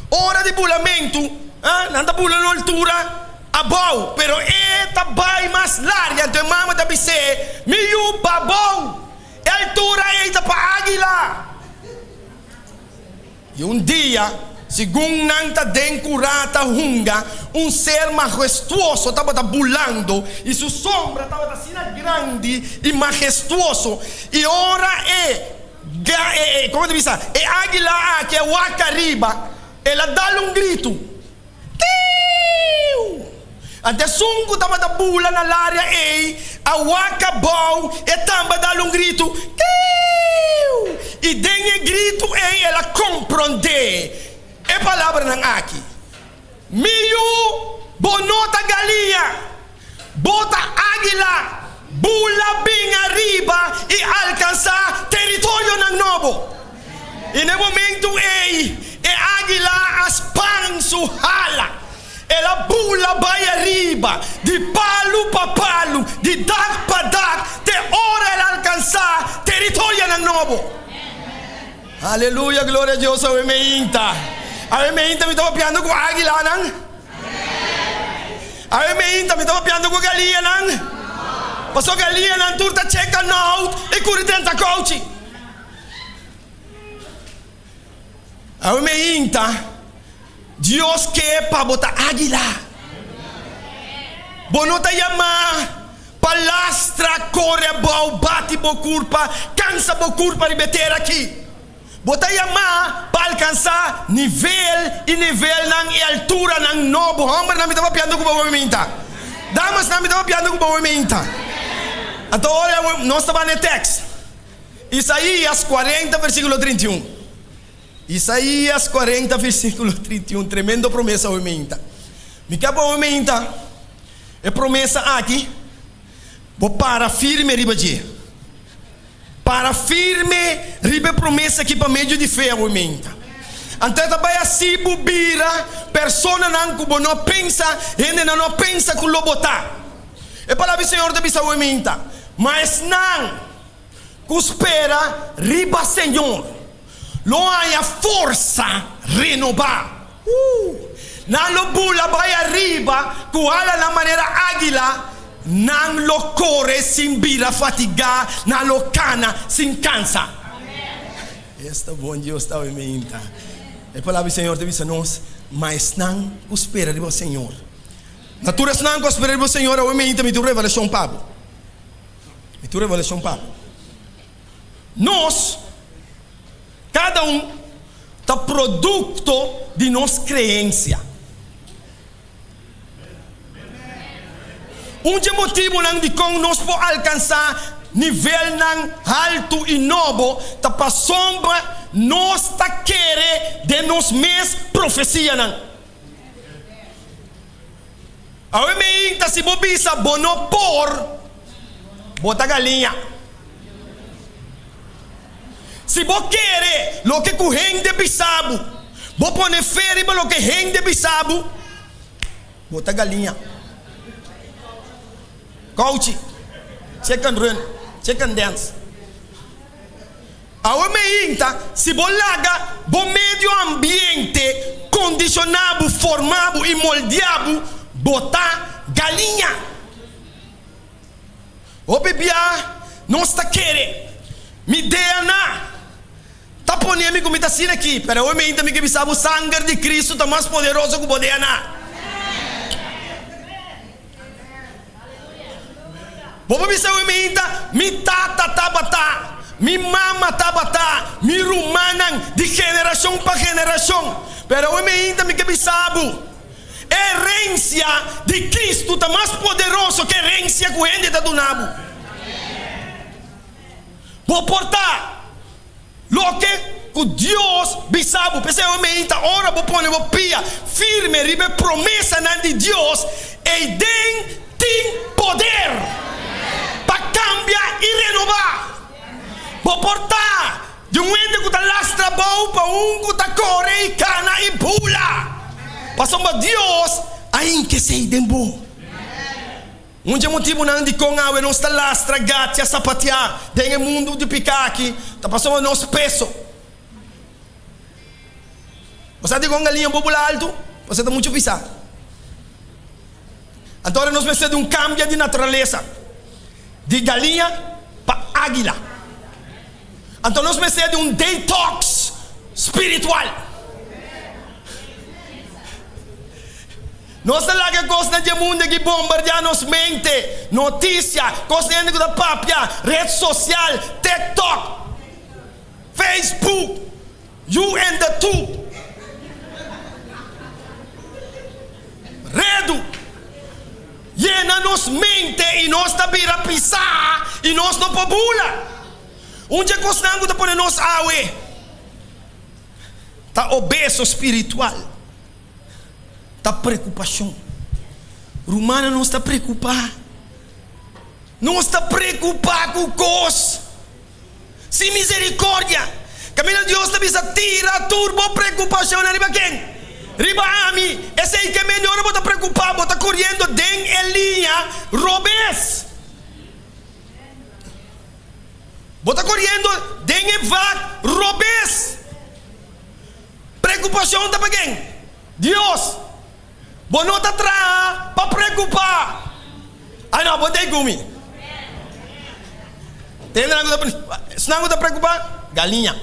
Ora di bulamentu, nan ta bula na altura abou, pero e ta bai mas larga. Anto e mama ta bis'é, Mi yu, babou, e altura ei ta pa águila. I un dia, segun nan ta den kurá ta hunga, un ser mahestuoso tabata bulando, i su sombra tabata asina grandi i mahestuoso, i ora e Ga e e, como ta bisa, e águila aki a wak ariba, el a dal un gritu, Kiiu! Anto esun ku tabata bula na laria ei a wak abou, e tambe a dal un gritu, Kiiu! I den e gritu ei el a komprondé e palabranan aki, Mi yu, bo no ta galia, bo ta águila, bula bin ariba i alkansá teritorionan nobo. I na e momentu ei e águila a span su hala, el a bula bai ariba, di palu pa palu, di dak pa dak, te ora el a alkansá teritorionan nobo. Aleluya gloria a Dios awe meinta awe meinta mi ta papiando ku aguilanan awe meinta mi ta papiando ku galianan paso galianan tur ta cheka nout i kuri drenta kouchi awe meinta Dios ke pa bo ta aguila bo no ta yama Pa lastra, kore abou, bati bo kurpa, kansa bo kurpa riba e tera aki. Bo ta yamá pa alkansá nivel i nivelnan i alturanan nobo. Hòmbernan, mi ta papiando ku bo minta. Damasnan, mi ta papiando ku bo minta. Anto ora nos ta banda e tèks, Isaías kuarenta versíkulo 31. Isaías kuarenta versíkulo 31, tremendo promesa awe minta. Mi ke pa awe minta. E promesa aki, bo para firme riba dje. Para firme riba e promesa aki pa medio di fe awe meinta. Anto e ta bai hasi bo bira personanan ku bo no a pensa, hendenan no a pensa ku lo bo ta. E palabra di Señor ta bisa awe meinta, Ma esnan ku spera riba Señor. lo haña forsa renobá. Uh! Nan lo bula bai ariba ku alanan manera águila, nan lo kore sin bira fatigá, nan lo kana sin kansa. Esta bon Dios ta awe meinta. E palabra di Señor ta bisa nos, Ma esnan ku spera riba Señor. Na tur esnan ku a spera riba Señor awe meinta mi tin un revelashon pa bo. Mi tin un revelashon pa bo. Nos, kada un, ta produkto di nos kreensia. Un dje motibunan dikon nos por alkansá nivelnan haltu i nobo ta pasobra nos ta kere den nos mes profesianan. Awe meinta si bo bisa bo no por, bo ta galiña. Si bo kere loke ku hende bisa bo, bo pone fe riba loke hende bisa bo, bo ta galiña. Kouchi, chicken run, chicken dance. Awe meinta, si bo laga bo medio ambiente kondishoná bo, formá bo i moldeá bo, bo ta galiña. Hopi bia nos ta kere, Mi DNA ta pone mi ku mi ta asina aki, pero awe meinta mi ke bisa bo, sanger di Cristo ta mas poderoso ku bo DNA. Bo por bisa awe meinta, Mi tata tabata, mi mama tabata, mi rumannan di generashon pa generashon, pero awe meinta mi ke bisa bo, E herensia di Kristu ta mas poderoso ku e herensia ku hende ta duna bo. Bo por ta loke ku Dios bisa bo. P'esei hopi meinta ora bo pone bo pia firme riba e promesanan di Dios, eiden tin poder pa kambia i renobá. Bo por ta Di un hende ku ta lastra bou pa un ku ta kore i kana i bula. Pasobra Dios a hinka esei den bo. Un dje motibunan dikon awe nos ta lastra, gatia, sapatia den e mundu di piká aki ta pasobra nos peso. Bo sa dikon galiña bo bula altu? Pasobra ta muchu pisá. Anto ora nos mester di un kambia di naturalesa, di galiña pa águila. Anto nos mester di un detox spiritual. Nos ta laga kosnan dje mundu aki bombardiá nos mente, notisia, kos di hende ku ta papia, red sosial, TikTok, Facebook, you and the tube. Redu yena nos mente i nos ta bira pisá i nos no por bula. Un dje kosnan ku ta pone nos awe ta obeso spiritual, ta preokupashon. Rumannan, nos ta preokupá. Nos ta preokupá ku kos sin miserikordia. Kaminda Dios ta bisa, Tira tur bo preokupashonnan riba ken? Riba ami. Esei ke mende ora bo ta preokupá, bo ta koriendo den e liña robes. Bo ta koriendo den e vak robes. Preokupashon ta pa ken? Dios. Bo no ta traha pa preokupá. Ai no, bo ta ei ku mi. Tin hende ku ta, esnan ku ta preokupá? Galiña.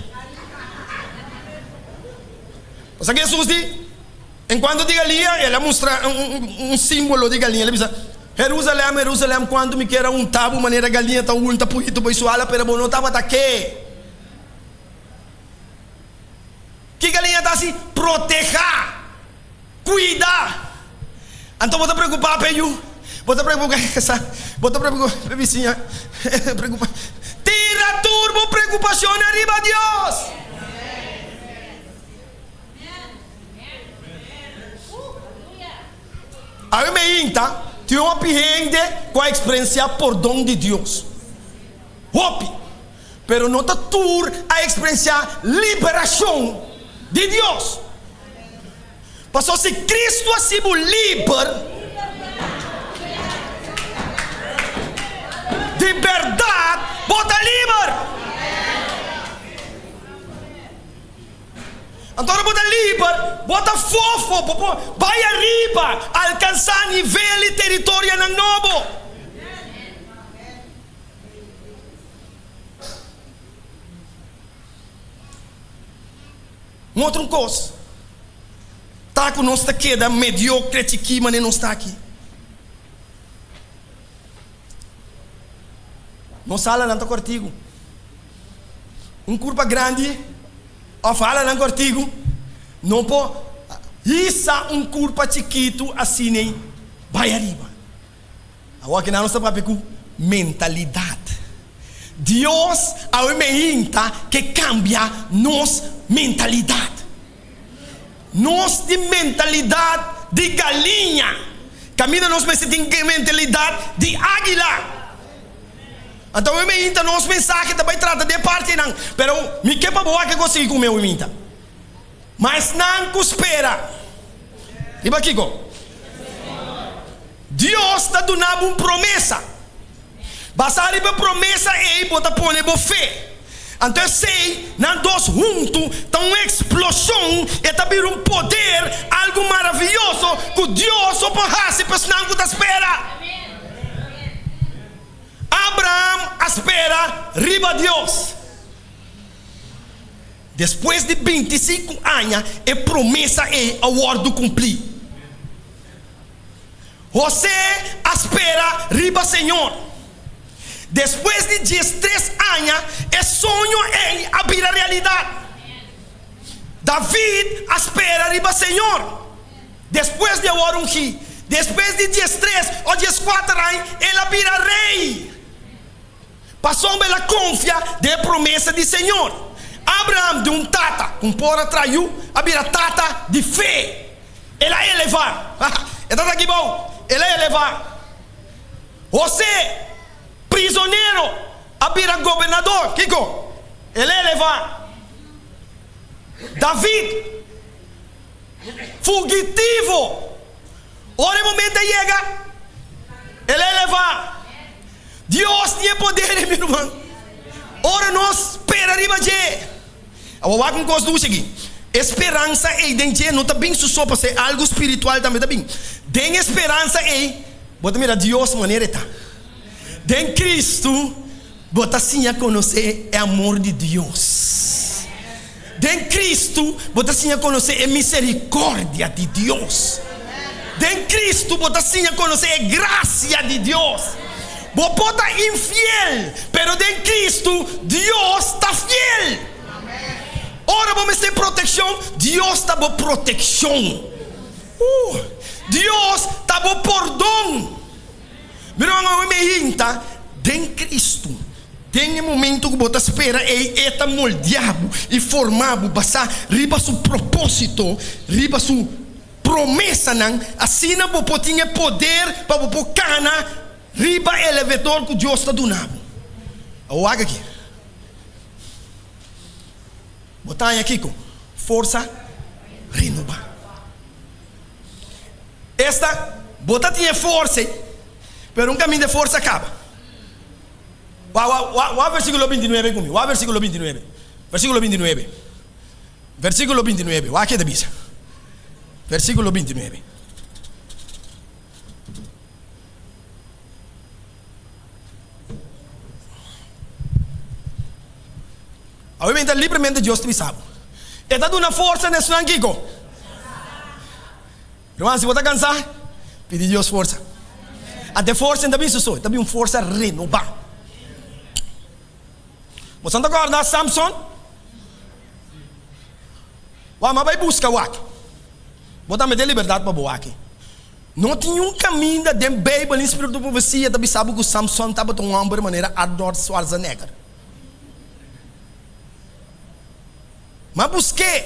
Pasobra Hesus di, enkuanto di galiña, el a mustra un simbolo di galiña. El a bisa. Jerusalèm, Jerusalèm, kuantu mi kier a hunta bo manera galiña ta hunta puyitu bo i su ala, pero bo no tabata ke. Ki galiña ta hasi? Protehá, kuida. Anto bo ta preokupá p'e yu, bo ta preokupá sa, bo ta preokupá p'e bisiña, preokupá. Tira tur bo preokupashonnan riba Dios. Awe meinta tin hopi hende ku a eksperensiá pordon di Dios. Hopi. Pero no ta tur a eksperensiá liberashon di Dios. Pasobra si Kristu a hasi bo liber, di bèrdat bo ta liber. Anto ora bo ta liber, bo ta fofo, bo por bai ariba, alkansá nivel i teritorianan nobo. Un otro un kos ta ku nos ta keda mediokre chikí manera nos ta aki. Nos halanan ta kòrtigu. Un kurpa grandi òf halanan kòrtigu no por hisa un kurpa chikitu asina bai ariba. Awor kinan nos ta papia ku mentalidat. Dios awe meinta ke kambia nos mentalidat. Nos tin mentalidat di galiña, kaminda nos mester tin mentalidat di águila. Anto awe meinta nos mensahe ta bai trata di e partinan, pero mi ke pa bo wak e kos sigui ku mi awe meinta. Ma esnan ku spera riba kiko? Dios ta duna bo un promesa. Basá riba e promesa ei bo ta pone bo fe. Anto esei, nan dos huntu, ta un eksploshon, e ta bira un poder, algu maravioso ku Dios so por hasi pa esnan ku ta spera. Abraham a spera riba Dios. Despues di bintisinku aña e promesa ei a wòrdu kumplí. José a spera riba Señor. Despues di diestres aña e soño ei a bira realidat. David a spera riba Señor. Despues di a wòrdu ungí, despues di diestres o dieskuater aña el a bira rei. Pasobra el a konfia den e promesa di Señor. Abraham di un tata ku por a traha yu a bira tata di fe. El a elevá. E tata aki bou. El a elevá. José, prizonero, a bira gobernador. Kiko? El a elevá. David, fugitivo, ora e momento a yega, el a elevá. Dios tin e poder, mi ruman. Ora nos spera riba dje. Awor wak un kos dushi aki. E speransa ei den dje no ta bin su so pasé algu spiritual tambe ta bin. Den e speransa ei bo ta mira Dios manera e ta. Den Kristu bo ta siña konosé e amor di Dios. Den Kristu bo ta siña konosé e miserikòrdia di Dios. Den Kristu bo ta siña konosé e grasia di Dios. Bo por ta infiel, pero den Kristu Dios ta fiel. Ora bo mester protekshon, Dios ta bo protekshon. Uh! Dios ta bo pordon. Mi ruman awe mi hinta den Kristu. Den e momento ku bo ta spera ei, E ta moldia bo i forma bo basá riba Su propósito, riba Su promesanan, asina bo por tin e poder pa bo por kana riba e elevator ku Dios ta duna bo. Awor wak aki. Bo ta haña kiko? Forsa renobá. Esta, bo ta tin e forsa ei, pero un kaminda e forsa kaba. Wak, wak, wak, wak versíkulo bintinuebe ku mi. Wak versíkulo bintinuebe. Versíkulo bintinuebe. Versíkulo bintinuebe, wak ke ta bisa. Versíkulo bintinuebe. Awe mi ta libremente Dios ta bisa bo. E ta duna forsa na esnan kiko? Ruman, si bo ta kansá, pidi Dios forsa. Ante forsa no ta bin su so, e ta bin un forsa renobá. Boso no ta kòrda Samson? Wak, mi a bai buska wak. Bo ta mete libertat pa bo wak. No tin niun kaminda den Beibel ni spiritu di profesia ta bisa bo ku Samson tabata un hòmber manera Arnold Schwarzenegger. Mi a busk'é.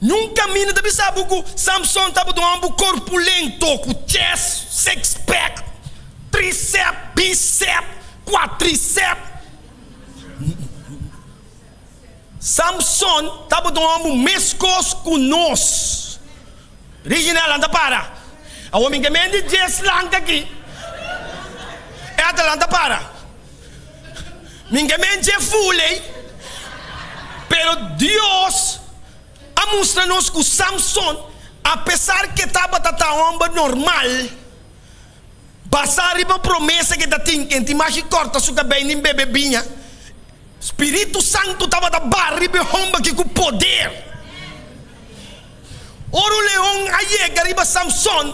Niun kaminda ta bisa bo ku Samson tabata un hòmber korpulento ku chest, six pack, tricep, bicep, quadricep. Samson tabata un hòmber meskos ku nos. Reginald lanta para. Awor mi ke men di djes lanta aki. E ata lanta para. Mi ke men dje ful ei. Pero Dios a. a mustra nos ku Samson, apesar ku e tabata ta hòmber normal, basá riba promesa ku e ta tin, ku e tin magi kòrta su kabei ni bebe biña, Spiritu Santu tabata baha riba e hòmber aki ku poder. Ora un leon a yega riba Samson,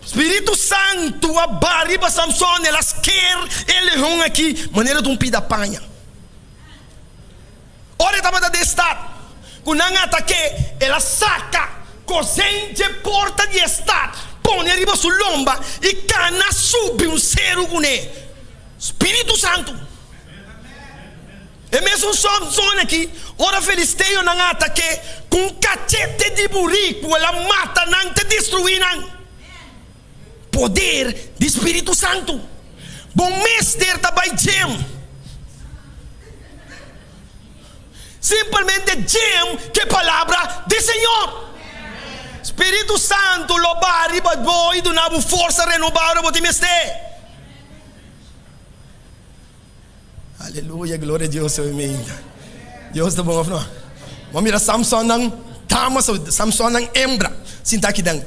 Spiritu Santu a baha riba Samson, el a sker e leon aki manera di un pida paña. Ora e tabata den stat, ku nan atak'é, el a saka kosen dje porta di e stat, pone riba su lomba i kana subi un seru kuné. Spiritu Santu! E mesun Samson aki, ora filisteonan a atak'é, ku un kachete di buriku el a mata nan te destruí nan. Poder di Spiritu Santu. Bo mester ta bai gym. Simpelmente gym ku e palabra di Señor. Spiritu Santu lo baha riba bo i duna bo forsa renobá ora bo tin mester. Aleluya, gloria a Dios hoy meinta. Dios ta bon of no? Bo mira Samson nan damas, Samson nan hembra sinta aki den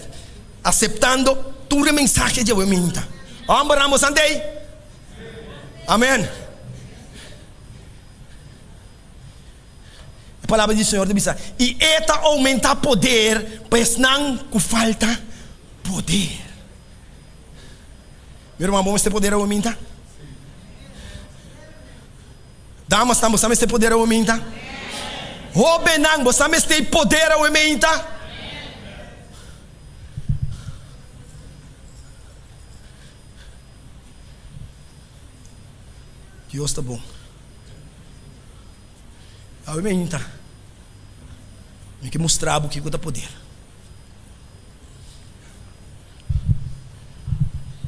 aceptando tur e mensahe dje hoy meinta. Hombernan bo santa ey? Amen. E palabra di Señor ta bisa, i e ta aumenta poder pa esnan ku falta poder. Mi ruman, bo mester poder awe minta? Damas nan, bo sa mester poder awe minta? Hobennan, bo sa mester poder awe minta? Dios ta bon. Awe minta, mi ke mustra bo kiko ta poder.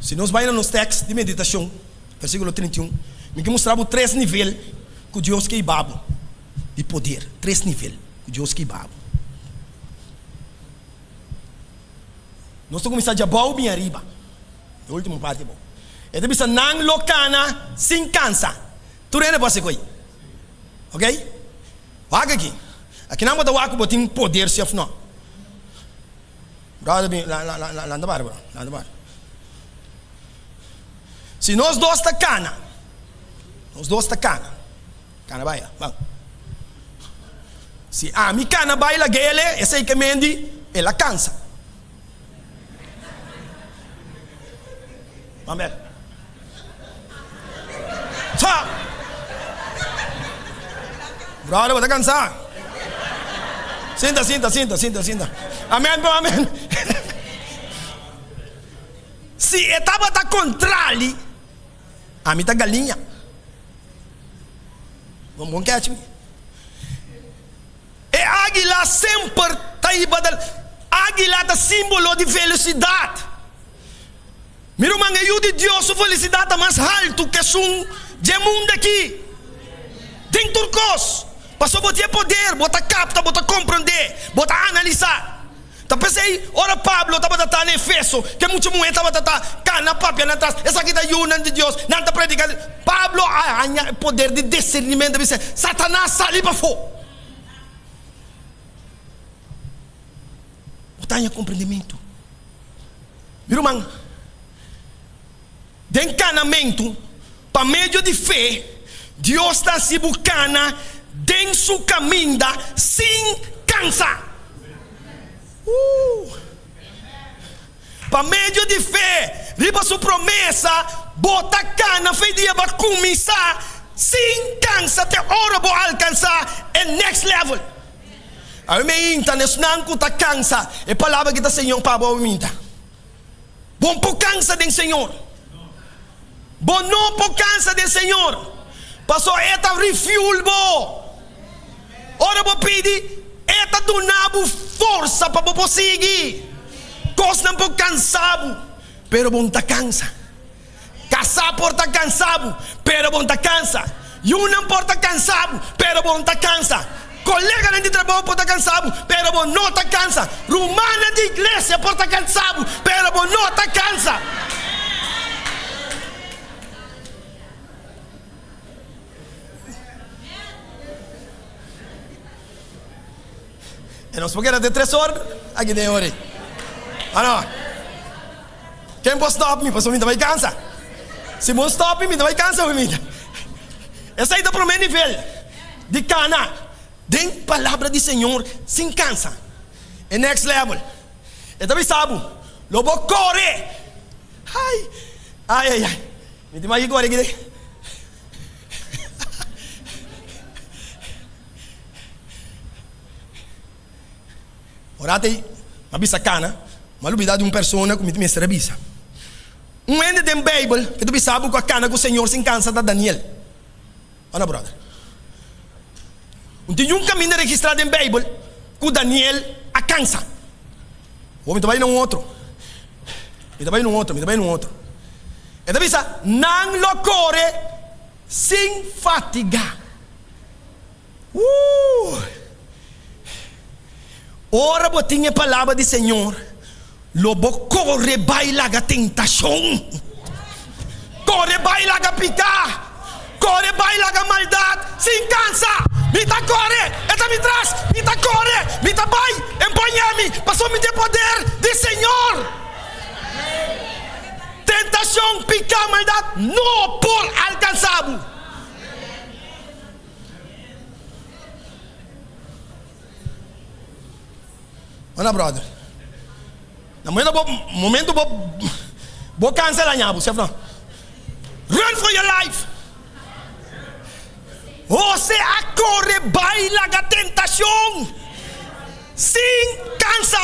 Si nos bai na nos tèks di meditashon, versíkulo 31, mi ke mustra bo tres nivel ku Dios ke hiba bo di poder. Tres nivel ku Dios ke hiba bo. Nos ta kuminsá djabou bin ariba, e último parti abou. E ta bisa nan lo kana sin kansa. Tur hende por hasi ku ei. Oké? Wak aki. Akinan bo ta wak ku bo tin poder si òf nò. Brother bin lanta para bro, lanta para. Si nos dos ta kana, nos dos ta kana, kana bai ya, ban. Si ami kana bai lag'ele, esei ke mendi el a kansa. Ban bek. Sa! Brother, bo ta kansa. Sinta, sinta, sinta, sinta, sinta. Amen, bro, amen. Si e tabata kontrali, ami ta galiña. Bon, bon catch mi. E águila semper ta hiba del. Águila ta símbolo di velosidat. Mi ruman, e Yu di Dios su felisidat ta mas haltu ku esun dje mundu aki. Den tur kos, pasobra bo tin e poder, bo ta kapta, bo ta komprendé, bo ta analisá. Ta p'esei, ora Pablo tabata ta na Efeso, ku e mucha muhé tabata ta kana papia nan tras, Esaki ta yunan di Dios, nan ta prediká. Pablo a haña e poder di disernimentu, a bisa, Satanas, sali pafó! Bo ta haña komprendementu. Mi ruman, den kanamentu pa medio di fe, Dios ta hasi bo kana den su kaminda sin kansa. Uh! Pa medio di fe riba su promesa, bo ta kana fe dia bo a kuminsá sin kansa te ora bo alkansá e next level. Awe mi inta nesnan ku ta kansa, e palabra ki ta Señor pa bo awe mi inta. Bo no por kansa den Señor. Bo no por kansa den Señor, paso E ta refuel bo. Ora bo pidi, E ta duna bo forsa pa bo por sigui. Kosnan por kansa bo, pero bo no ta kansa. Kasá por ta kansa bo, pero bo no ta kansa. Yunan por ta kansa bo, pero bo no ta kansa. Koleganan di trabou por ta kansa bo, pero bo no ta kansa. Rumannan di iglesia por ta kansa bo, pero bo no ta kansa. E nos por keda te tres or aki den ora ei. Ano? Ken por stop mi? Pasobra mi ta bai kansa. Si bo stop mi, mi ta bai kansa mi. Esei ta prome nivel di kana den palabra di Señor sin kansa. E next level, e ta bisa bo, lo bo kore. Ai, ai, ai, ai. Mi tin maki kore aki den. Ora ta a bisa kana, mi a lubida di un persona ku mi mester a bisa. Un hende den Beibel ku ta bisa bo ku a kana ku Señor sin kansa ta Daniel. Ora brother. No tin niun kaminda registrá den Beibel ku Daniel a kansa. Awor mi ta bai na un otro. Mi ta bai na un otro, mi ta bai na un otro. E ta bisa, Nan lo kore sin fatigá. Ooh! Ora bo tin e palabra di Señor, lo bo kore bai laga tentashon, kore bai laga piká, kore bai laga maldat sin kansa. Mi ta kore, e ta mi tras, mi ta kore, mi ta bai, e baña mi, pasobra mi tin e poder di Señor. Tentashon, piká, maldat no por alkansa bo. Hola brother. Na momento bo momento bo bo cansa la ñabu, sef no. Run for your life. Jose a corre bai laga tentacion sin cansa.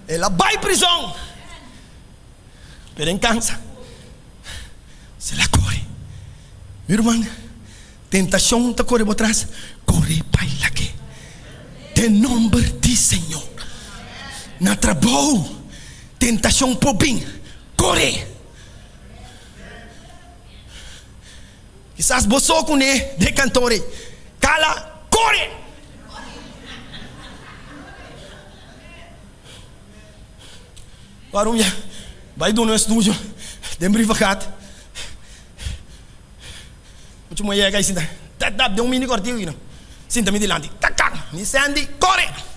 El a bai prison. Pero en cansa. Se la kore. Mi ruman, tentashon ta kore bo tras, kore bai lag'é. Den nomber di Señor. Na trabou, tentashon por bin, kore. Kisas bo so kuné den kantor ei. Kala, kore! Waarom ya bai duna un estudio den brievengat? Mucho muher yega y sinta tap tap den un mini cortico y sinta mi dilanti tak tak mi Sandy core!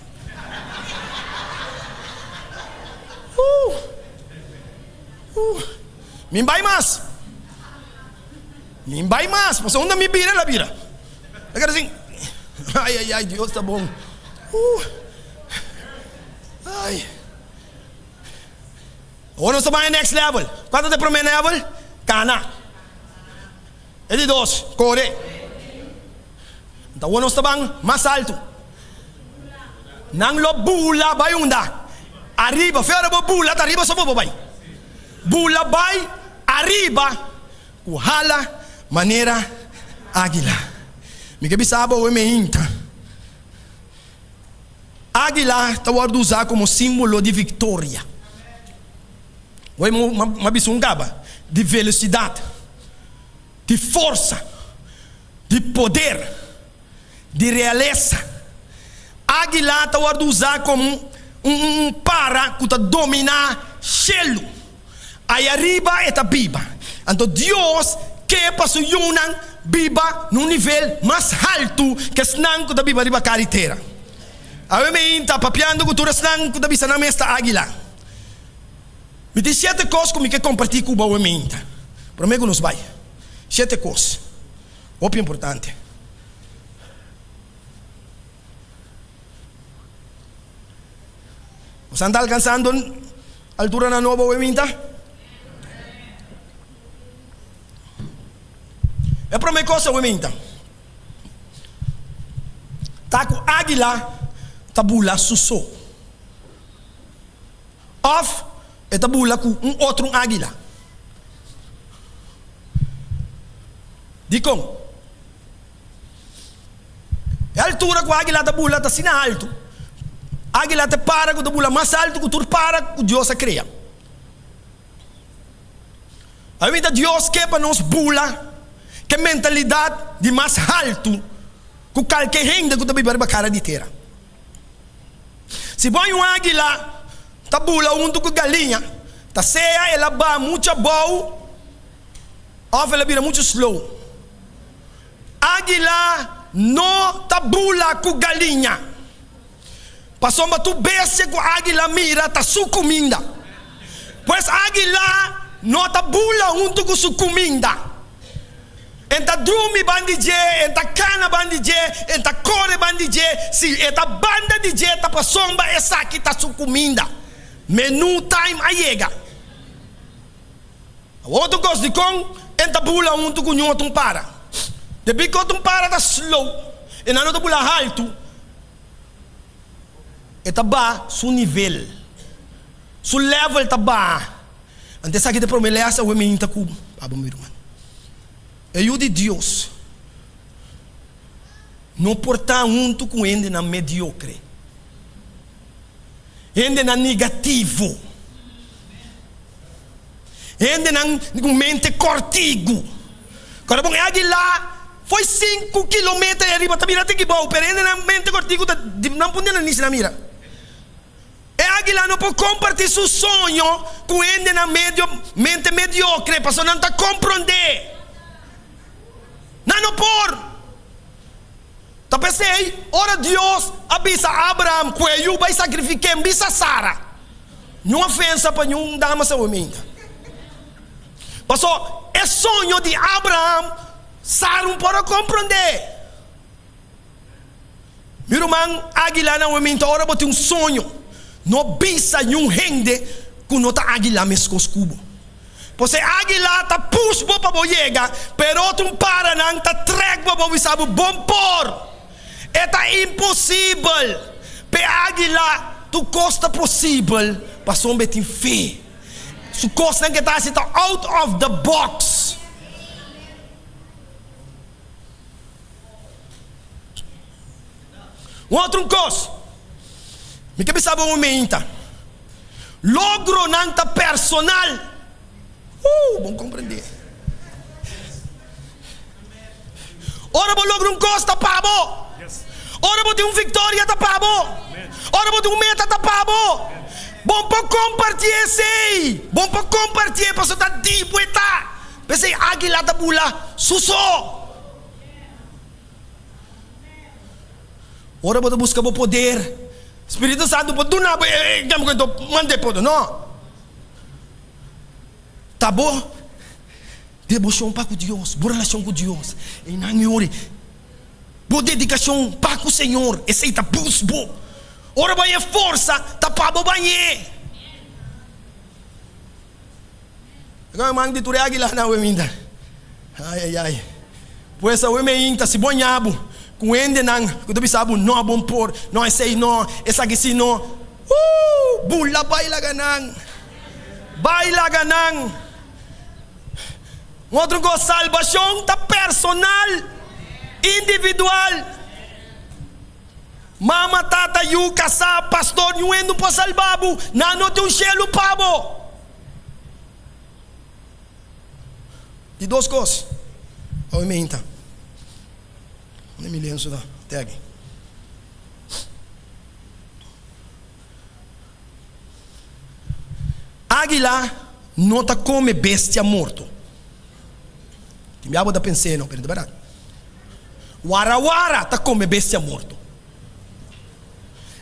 Uh uh mi bai mas mi bai mas pasobra unda mi bira el a bira el a keda asin ay ay ay Dios ta bon uh. Ay. Awor nos ta bai e next level. Kua ta e prome level? Kana. E di dos, kore. Anto awor nos ta ban mas altu. Nan lo bula bai unda? Ariba. Fe ora bo bula ta ariba so bo bo bai. Bula bai ariba ku hala manera águila. Mi ke bisa bo awe meinta. Águila ta wòrdu usá komo símbolo di viktoria. Wei mi a bisa un kaba, di velosidat, di forsa, di poder, di realesa. Águila ta wòrdu usá komo un para ku ta dominá shelu. Ayariba e ta biba. Anto Dios ke pa su yunan biba na un nivel mas haltu ke esnan ku ta biba riba kara di tera. Awe mi ta papiando ku tur esnan ku ta bisa nan mes ta águila. Mi tin shete kos ku mi ke kompartí ku bo awe mi ta. Promé ku nos bai. Shete kos. Hopi importante. Bosan ta alkansando alturanan nobo awe minta? E prome kos awe minta ta ku águila ta bula su so òf e ta bula ku un otro águila. Dikon? E altura ku águila ta bula ta asina altu. Águila ta e para ku ta bula mas altu ku tur para ku Dios a krea. Awinta Dios ke pa nos bula ku e mentalidat di mas altu ku kalke hende ku ta biba riba kara di tera. Si bo hay un águila ta bula huntu ku galiña, ta sea el a baha muchu abou òf el a bira muchu slow. Águila no ta bula ku galiña. Pasobra tur bestia ku águila mira ta su kuminda. Pues águila no ta bula huntu ku su kuminda. En ta drumi ban di dje, en ta kana ban di dje, en ta kore ban di dje, si e ta banda di dje ta pasobra esaki ta su kuminda. Menú time a yega. Awor otro kos, dikon en ta bula huntu ku ñoto un para? Debí ku otro un para ta slow i nan no ta bula haltu, e ta baha su nivel, su level ta baha. Anto esaki ta e promé lès awe mi hinta ku abo mi ruman. E yu di Dios no por ta huntu ku hendenan mediokre, hendenan negativo. Hendenan ku mente kòrtigu. Kòrda bon, e águila foi sinku kilometer ei ariba ta mira te kibou, pero hendenan mente kòrtigu ta di nan punta nan nisi nan mira. E águila no por kompartí su soño ku hendenan medio mente mediokre pasobra nan ta komprondé. Nan no por. Ta p'esei, ora Dios a bisa Abraham ku e yu bai sakrifik'é, bisa Sara, Niun ofensa pa niun dama sa hominda. Paso, e soño di Abraham, Sara un por a komprondé. Mi ruman águila na hominda, ora bo tin un soño, no bisa niun hende ku no ta águila meskos ku bo. Pues e águila ta push bo pa bo yega, pero otro un paranan ta trek bo pa bisa bo bon por. E ta imposibel p'e águila, tur kos ta posibel pasobra e tin fe. Su kosnan ke ta hasi ta out of the box. Un otro un kos, mi ke bisa bo un meinta. Logronan ta personal. Uh, bon comprende. Ora bo logra un cos ta pa bo. Ora bo tin un victoria ta pa bo. Ora bo tin un meta ta pa bo. Bon por comparti esey. Bon por comparti e pasobra ta di bo e ta. P'esey aguila ta bula su so. Ora bo ta buska bo poder, Spiritu Santu por duna bo e tempu ku e ta manda e poder. No. Ta bo deboshon pa ku Dios, bo relashon ku Dios. Einan e ora bo dedikashon pa ku Señor, esei ta bus bo. Ora bo haña forsa, ta pa bo bañ'é. Awe man di tur e aguila na awe minta. Ai ai ai. Pues awe me inta si bo ña bo ku hendenan ku ta bisa bo no bon por, no esei no, esaki si no. Ooh! Bula bai laga nan. Bai laga nan. Un otro kos, salbashon ta personal, individual. Mama, tata, yu, kasá, pastor, niun hende no por salba bo. Nan no tin un shelu pa bo. Di dos kos, awe meinta. Unda mi lensu ta? Te aki. Águila no ta kome bestia morto. Tin bia bo ta pens'é no, pero ta bèrdat. Warawara ta kome bestia morto.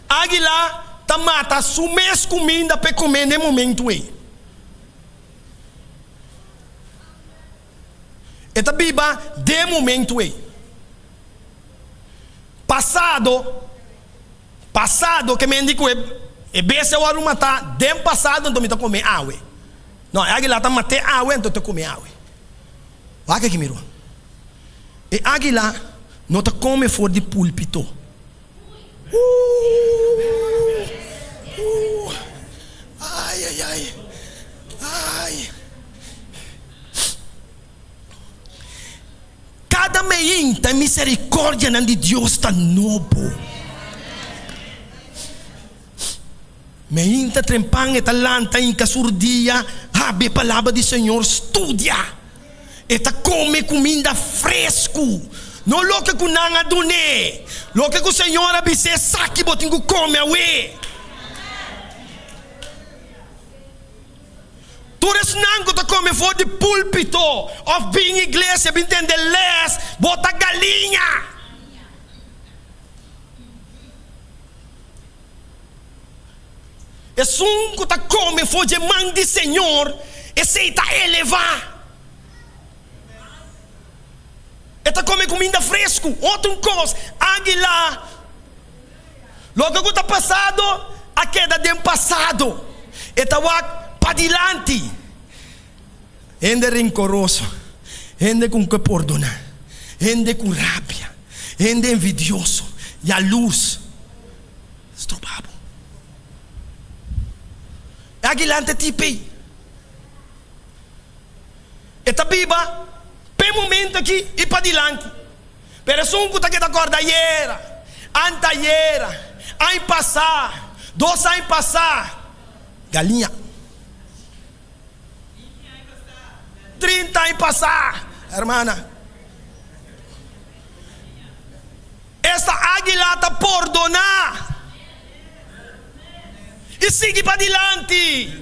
Águila ta mata su mes kuminda p'e kome n'e momentu ei. E ta biba den e momentu ei. Pasado, pasado ke men di ku e bestia wòrdu matá den pasado anto mi ta kome awe. No, e águila ta mat'é awe anto ta kome awe. Wak aki mi ruman. E águila no ta kome for di púlpito. Ooh, ooh, ai, ai, ai, ai. Kada meinta e miserikòrdianan di Dios ta nobo. Meinta trempan e ta lanta hinka su rudia, habri e palabra di Señor, studia. E ta kome kuminda fresku, no loke ku nan a dun'é, loke ku Señor a bis'é, Esaki bo tin ku kome awe. Tur esnan ku ta kome for di púlpito òf bin iglesia bin tende lès, bo ta galiña. Esun ku ta kome for dje man di Señor, esei ta elevá. E ta kome kuminda fresku. Otro un kos, águila, loke ku ta pasado a keda den pasado. E ta wak padilanti. Hende renkoroso, hende ku ke pordoná, hende ku rabia, hende envidioso, yalurs, stroba bo. E águila ta tip'ei. E ta biba p'e momento aki i padilanti. Pero esun ku ta keda kòrda ayera, antayera, aña pasá, dos aña pasá, galiña. 30 aña pasá, hermana. Esta águila ta pordoná i sigui padilanti.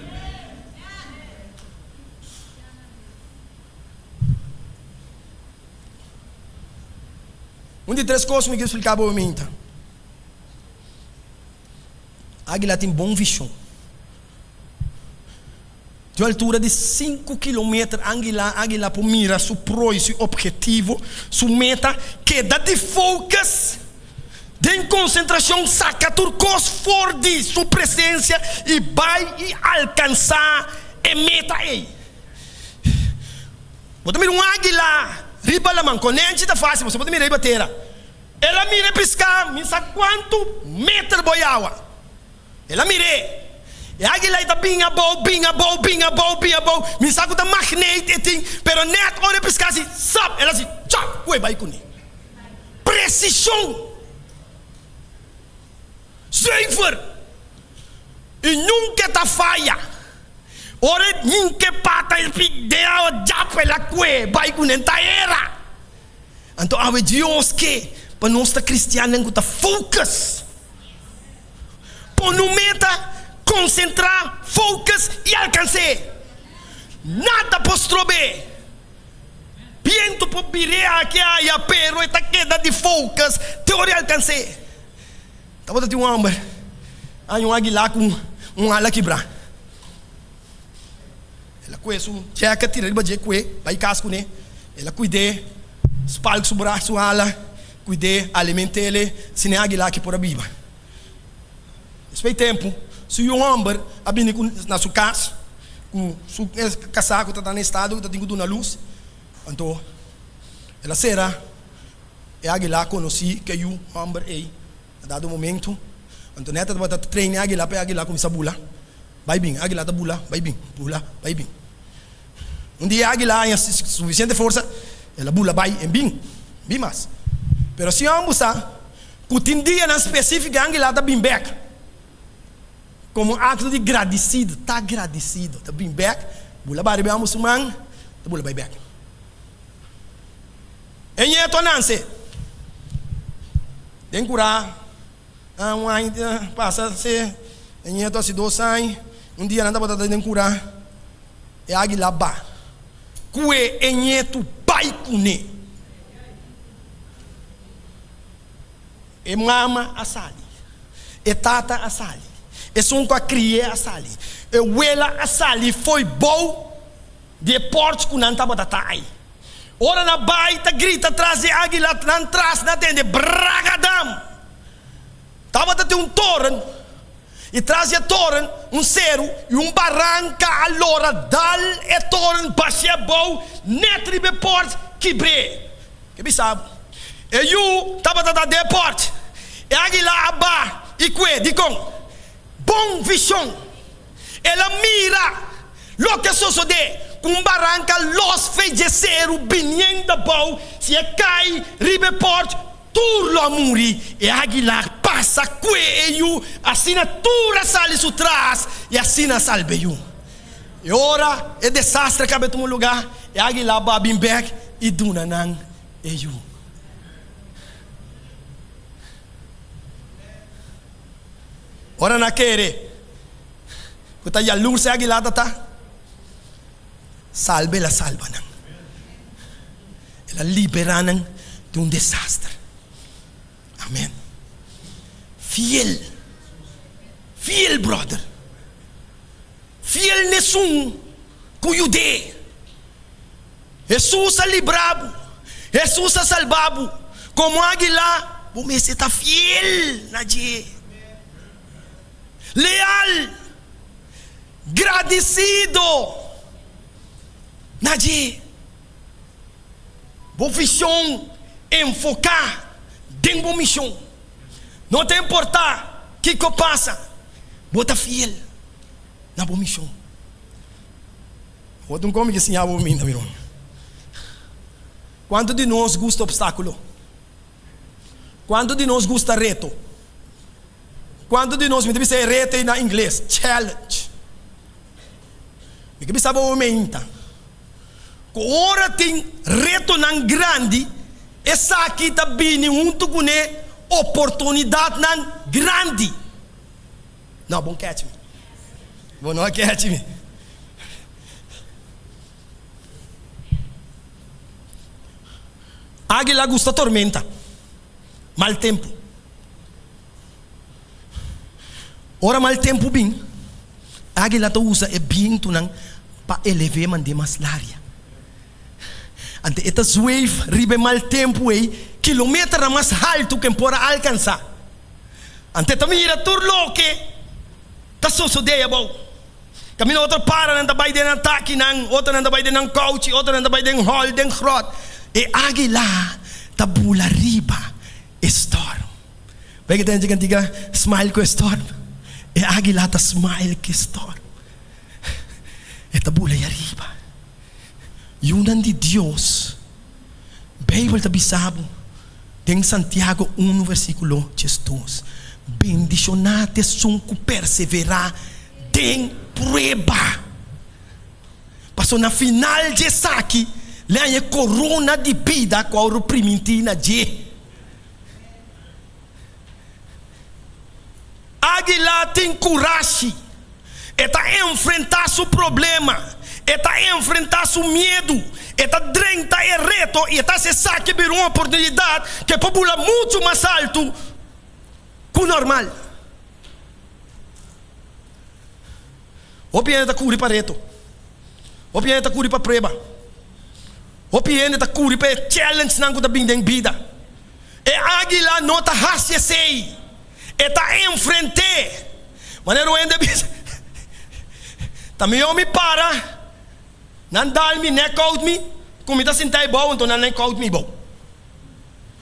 Un di tres kos mi ke splika bo minta. Águila tin bon vishon. Di un altura di sinku kilometer águila águila por mira su prooi, su objetivo, su meta, keda di focus. Den konsentrashon saka tur kos for di su presensia i bai i alkansá e meta ei. Bo ta mira un águila riba laman, konenchi ta fásil, pasobra bo ta mira riba tera. El a mira e piská mi sa kuantu meter bo yawa. El a mir'é. E águila ei ta bin abou, bin abou, bin abou, bin abou. Mi sa ku ta magneet e tin, pero nèt ora e piská hasi sap, el a hasi chap ku e bai kuné. Presishon. Zuiver. I nunka e ta faya. Ora e hinka e pata e pik den awa djap el a kue bai kuné, ta era. Anto awe Dios ke pa nos ta kristiannan ku ta focus. Pone un meta, konsentrá, focus i alkans'é. Nada por strob'é. Bientu por bir'é aki aya pero e ta keda di focus te ora e alkans'é. Tabata tin un hòmber haña un aguilá ku un ala kibrá. El a kue su jacket tira riba dje kue bai kas kuné. El a kuid'é, spalk su bra, su ala, kuid'é, aliment'é, asina e águila aki por a biba. Despues di tempu, su yu hòmber a bini ku na su kas ku su kasá ku ta na estado ku ta tin ku duna lus. Anto el a sera e águila konosí ku e yu hòmber ei na dado momentu. Anto nèt a tabata train e águila pa e águila kuminsá bula. Bai bin, águila ta bula, bai bin, bula, bai bin. Un dia águila haña sufisiente forsa, el a bula bai en bin, bin mas. Pero si hòmber sa ku tin dianan spesífiko e águila ta bin bèk, komo un akto di gradisido, ta gradisido, ta bin bèk, bula bai riba e hòmber su man, ta bula bai bèk. E ñeto a nanse den kurá. Un aña pasa se e ñeto hasi dos aña, un dia nan tabata den kura, e águila ba kue e ñeto bai kuné. E mama a sali, e tata a sali, esun ku a kri'é a sali, e wela a sali fo'i bou di e pòrch ku nan tabata ta ai. Ora nan bai ta grita tras di e águila, nan tras nan tende bragadam! Tabata tin un toren, i tras di e toren un seru, i un baranka a lora dal e toren bash'é abou nèt riba e pòrt kibr'é. Ke bisa bo? E yu tabata ta den e pòrt. E águila a ba i kue. Dikon? Bon vishon! El a mira loke a sosodé ku un baranka los fe dje seru biniendo abou, si e kai riba e pòrt, tur lo a muri. E águila a pasa kue e yu, asina tur a sali su tras i asina a salba e yu. E ora e desastre kaba tuma lugá, e águila a ba bin bèk i duna nan e yu. Ora nan a kere ku ta yalurs e águila ta ta, salba el a salba nan. El a liberá nan di un desaster. Amen. Fiel. Fiel, brother. Fiel n'esun ku yud'é. Hesus a libra bo. Hesus a salba bo. Komo águila, bo mester ta fiel na dje. Leal. Gradisido na dje. Bo vision enfoká den bo mishon. No ta importá kiko pasa, bo ta fiel na bo mishon. Bo ta un komi ke siña bo minta, mi ruman. Kuantu di nos gusta opstákulo? Kuantu di nos gusta reto? Kuantu di nos, mi ta bisa e reto ei na ingles, challenge. Mi ke bisa bo meinta ku ora tin retonan grandi, esaki ta bini huntu kuné oportunidatnan grandi. No, bon catch mi. Bo no a catch mi. Águila gusta tormenta, mal tempu. Ora mal tempu bin, águila ta usa e bientunan pa elev'é mand'é mas laria. Ante e ta zweef riba e mal tempu ei kilometernan mas haltu ku e por a alkansá. Ante e ta mira tur loke ta sosodé abou. Kaminda otro paranan ta bai den nan takinan, otronan ta bai den nan kouchi, otronan ta bai den hòl, den gròt. E águila ta bula riba e storm. Bai ke ta hende kantiga smile ku e storm. E águila ta smile ku e storm. E ta bula ei ariba. Yunan di Dios, Beibel ta bisa bo den Santiago unu versíkulo diesdos, Bendishoná ta esun ku perseverá den prueba, pasobra na final di esaki lo haña e korona di bida ku a wòrdu primintí na dje. Águila tin kurashi. E ta enfrentá su problema, e ta enfrentá su miedu, e ta drenta e reto i e ta hasi esaki bira un oportunidat ku e por bula muchu mas altu ku normal. Hopi hende ta kuri pa reto. Hopi hende ta kuri pa prueba. Hopi hende ta kuri pa e challengenan ku ta bin den bida. E águila no ta hasi esei. E ta enfrent'é. Manera un hende a bisa, Ta mihó mi para, nan dal mi, nèkout mi, ku mi ta sintá ebou, anto nan nèkout mi ebou.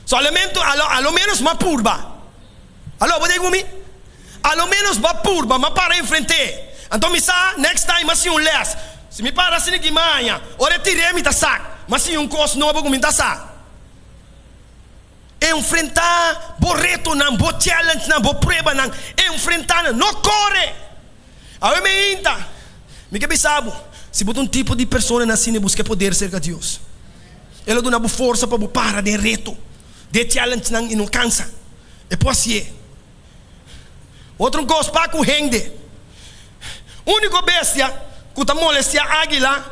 Solamente, a lo ménos m'a purba. Alo, bo ta ku mi? A lo ménos bo a purba, m'a para enfrent'é. Anto mi sa, next time m'a siña un lès. Si mi para asina ki maña, ora e tir'é mi ta sak. M'a siña un kos nobo ku mi ta sa. Enfrentá bo retonan, bo challengenan, bo pruebanan. Enfrentá nan. No kore! Awe meinta, mi ke bisa bo, si bo ta un tipo di persona na asina, buska e poder serka Dios. El a duna bo forsa pa bo para den reto, den challengenan i no kansa. E por hasié. Otro un kos pa ku hende. Úniko bestia ku ta molestiá águila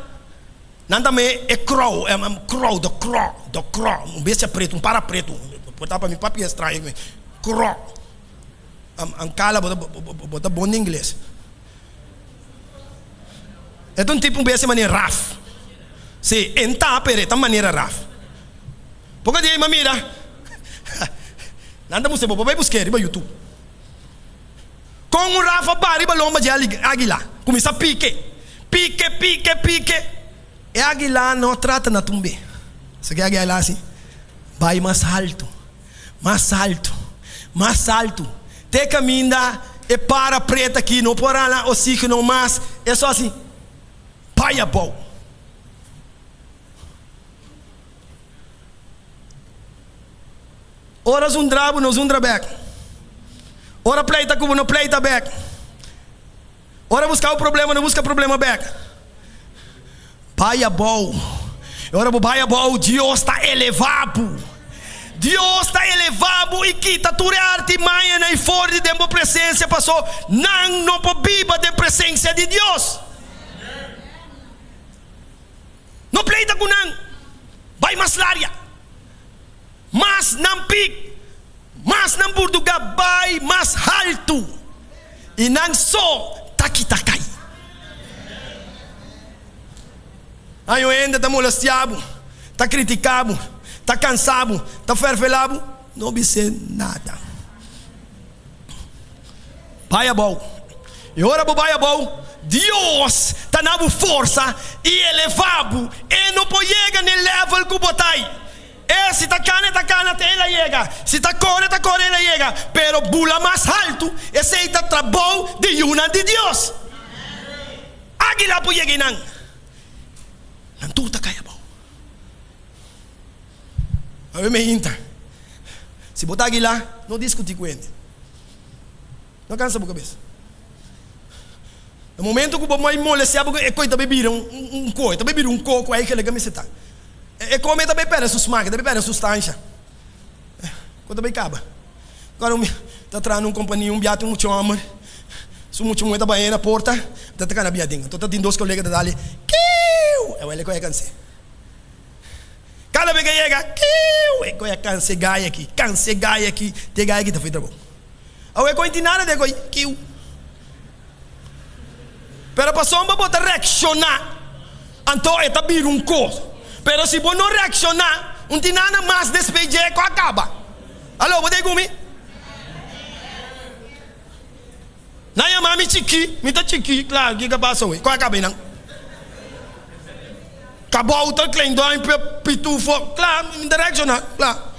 Nan ta me e crow, crow, the crow, the crow, un bestia pretu, un para pretu, por ta pa mi papia straño, crow, am kala bo ta, bo ta bon den ingles. E ta un tipo un bestia manera raf, si, e n'ta pero e ta manera raf. Poko di ei m'a mira, nan ta mustra bo, bo bai busk'é riba youtube. Kon un rafa ba riba lomba dje águila, kuminsá pike, pike, pike, pike. E águila no trata na tumbe. Sa ke águila hasi? Bai mas altu, mas altu, mas altu, te kaminda e para preta aki no por hala oxígeno mas, e so hasi bai abou. Ora zundra bo no zundra bek. Ora pleita ku bo no pleita bek. Ora buska bo problema no buska problema bek. Bai abou. E ora bo bai abou Dios ta eleva bo. Dios ta eleva bo i kita tur e artimañanan i for di den bo presensia paso nan no por biba den presensia di Dios. No pleita ku nan. Bai mas laria. Mas nan pik, mas nan burduga bai mas haltu, i nan so ta kita kai. Año hende ta molestia bo, ta critica bo, ta cansa bo, ta ferfela bo, no bis'é nada. Bai abou. I ora bo bai abou, Dios ta na bo forsa i eleva bo. E no por yega n'e level ku bo ta ei. E si ta kana e ta kana te el a yega, si ta kore e ta kore el a yega, pero bula mas haltu, esei ta trabou di yunan di Dios. Águila por yega einan, nan tur ta kai abou. Awe mi hinta, si bo ta águila, no diskutí ku hende. No kansa bo kabes. Na momento ku bo mai molestia bo e koi ta bai bira un ko, e ta bai bira un ko ku eigenlijk a mester ta. E kome ta bai perde su smak, e ta bai perde su stansha. Ko ta bai kaba. Ora mi ta traha na un kompania un biaha tin un mucha hòmber, su mucha muhé ta bai na porta, ta ta kana bia aden. Anto ta tin dos kolega ta dal kiu! E wele ku a kans'é. Kada bes ku e yega kiu! E koi a kansa e gai aki, kansa e gai aki, te e gai aki ta fui trabou. Awe koi tin nada de koi kiu. Pero pasobra bo ta reakshoná, anto e ta bira un kos. Pero si bo no reakshoná, un tin nada mas despues dje ku a kaba. Alo, bo ta ku mi? Nan yama mi chikí, mi ta chikí, klaro, kiko a pasa awe? Ku a kaba einan? Kabouter, kleinduimpje, pitufo, kla, mi ta reakshoná, kla.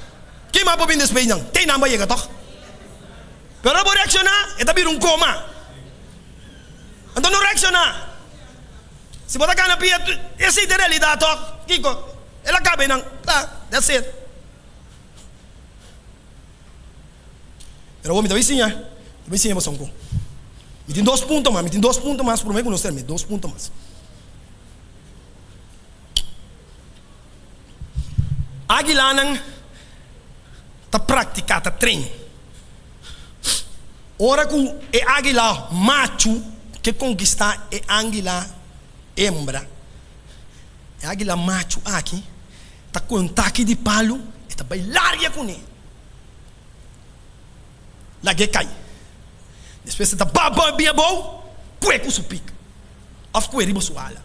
Kima por bin despues nan? Te nan bo a yega tog? Pero bo reacciona e ta bira un coma. Anto no reacciona. Si bo ta gana pia esey ta e realidad tog? Kico? El a caba eynan. Kla, that's it. Pero awor mi ta bay siña, mi ta bay siña boso un con. Mi tin dos punto mas, mi tin dos punto mas prome cu nos termina, dos punto mas. Águilanan ta praktiká, ta train. Ora ku e águila machu ke konkistá e águila hembra, e águila machu aki ta kohe un taki di palu, e ta bai larga kuné, lag'é kai. Despues e ta baba bin abou, kue ku su pik òf kue riba su ala.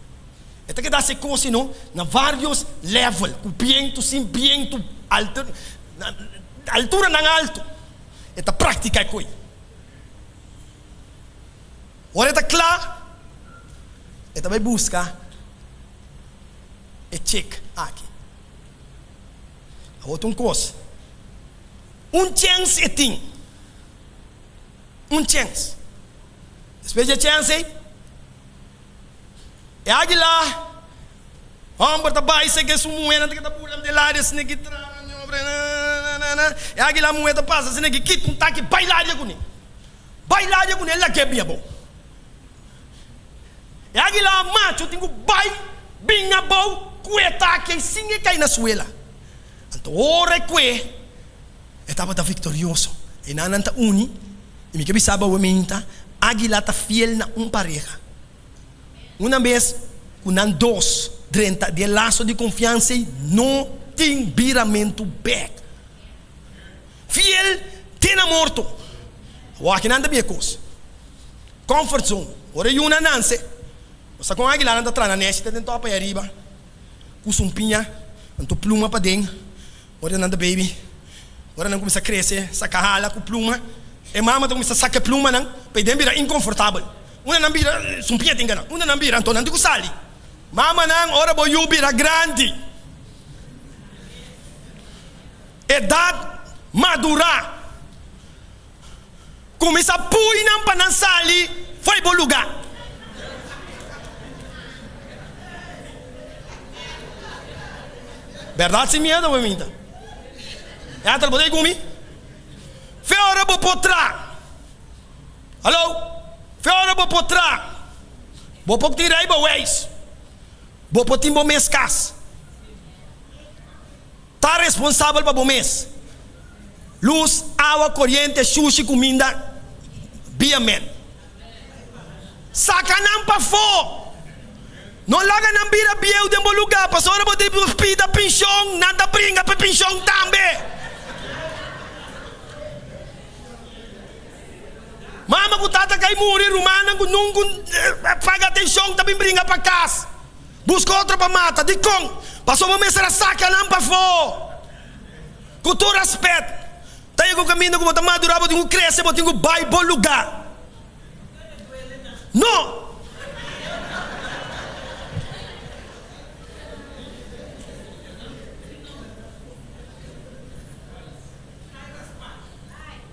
E ta keda hasi e kos no na varios level, ku bientu, sin bientu, alto, na alturanan alto. E ta praktika e koi. Ora e ta kla, e ta bai buska e chek aki. Awor ta un kos, un chèns e tin, un chèns. Despues di e chèns ei, E águila hòmber ta bai seke su muhénan ta keda bula den laria asina ki tra maniobra nananana. E águila muhé ta pasa asina ki kita un taki bai laria kuné. Bai laria kuné lag'é bin abou. E águila macho tin ku bai bin abou ku e taki ei sin e kai na suela. Anto ora e kue e tabata viktorioso. Einan nan ta uni i mi ke bisa bo awe águila ta fiel na un pareha. Una bes ku nan dos drenta di e laso di konfiansa ei, no tin biramentu bèk. Fiel te na morto. Awor aki nan ta bin e kos. Comfort zone. Ora e yunan nanse, bo sa kon aguilanan ta traha nan nèshi ta den tòp ei ariba, ku sumpiña, anto pluma paden. Ora nan ta baby, ora nan kuminsá krese, saka hala ku pluma, e mama ta kuminsá saka e plumanan pa e den bira inkonfortabel. Unda nan bira, sumpiña tin gana. Unda nan bira, anto nan tin ku sali. Mamanan, ora bo yu bira grandi, edat madurá, kuminsá pui nan pa nan sali for bo lugá. Bèrdat sin miedu bo minta. E ater bo ta gumi. Fe ora bo por tra. Hallo. Fe ora bo por tra. Bo por tin rijbewijs. Bo por tin bo mes kas. Ta responsabel pa bo mes. Lus, awa, koriente, shushi, kuminda. Be a man. Saka nan pafó. No laga nan bira bieu den bo lugá, pasobra bo tin pida pinshon, nan ta bringa pa e pinshon tambe. Mama ku tata kai muri, rumannan ku nunku paga atenshon ta bin bringa pa kas. Buska otro pa mata. Dikon? Pasobra bo mester a saka nan pafó. Ku tur rèspèt, ta yega un kaminda ku bo ta madurá, bo tin ku krese, bo tin ku bai bo lugá. No!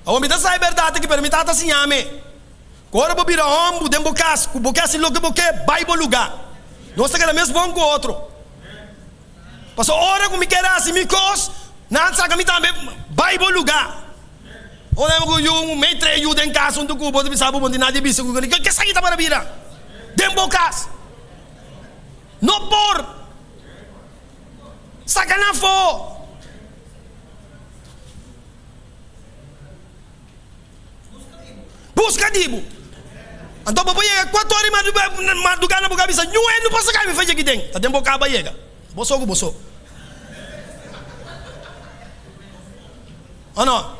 Awor mi ta sa e bèrdat aki, pero mi tata a siña mi. Ku ora bo bira hòmbu den bo kas, ku bo ke hasi loke bo ke, bai bo lugá. Nos ta keda mes bon ku otro. Pasobra ora ku mi kere hasi mi kos, nan saka mi tambe bai bo lugá. Ora ku yu un mei tre yu den kas huntu ku bo, ta bisa bo, bo no tin nada di bisa ku ke esaki ta para bira den bo kas. No por saka nan afó. Buska di bo. Anto bo por yega kuater ora di mardugá na bo kabisa, Ñu hende por saka mi fecha aki den. Ta den bo kaba yega. Bo so ku bo so. O no?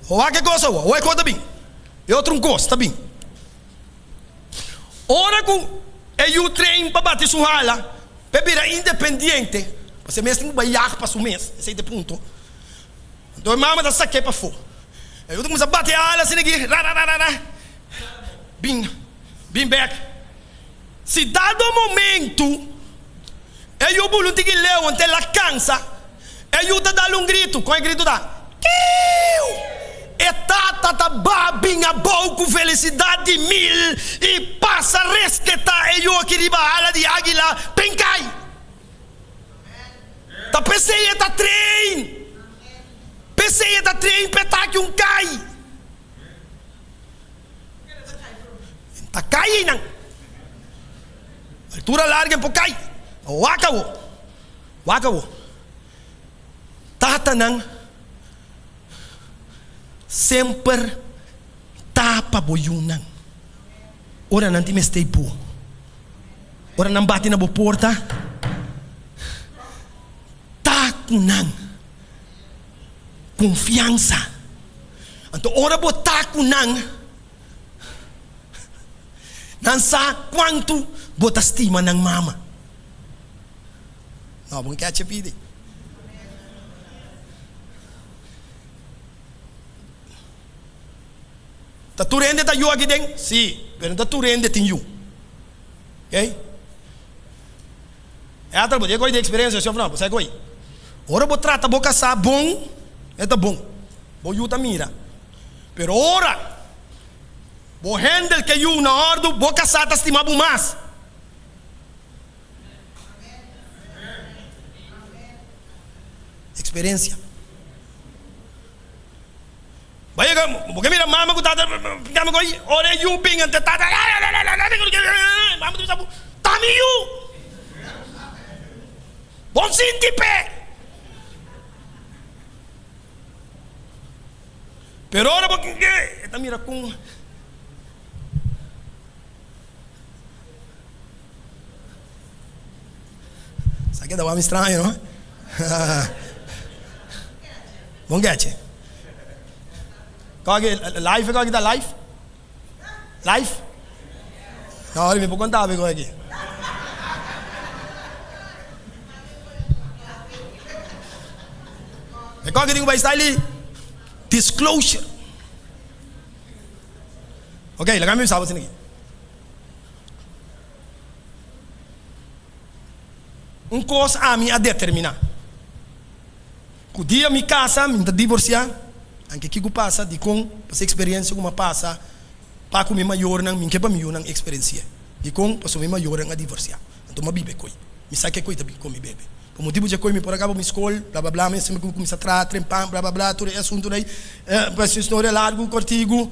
Wak e kos awor. Wak e kos ta bin. E otro un kos ta bin. Ora ku e yu train pa bati su hala, pa e bira independiente, pasobra e mes tin ku bai yag pa su mes, esei ta e punto. Anto e mama ta sak'é pafó. E yu ta kuminsá bati e ala asina aki, ra ra ra ra ra, bin, bin bèk. Si dado momentu e yu bula un tiki leu anto el a kansa, e yu ta dal un gritu. Kon e gritu ta? Kiu! E tata ta ba bin abou ku felisidat di mil i pasa resketá e yu aki riba ala di águila, penkai! Ta p'esei e ta train. P'esei e ta train p'e ta aki un kai. Ta kai einan. Altura larga e por kai. Wak awo. Wak awo. Tatanan semper ta pa bo yunan. Ora nan tin mester bo. Ora nan bati na bo porta, ta ku nan. Konfiansa. Anto ora bo ta ku nan, nan sa kuantu bo ta stima nan mama. No, bo no ke pidi. Ta tur hende ta yu aki den? Sí, pero no ta tur hende tin yu. Ok? E atra bo tin e koi di experiencia si of no? Bo sa e koi. Ora bo trata bo kasá bon, e ta bon. Bo yu ta mira. Pero ora bo handle ke yu na ordu, bo kasá ta stima bo mas. Experiencia. Bo yega, bo ke mira mama ku tata pinkami ku ora e yu bin ante tata mama ta bisa bo ta mi yu bon sinti p'e pero ora bo e ta mira kon Sa keda wami straño no. Bon geche. Kòke live kòke ta live? Live? No, ora mi por konta bo kòke. E kòke tin ku bai style disclosure. Ok, laga mi bisa bo asina aki. Un kos ami a determiná, ku dia mi kasa mi ta divorsiá, anke kiko pasa, dikon, pasobra eksperensia ku mi a pasa pa ku mi mayornan, mi ke pa mi yunan eksperensi'é. Dikon? Pasobra mi mayornan a divorsiá, anto mi a biba e koi, mi sa ke koi ta bin kon mi bebe. Pa motibu dje koi mi por a kaba mi skol, bla bla bla, mi a kuminsá traha trempan, bla bla bla, tur e asuntunan ei, pa hasi un storia largu kòrtigu,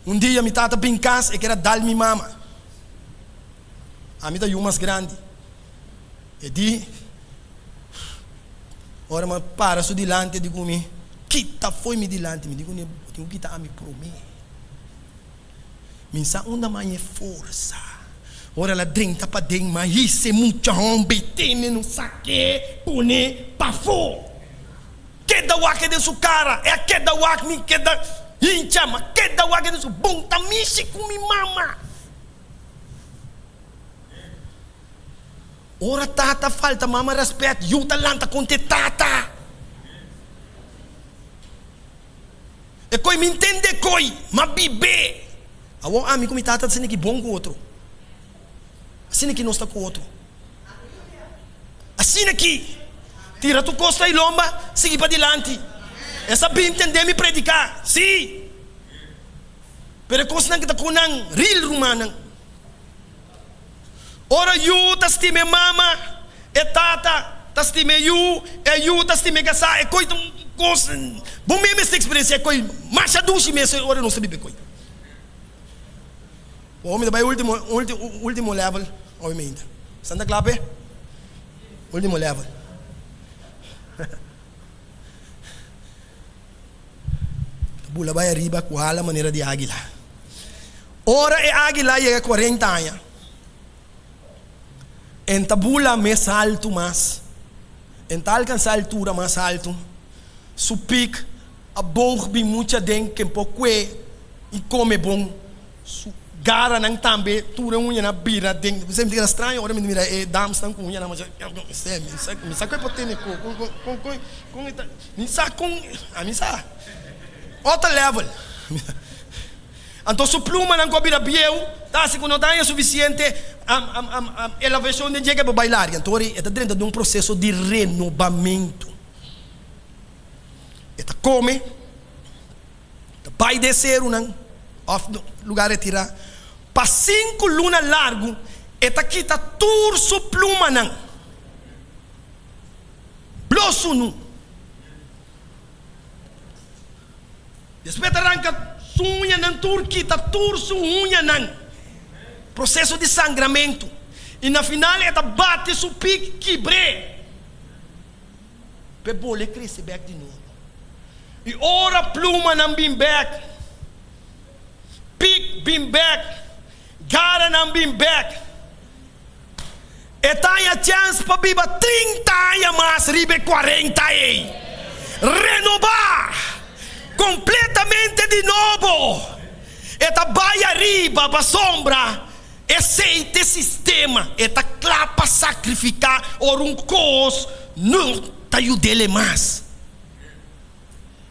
un dia mi tata bin kas e kere a dal mi mama. Ami ta yu mas grandi. E di, Ora mi a para su dilanti, e di ku mi, Kita fo'i mi dilanti. Mi di ku ne, Bo tin ku kita ami promé. Mi sa unda mi haña e forsa. Ora el a drenta paden, mi a hisa e mucha hòmber i tene no sak'é pone pafó. Keda wak den su kara. E a keda wak mi keda hincha, mi a keda wak den su, Bon ta mishi ku mi mama. Ora tata falta mama rèspèt, yu ta lanta kontra e tata. E koi mi ntende koi, m'a bib'é. Awor ami ku mi tata ta asina ki bon ku otro. Asina ki nos ta ku otro. Asina ki tira tur kos na e lomba, sigui padilanti. E sa bin tende mi prediká, sí. Pero e kosnan ki ta ku nan, ril rumannan. Ora yu ta stima e mama, e tata ta stima e yu, e yu ta stima e kasá, e koi ta un kos, bo mes mester eksperensiá e koi masha dushi mes ora nos ta biba e koi. Bo mi ta bai ultimo, ultimo level awe mainta. Santa kla p'e? Ultimo level. Ta bula bai ariba ku hala manera di águila. Ora e águila yega kuarenta aña, en ta bula mes altu mas, en ta alkansá altura mas altu, su pik a boog bin mucha den ken por kue i kome bon, su garanan tambe tur e uñanan a bira den. Mi ta keda straño ora mi ta mira e damsnan ku uñanan masha, mi sa ku e por tene ku, kon, kon, kon e ta, mi sa kon, ami sa, otro level. Anto su plumanan ku a bira bieu ta hasi ku no ta haña sufisiente elevashon den dje ke por bai larga. Anto ora e ta drenta den un proseso di renobamentu. E ta kome, ta bai den serunan òf lugar retirá. Pa sinku luna largu e ta kita tur su plumanan. Blo sunu. Despues ta ranka su uñanan tur, kita tur su uñanan. Proseso di sangramentu. I na final e ta bati su pik kibr'é p'e bole krese bèk di nobo. I ora plumanan bin bèk, pik bin bèk, garanan bin bèk, E ta haña chèns pa biba trinta aña mas riba e kuarenta ei. Renobá kompletamente di nobo. E ta bai ariba pasobra esei ta e sistema. E ta kla pa sakrifiká ora un kos no ta yud'el mas.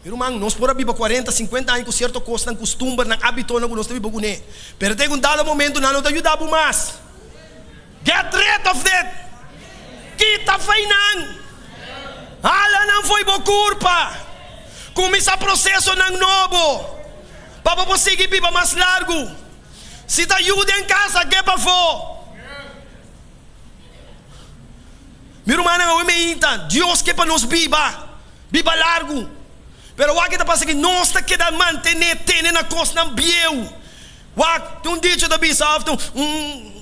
Mi ruman, nos por a biba kuarenta, sinkuenta aña ku sierto kosnan, kustumbernan, ábitonan ku nos ta biba kuné. Pero ta un dado momentu nan no ta yuda bo mas. Get rid of it! Kita fei nan! Hala nan fo'i bo kurpa! Kuminsá prosesonan nobo pa bo por sigui biba mas largu. Si ta yu den kasa, ke pafó. Mi rumannan, awe meinta, Dios ke pa nos biba. Biba largu. Pero wak e ta pasa ki nos ta keda mantené, tene na kosnan bieu. Wak, tin un dicho ta bisa òf tin un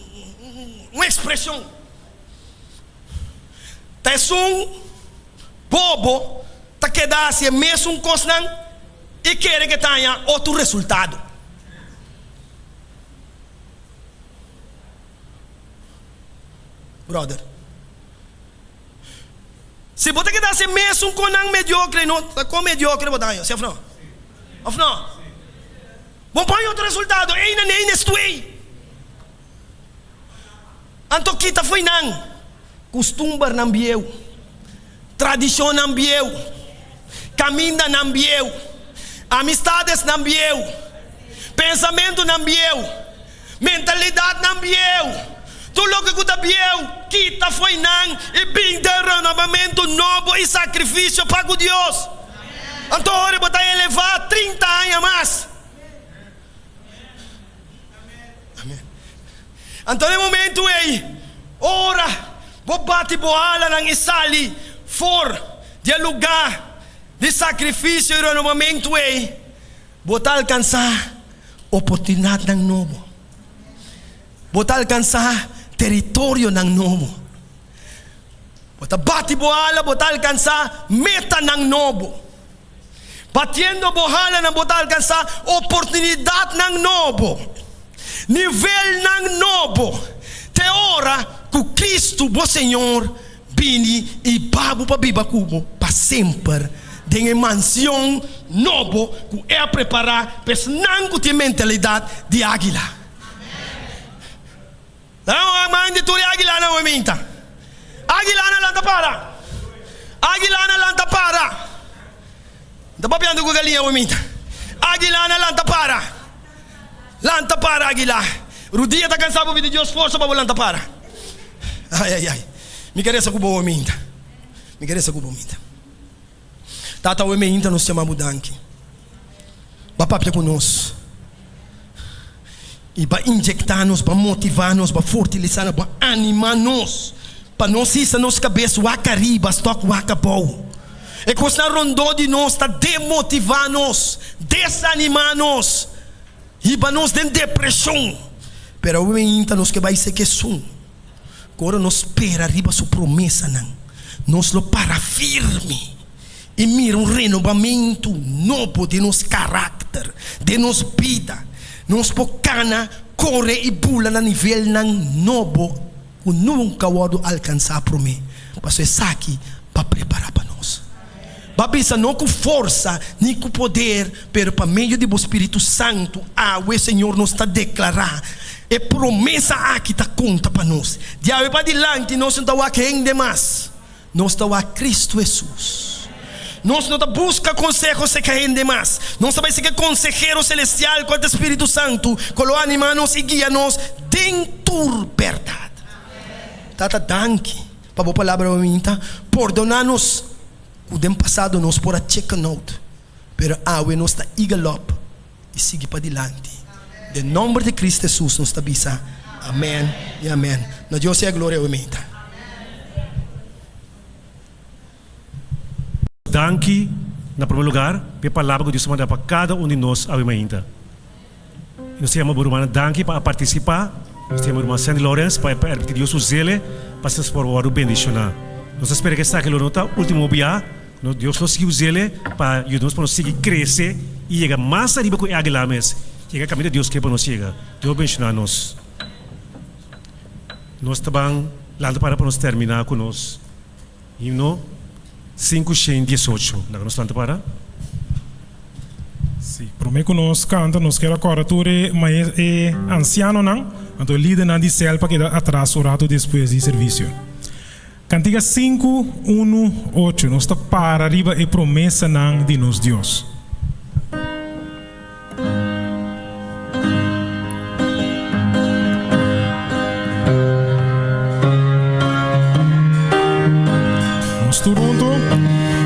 un ekspreshon, Ta esun bobo ta keda hasi e mesun kosnan i kere ke ta haña otro resultado. Brother. Si bo ta keda hasi e mesun konan mediokre, no ta kon mediokre bo ta haña, si of no? Of no? Bo por haña otro resultado, einan ei nes tuei. Anto kita fo'i nan kustumbernan bieu, tradishonnan bieu, kamindanan bieu, amistadesnan bieu, pensamentunan bieu. Mentalidatnan bieu, tur loke ku ta bieu, kita fo'i nan i bin den renobamentu nobo i sakrifisio pa ku Dios. Anto ora bo ta elevá 30 aña mas. Amen. Anto den momentu ei, ora bo bati bo alanan i sali for di e lugá di sakrifisio i renobamentu ei, Bo ta alkansá oportunidatnan nobo. Bo ta alkansá teritorionan nobo. Bo ta bati bo ala, bo ta alkansá metanan nobo. Batiendo bo halanan bo ta alkansá oportunidatnan nobo, nivelnan nobo, te ora ku Kristu bo Señor Bini i ba bo pa biba ku bo pa semper den e mansion nobo ku E a prepará pa esnan ku tin mentalidat di águila. Nan a manda tur e águilanan awe minta. Águilanan lanta para! Águilanan lanta para! N ta papiando ku galiña awe minta. Águilanan lanta para! Lanta para, águila! Rudia ta kansá bo pidi Dios forsa pa bo lanta para. Ai, ai, ai. Mi ke resa ku bo awe minta. Mi ke resa ku bo minta. Tata awe meinta nos chama bo danki. Ba papia ku nos. I ba injektá nos, ba motivá nos, ba fortilisá nos, ba animá nos pa nos hisa nos kabes wak ariba, stòk wak abou. E kosnan rondó di nos ta demotivá nos, desanimá nos, hiba nos den depreshon. Pero awe meinta nos ke bai seke esun ku ora nos spera riba su promesanan, nos lo para firme i mira un renobamentu nobo den nos karakter, den nos bida. Nos por kana, kore i bula na nivelnan nobo ku nunka wòrdu alkansá promé, pasobra esaki pa prepará pa nos. Bo a bisa no ku forsa ni ku poder, pero pa medio di bo Spiritu Santu. Awe, Señor, nos ta deklará e promesa aki ta konta pa nos. Di awe padilanti nos no ta wak hende mas, nos ta wak Kristu Hesus. Nos no ta buska konseho serka hende mas, nos ta bai serka e Konsehero Selestial, kual ta Spiritu Santu, ku lo animá nos i guia nos den tur bèrdat. Tata, danki pa bo palabra bonita. Pordoná nos ku den pasado nos por a chicken out, pero awe nos ta eagle up i sigui padilanti. Den nomber di Cristo Jesus nos ta bisa, Amen i amen. Na Dios sea gloria awe meinta. Danki na prome lugar pa e palabra ku Dios a manda pa kada un di nos awe mainta. I nos ta yama bo rumannan danki pa a partisipá. Nos ta yama ruman Sandy Lawrence pa e permití Dios us'ele pa asina nos por wòrdu bendishoná. Nos ta spera ku esaki lo no ta último bia ku Dios lo sigui us'ele pa yuda nos pa nos sigui krese i yega mas ariba ku e águila mes, yega kaminda Dios ke pa nos yega. Dios bendishoná nos. Nos ta ban lanta para pa nos terminá ku nos Himno 518. Laga nos lanta para. Sí, promé ku nos kanta nos kier a kòrda tur e maes e ansianonan anto e lidernan di sèl pa keda atras un ratu despues di servisio. Kantiga sinku, unu, ocho nos ta para riba e promesanan di nos Dios. Nos tur hunto.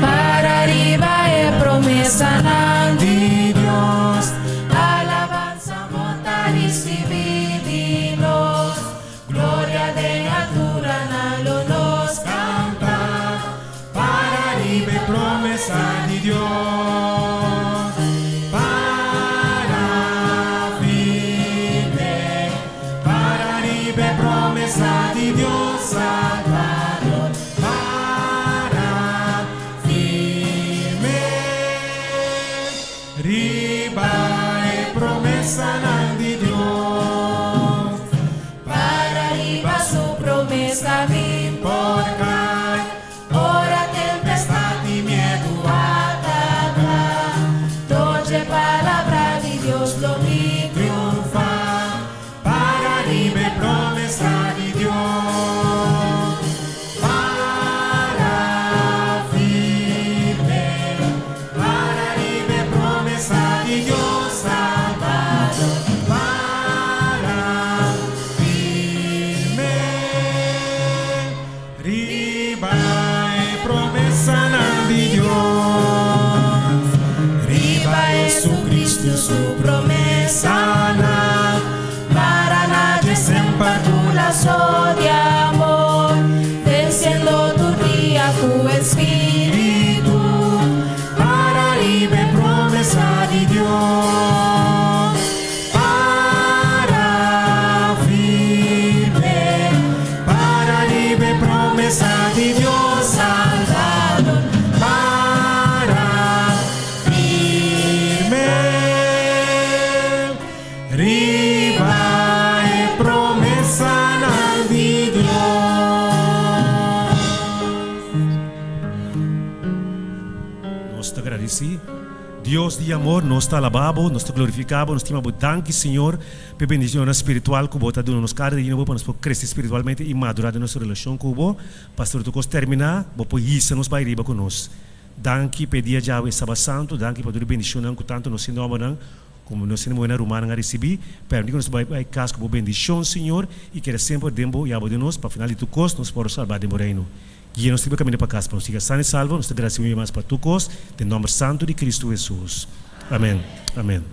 Para riba e promesanan di Dios, alabansa bo ta ricibi di nos, gloria den alturanan lo nos canta. Para riba e promesa di Dios, para firme, para riba e promesa di Dios Salvador, para firme riba e promesanan di Dios. Para riba su promesa mi por kai. Ora tempestad i miedu ataká, Dor dje palabra di Dios lo mi triunfá. Para riba e promesa di Dios, para firme, para riba e promesa di Dios Salvador, para firme. Riba e promesanan di Dios, riba Jesucristo su promesanan, Para na dje semper cu lazo di amor, venciendo tur dia cu e Spiritu. Para riba e promesa di Dios, para firme, para riba e promesa di Dios Salvador, para firme riba e promesanan di Dios. Nos ta gradisí. Dios di amor, nos ta alabá Bo, nos ta glorifiká Bo, nos ta stima Bo. Danki, Señor, pa e bendicionnan spiritual ku Bo ta duna nos kada dia nobo pa nos por krese spiritualmente i madurá den nos relashon ku Bo. Pastor, tur kos terminá, Bo por hisa nos bai riba ku nos. Danki pa e dia djawe, e Sabat Santu. Danki pa tur e bendicionnan ku tantu nos hende hòmbernan komo nos hende muhernan rumannan a risibí. Permití ku nos bai bai kas ku Bo bendishon, Señor, i keda semper den Bo i abo den nos, pa final di tur kos nos por salbá den Bo Reino. Guia nos riba kaminda pa kas pa nos siga san i salvo. Nos ta gradisí un bia mas pa tur kos, den nòmber santu di Kristu Hesus. Amèn. Amèn.